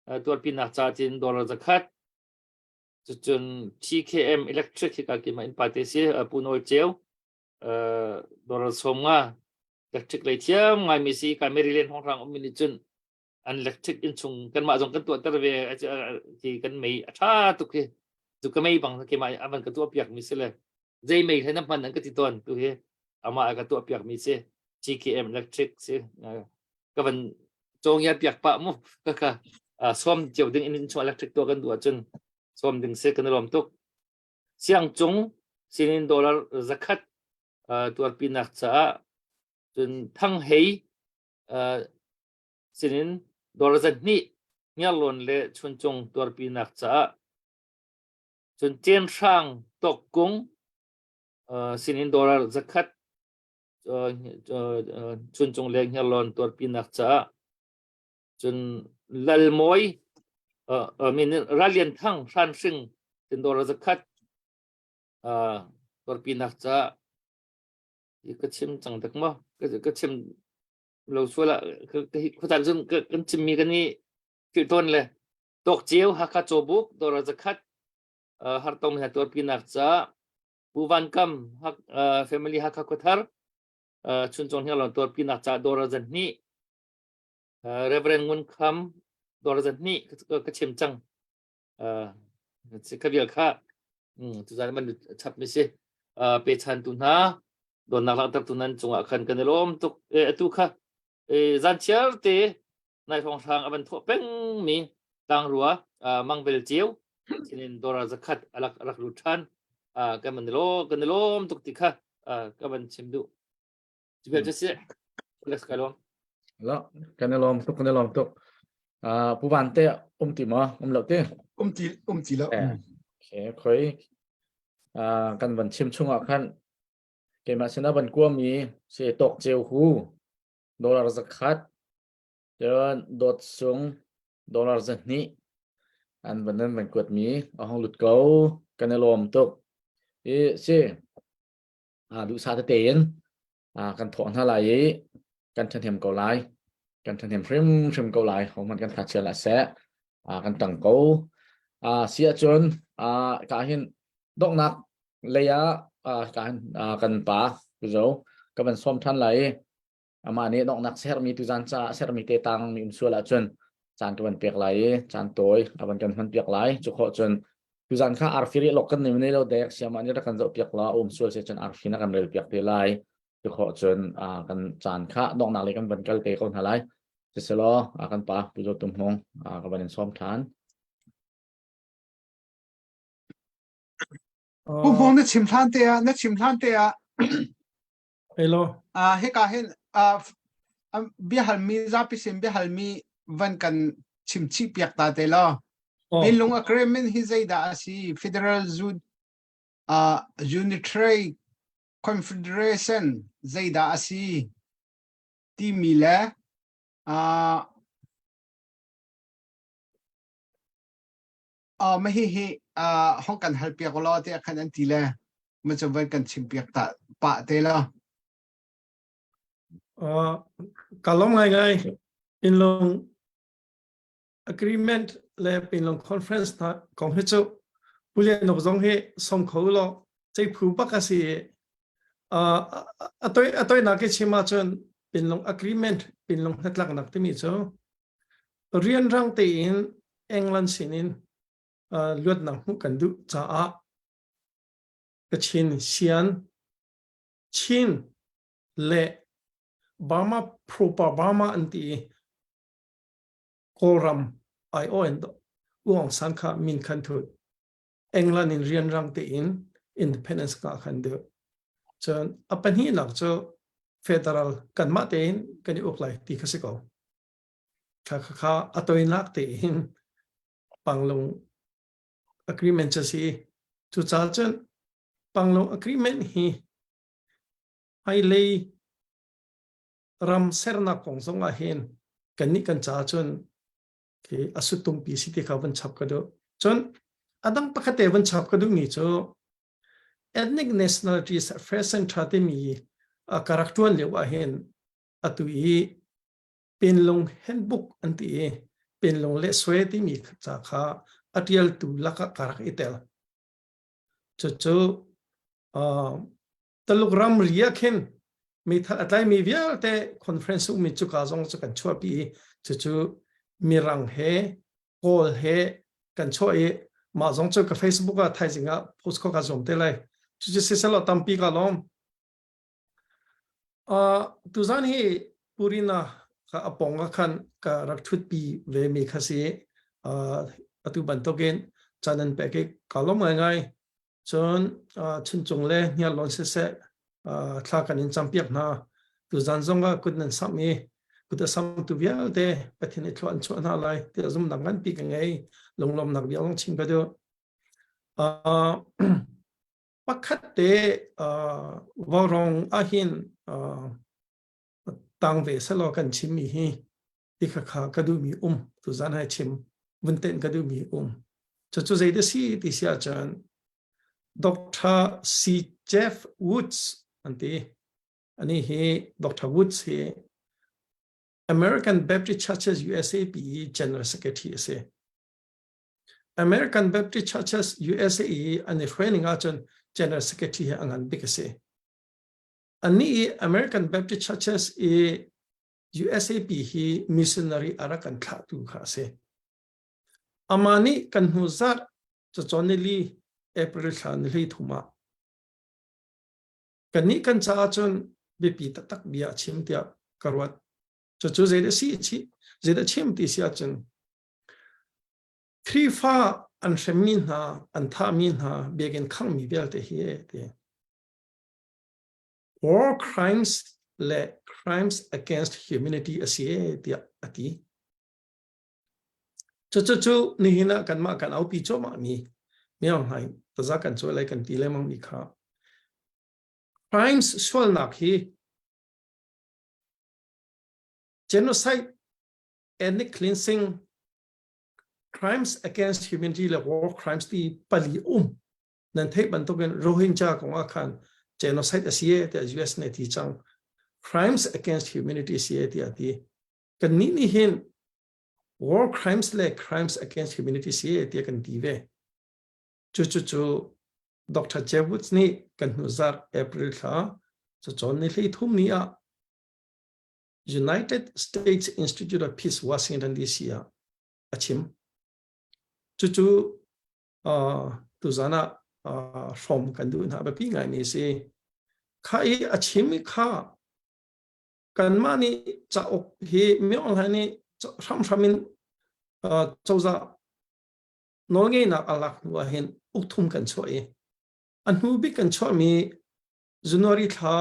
tuarpinak ca cin dollar zakhat cucun TKM Electric hi ka kima in pate si Pu Nawl Ceu dollar som nga electric lei thiam ngai mi si ka Maryland hong rang um ni cun an electric in chung kanmah zong kan tuahter ve ti kan mei a tha tuk hi cu ka mei bang keimah avan ka tuah piak mi si le zei mei hle na hman an ka ti tawn tu hi amah a ka tuah piak mi si GKM Electric si ka van cawng ya piak pah mu ka ka som cio ding in chung electric tuah kan duh ahcun som ding si kan lawm tuk siang cung sinin dollar zakhat tuarpinak caah cun thang hei sinin dollar zat hnih ngiarlawn le chuncung tuarpinak caah cun cen hrang tok kung sinin dollar zakhat Chuncung le Hniarlawn tuarpinak caah cun Lalmawi min Ralian Thang Hranhring Tindawr zakhat tuarpinak caah ka chim cang dak maw ka chim lo sual ah khuatan cun kan chimmi kan i philh tawn le tawk ceu Hakha Cawbuk dawr zakhat hartong he tuarpinak caah Pu Van Kam family Hakha Khuathar Chuncung Hniarlawn tuarpinak ca dawr zan hnih Reverend Ngun Kham dawr zan hnih ka chim cang ka vial kha tuzan man chap mi si pe chan tu hna donnak langhter tu nan cungah khan kan i lawm tuk atu kha zan chiar te nai hrawnghrang a van thawh pengmi tlangrua mangvel ceu sinin dora zakhat alak rak lut ṭhan kan van lo kan i lawm tuk ti kha ka van chim duh cu cu si let's ka lawm lo kan i lawm tuk kan i lawm tuk pu van te um ti ma um lo ti um ti um ti lo okay khoi kan van chim chungah khan keimah sinah van kuami si tok ceu hu dollar zakhat Cun dawt sung dollar 200 an van nan van kuatmi a hong lut ko. Kan i lawm tuk. I si duhsah tete in kan thawh hna lai i kan ṭhahnem ko lai. Kan ṭhahnem hrimhrim ko lai. Hohmanh kan tha chia hlah seh. Kan ṭang ko. Si ahcun ka hin donghnak lei ah ka hin kan pa Zo ka van sawm ṭhan lai i Amah nih donghnak sermi tuzan caah sermi te tang mi um sual ahcun caan ka van pek lai i caan tawi a van kan hman piak lai. Cu khawh cun tuzan kha arfi ri lok kan nei nei lo dek siamah nih rak kan zoh piak la um sual se cun arfi na kan rel piak te lai. Cu khawh cun kan caan kha donghnak lei kan van kal te ko hna lai. Siselaw kan pa Pu Zo Tum Hmung ka van in sawm than. Pu Hmung na chim hlan te ah na chim hlan te ah Hello. Uh, hika hin uh, biahalmi zapi sin biahalmi van kan chim chih piak ta te lo. Oh. Pinlung agreement hi zeidah a si? Federal Zun uh, Unitary Confederation zeidah a si? Timi le uh, uh, ma hi hi uh, hong kan hal piak law te khan an ti le ma cu van kan chim piak ta pa te la uh, ka lawm ngai ngai Pinlung agreement le Pinlung conference na kong hi cu pulian nok zong hi som kho lo chei phu bak a si uh, atoi atoi na ke chima chun Pinlung agreement Pinlung hnatlak nak timi cu Rianrang tein England sinin luatnak hmuh kan duh caah Kachin, Sian, Chin le Burma proper Burma an ti i Kawlram IO in U Aung San kha min khan thut. England in rianrang tein independence ngah khan deuh. Cun a pahnihnak cu federal kanmah tein kan i uk lai ti kha si ko. Kha kha kha a toinak tein Panglong agreement cu si. Cucaah cun Panglong agreement hi hmailei ram sernak kong zong ah hin kannih kan caah cun khi a suttung si ti kha van chap ka duh. Cun a dang pakhat te van chap ka duhmi cu ethnic nationalities affairs center timi ka rak ṭuan lio ah hin atu i Pinlung handbook an ti i Pinlung le sue timi ca kha a ṭialtu lakah ka rak i tel. Cucu Taluk ramri ah khin meithal a tlaimi vialte conference ummi cuka zong cu kan chuahpi i cucu Mirang he Kawl he kan chuah i mah zong cu ka Facebook ah thaizing ah post kho ka zuam te lai. Cucu siselaw tampi ka lawm. Uh, tuzan hi Purina ka apong ah khan ka rak thutpi ve mi kha si. Uh, atu bantukin chan an pek i ka lawm ngaingai. Cun chuncung le hniarlawn siseh thla kan in campiak hna. Tuzan zong ah kut nan samh i kut a samtu vialte Pathian i thlua an chuah hna lai tiah zumhnak nganpi ka ngei. Lunglawmnak bia zong chim ka duh. Pakhat te vaurawng ahhin tang ve selaw kan chimmi hi ti kha kha ka duhmi um tuzan hai chim vun tenh ka duhmi um cucu zei da si ti si ahcun Dr. C. Jeff Woods an ti ani hi Dr. Woods hi American Baptist Churches USA pi General Secretary a si American Baptist Churches USA i an i hruai ning ahcun General Secretary hi a ngan bik a si Annih i American Baptist Churches i USAP hi missionary a rak kan thlahtu kha a si. Amah nih kan hnu zarh cacawn nili April thla ni 13 ah kannih kan caah cun biapi taktak bia a chim tiah ka ruat. Cucu zeidah si zeidah chim ti si ahcun Khrihfa an hremmi hna, an thahmi hna, biakinn khanghmi vialte hi ti. War crimes le crimes against humanity a si e tiah a ti. Cucu nihin ah kanmah kan aupi cuahmah mi miang hai taza kan cawi lai kan ti lengmang mi kha crimes sualnak hi genocide ethnic cleansing crimes against humanity le war crimes ti pali um Nan theih bantukin Rohingya kong ah khan genocide a si e tiah US nih a ti cang. Crimes against humanity a si e tiah a ti. Kannih nih hin war crimes le crimes against humanity si e tiah kan ti ve. Cucu cu Dr. Jeff Woods nih kan hnu zarh April thla cacawn ni 33 ni ah United States Institute of Peace Washington DC ah a chim. Cucu tuzan ah hrawm kan duh hna biapi ngaimi a si. Kha i a chim i kha kanmah nih cauk hi mi online nih hramhram in cozah nawlngeihnak a lak hnu ah hin ukthum kan chuah i a hnu bik kan chuahmi January thla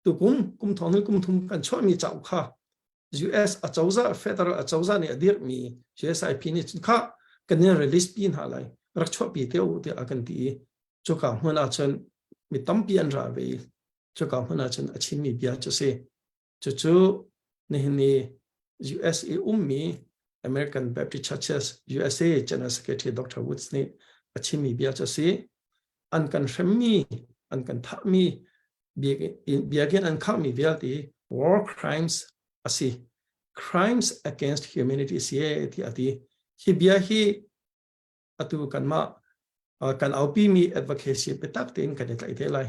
tukum kum thong kum thum kan chuahmi cauk kha US acozah federal acozah nih a dirhmi USIP nih cun kha kan in release pi hna lai rak chuahpi te u tiah a kan ti i cuka hmun ah cun mi tampi an ra ve i cuka hmun ah cun a chimmi bia cu si cucu nihin ni US i ummi American Baptist Churches USA General Secretary Dr. Woods nih a chimmi bia cu si an kan hremmi an kan thahmi biakinn an khanghmi vialte war crimes a si crimes against humanity si e ti a ti hi bia hi atu kanmah kan aupi mi advocacy biatak tein kan i tlaih te lai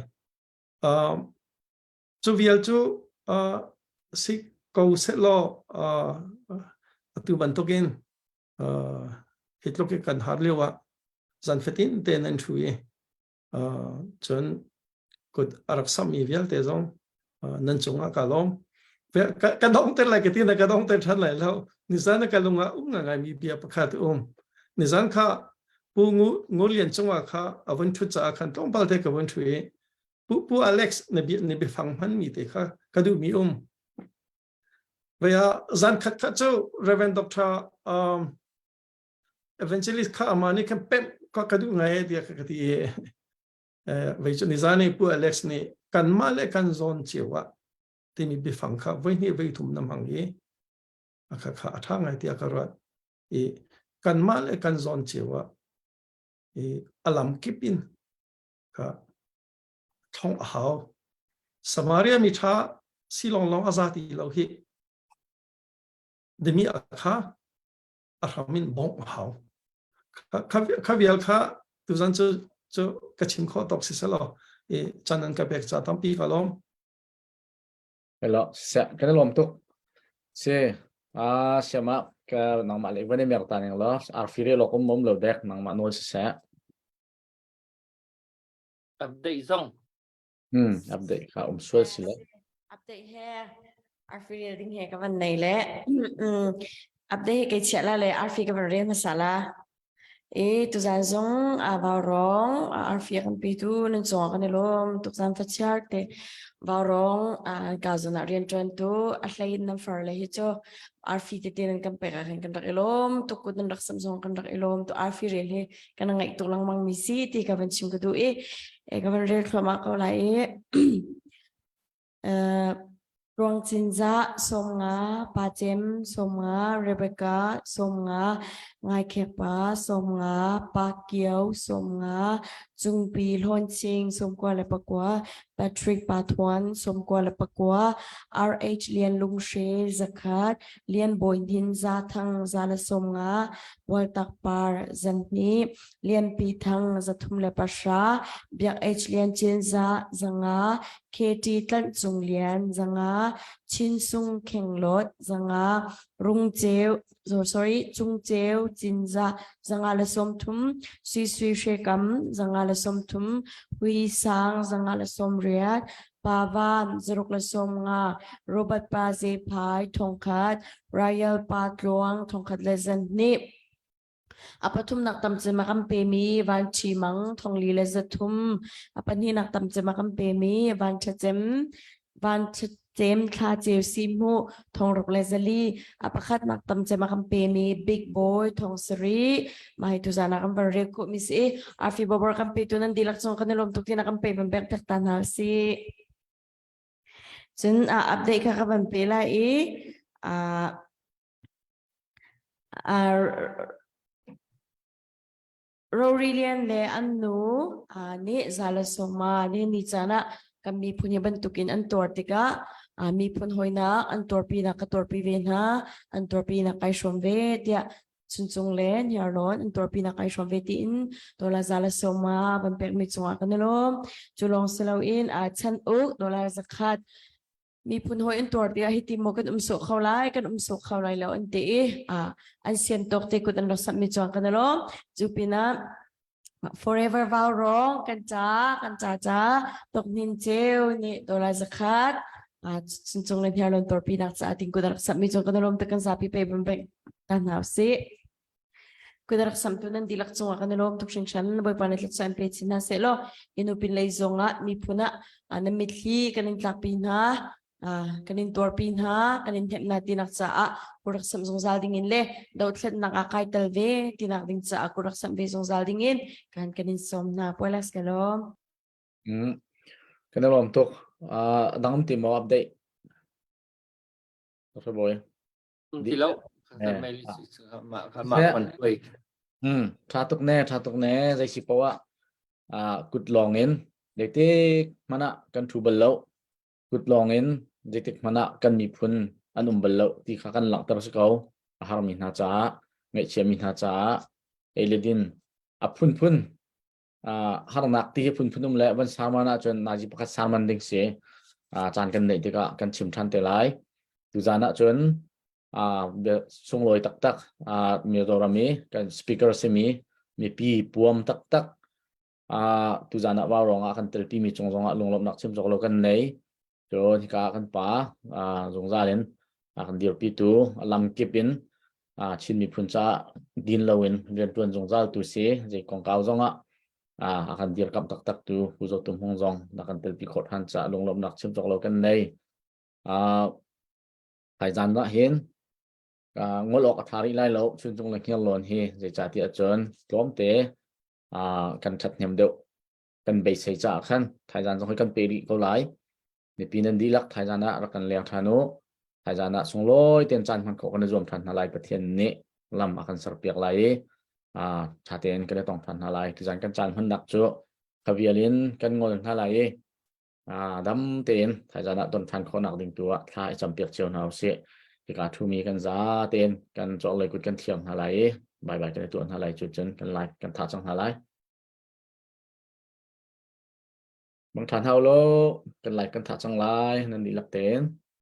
cu vial cu si ko selaw atu bantukin hi tluk i kan har lio ah zan fatin te nan thu i cun kut a rak sammi vialte zong nan cungah ka lawm. Ka dong ter lai ka ti na ka dong ter than lai lo. Nizan ka lungah um ngai mi bia pakhat um. Nizan kha pu ngu ngulian chungah kha avon thu cha khan tlawmpal te ka von thu i pu pu Alex na bi na biafang hman mi te kha ka duh mi um. Vaya zan khat khat cu Reverend Dr. Um, Evangelist kha ama nih khan pemh ka ka duh ngai tiah ka ti i vei cu nizan i pu Alex nih kanmah le kan zawn cio ah timi biafang kha voi hnih voi thum na hmang i a kha kha a ṭha ngai tiah ka ruat i kanmah le kan zawn cio ah i a lam kip in kha thong a hau Samaria mi ṭha si lawnglawng a za ti lo hi demi a kha a hram in bongh a hau. Kha vial kha tuzan cu cu ka chim khawh tawk si selaw i chan an ka pek ca tampi ka lawm. Hello, kan lawm tuk. Si, a siama ka nangmah le van i mer ta ning lo arfi re lok um um lo dek nangmah nawl si seh. Update zong. Hmm, update kha um sual si le. Update he arfi rel ding he ka van nei le update he kei chiah la le arfi ka van rel hmasa la. E tuzan zong a vaurawng arfi a kan petu nan cungah kan i lawm tukzan fachiar te vaurawng ka zon ah rian ṭuan tu a hlei in nan far le hi cu arfi tete nan kan pek ah khan kan rak i lawm tuk kut nan rak sam zong kan rak i lawm tu arfi rel hi kan ngaih tuk lengmang mi si ti ka van chim ka duh i ka van rel thluahmah ko lai i Ruang Cinzah 50, Pa Cem 50, Rebecca 50, Ngaikhek Pa 50, Pa Kio 50, Cungpi Hlawnching 99, Patrick Pa Thuan 99, RH Lian Lung Hre 100, Lian Bawi Hnin Za Thang 150, Bualtak Par 200, Lian Pi Thang 310, Biak H Lian Cin Za 500, KT Tlanh Cung Lian 500, Chin Sung Khenglawt 500, Rung Ceu sorry Cung Ceu Cinzah 530, Sui Sui Hre Kam 530, Hui Sang 580, Pa Van 650, Robert Pa Ze Phai 1000, Royal Pa Tluang 1002. A pathumnak tam cem a kan pemi Van Ṭhi Mang thongli le 300, a pahnihnak tam cem a kan pemi Van Ṭha Cem Van Ṭha Cem Thla Ceu Si Hmuh thongruk le 400, a pakhatnak tam cem a kan pemi Big Boy 7000. Mah hi tuzaan ah kan van rel khawhmi si i Arfi Bobor kan petu nan dihlak cung kan i lawm tuk tin a kan pe van pek tak ta hna usih. Cun uh, update kha ka van pe lai i uh, Rory Lian le an nu nih Zalasawma nih ni caan ah kan miphun hi bantukin an tuar tikah miphun hawinak an tuarpinak ka tuarpi ve hna, an tuarpinak kai hrawm ve tiah Chuncung le Hniarlawn an tuarpinak kai hrawm ve tiin dollar 120 van pekmi cungah kan i lawm. Cu lawng si loin chan uk dollar 100 miphun hawi an tuar tikah hiti maw kan um sawh kho lai kan um sawh kho lai lo an ti i an sian tawk te kut an rak samh mi chuang kan lo cu pinah forever vow rong kan ca kan ca ca tok nin ceu nih dollar 100 chung le hniar lon torpi nak ca ting kut rak samh mi chung kan lom te kan zapi pe bam bek ta hna si Kut rak samtu nan dihlak cungah kan i lawm tuk hringhran. Bawipa nih thluachuah in pe chin hna seh law inupin lei zongah miphun ah nan mitthli kan in tlakpi hna kan in tuarpi hna kan in hnemh hna tinak caah kut rak samh zungzal ding in le dothlennak ah kai tel ve tinak ding caah kut rak samh ve zungzal ding in kan kan in sawm hna. Puailas ka lawm. Mm. Kan i lawm tuk. Uh, dang ti maw update? Bawi. Ti lo. Hmm, tha tuk ne, tha tuk ne, zei si poah ah kut lawng in zeitik hmanh ah kan thu bal lo. Kut lawng in zeitik hmanh ah kan miphun an um bal lo ti kha kan langhter si ko. A harmi hna caah, ngaihchiami hna caah, ei le din a phunphun harnak ti hi phunphun um le van sarman ahcun nazi pakhat sarman ding si caan kan neih tikah kan chim ṭhan te lai tuzan ahcun sunglawi taktak Mizoram i kan speaker simi mipi puam taktak tuzan ah vaurawng ah kan telpi mi cung zongah lunglawmhnak chim cawk lo kan nei. Cun hika kan pa zungzal in a kan dirpitu a lamkip in Chin miphun caah din loin rianṭuan zungzal tu si zei kongkau zongah a kan dirkamh taktak tu Pu Zo Tum Hmung zong na kan telpi khawh ṭhan caah lunglawmhnak chim cawk lo kan nei. Thaizan ah hin ngol awk a ṭha rih lai lo Chuncung le Hngirlawn hi zeicahtiah cun tlawmte kan ṭhathnem deuh kan beisei caah khan thaizan zong hi kan pe rih ko lai. Mipi nan dihlak thaizan ah rak kan leng ṭhan u. Thaizan ah sunglawi tein caan hman khawh kan i zuam ṭhan hna lai. Pathian nih lam a kan serpiak lai i ṭha tein kan i tong ṭhan hna lai. Tuzan kan caan hmannak cu khavial in kan ngol hna lai i dam tein thaizan ah ton ṭhan khawhnak ding tu ah thla i campiak cio hna usih. Hika ṭhumi kan za tein kan cawk kut kan thiam hna lai i bye bye kan i tuah hna lai cu cun kan like kan thah cang hna lai. Mang ṭhan hau lo kan like kan thah cang lai nan dihlak tein.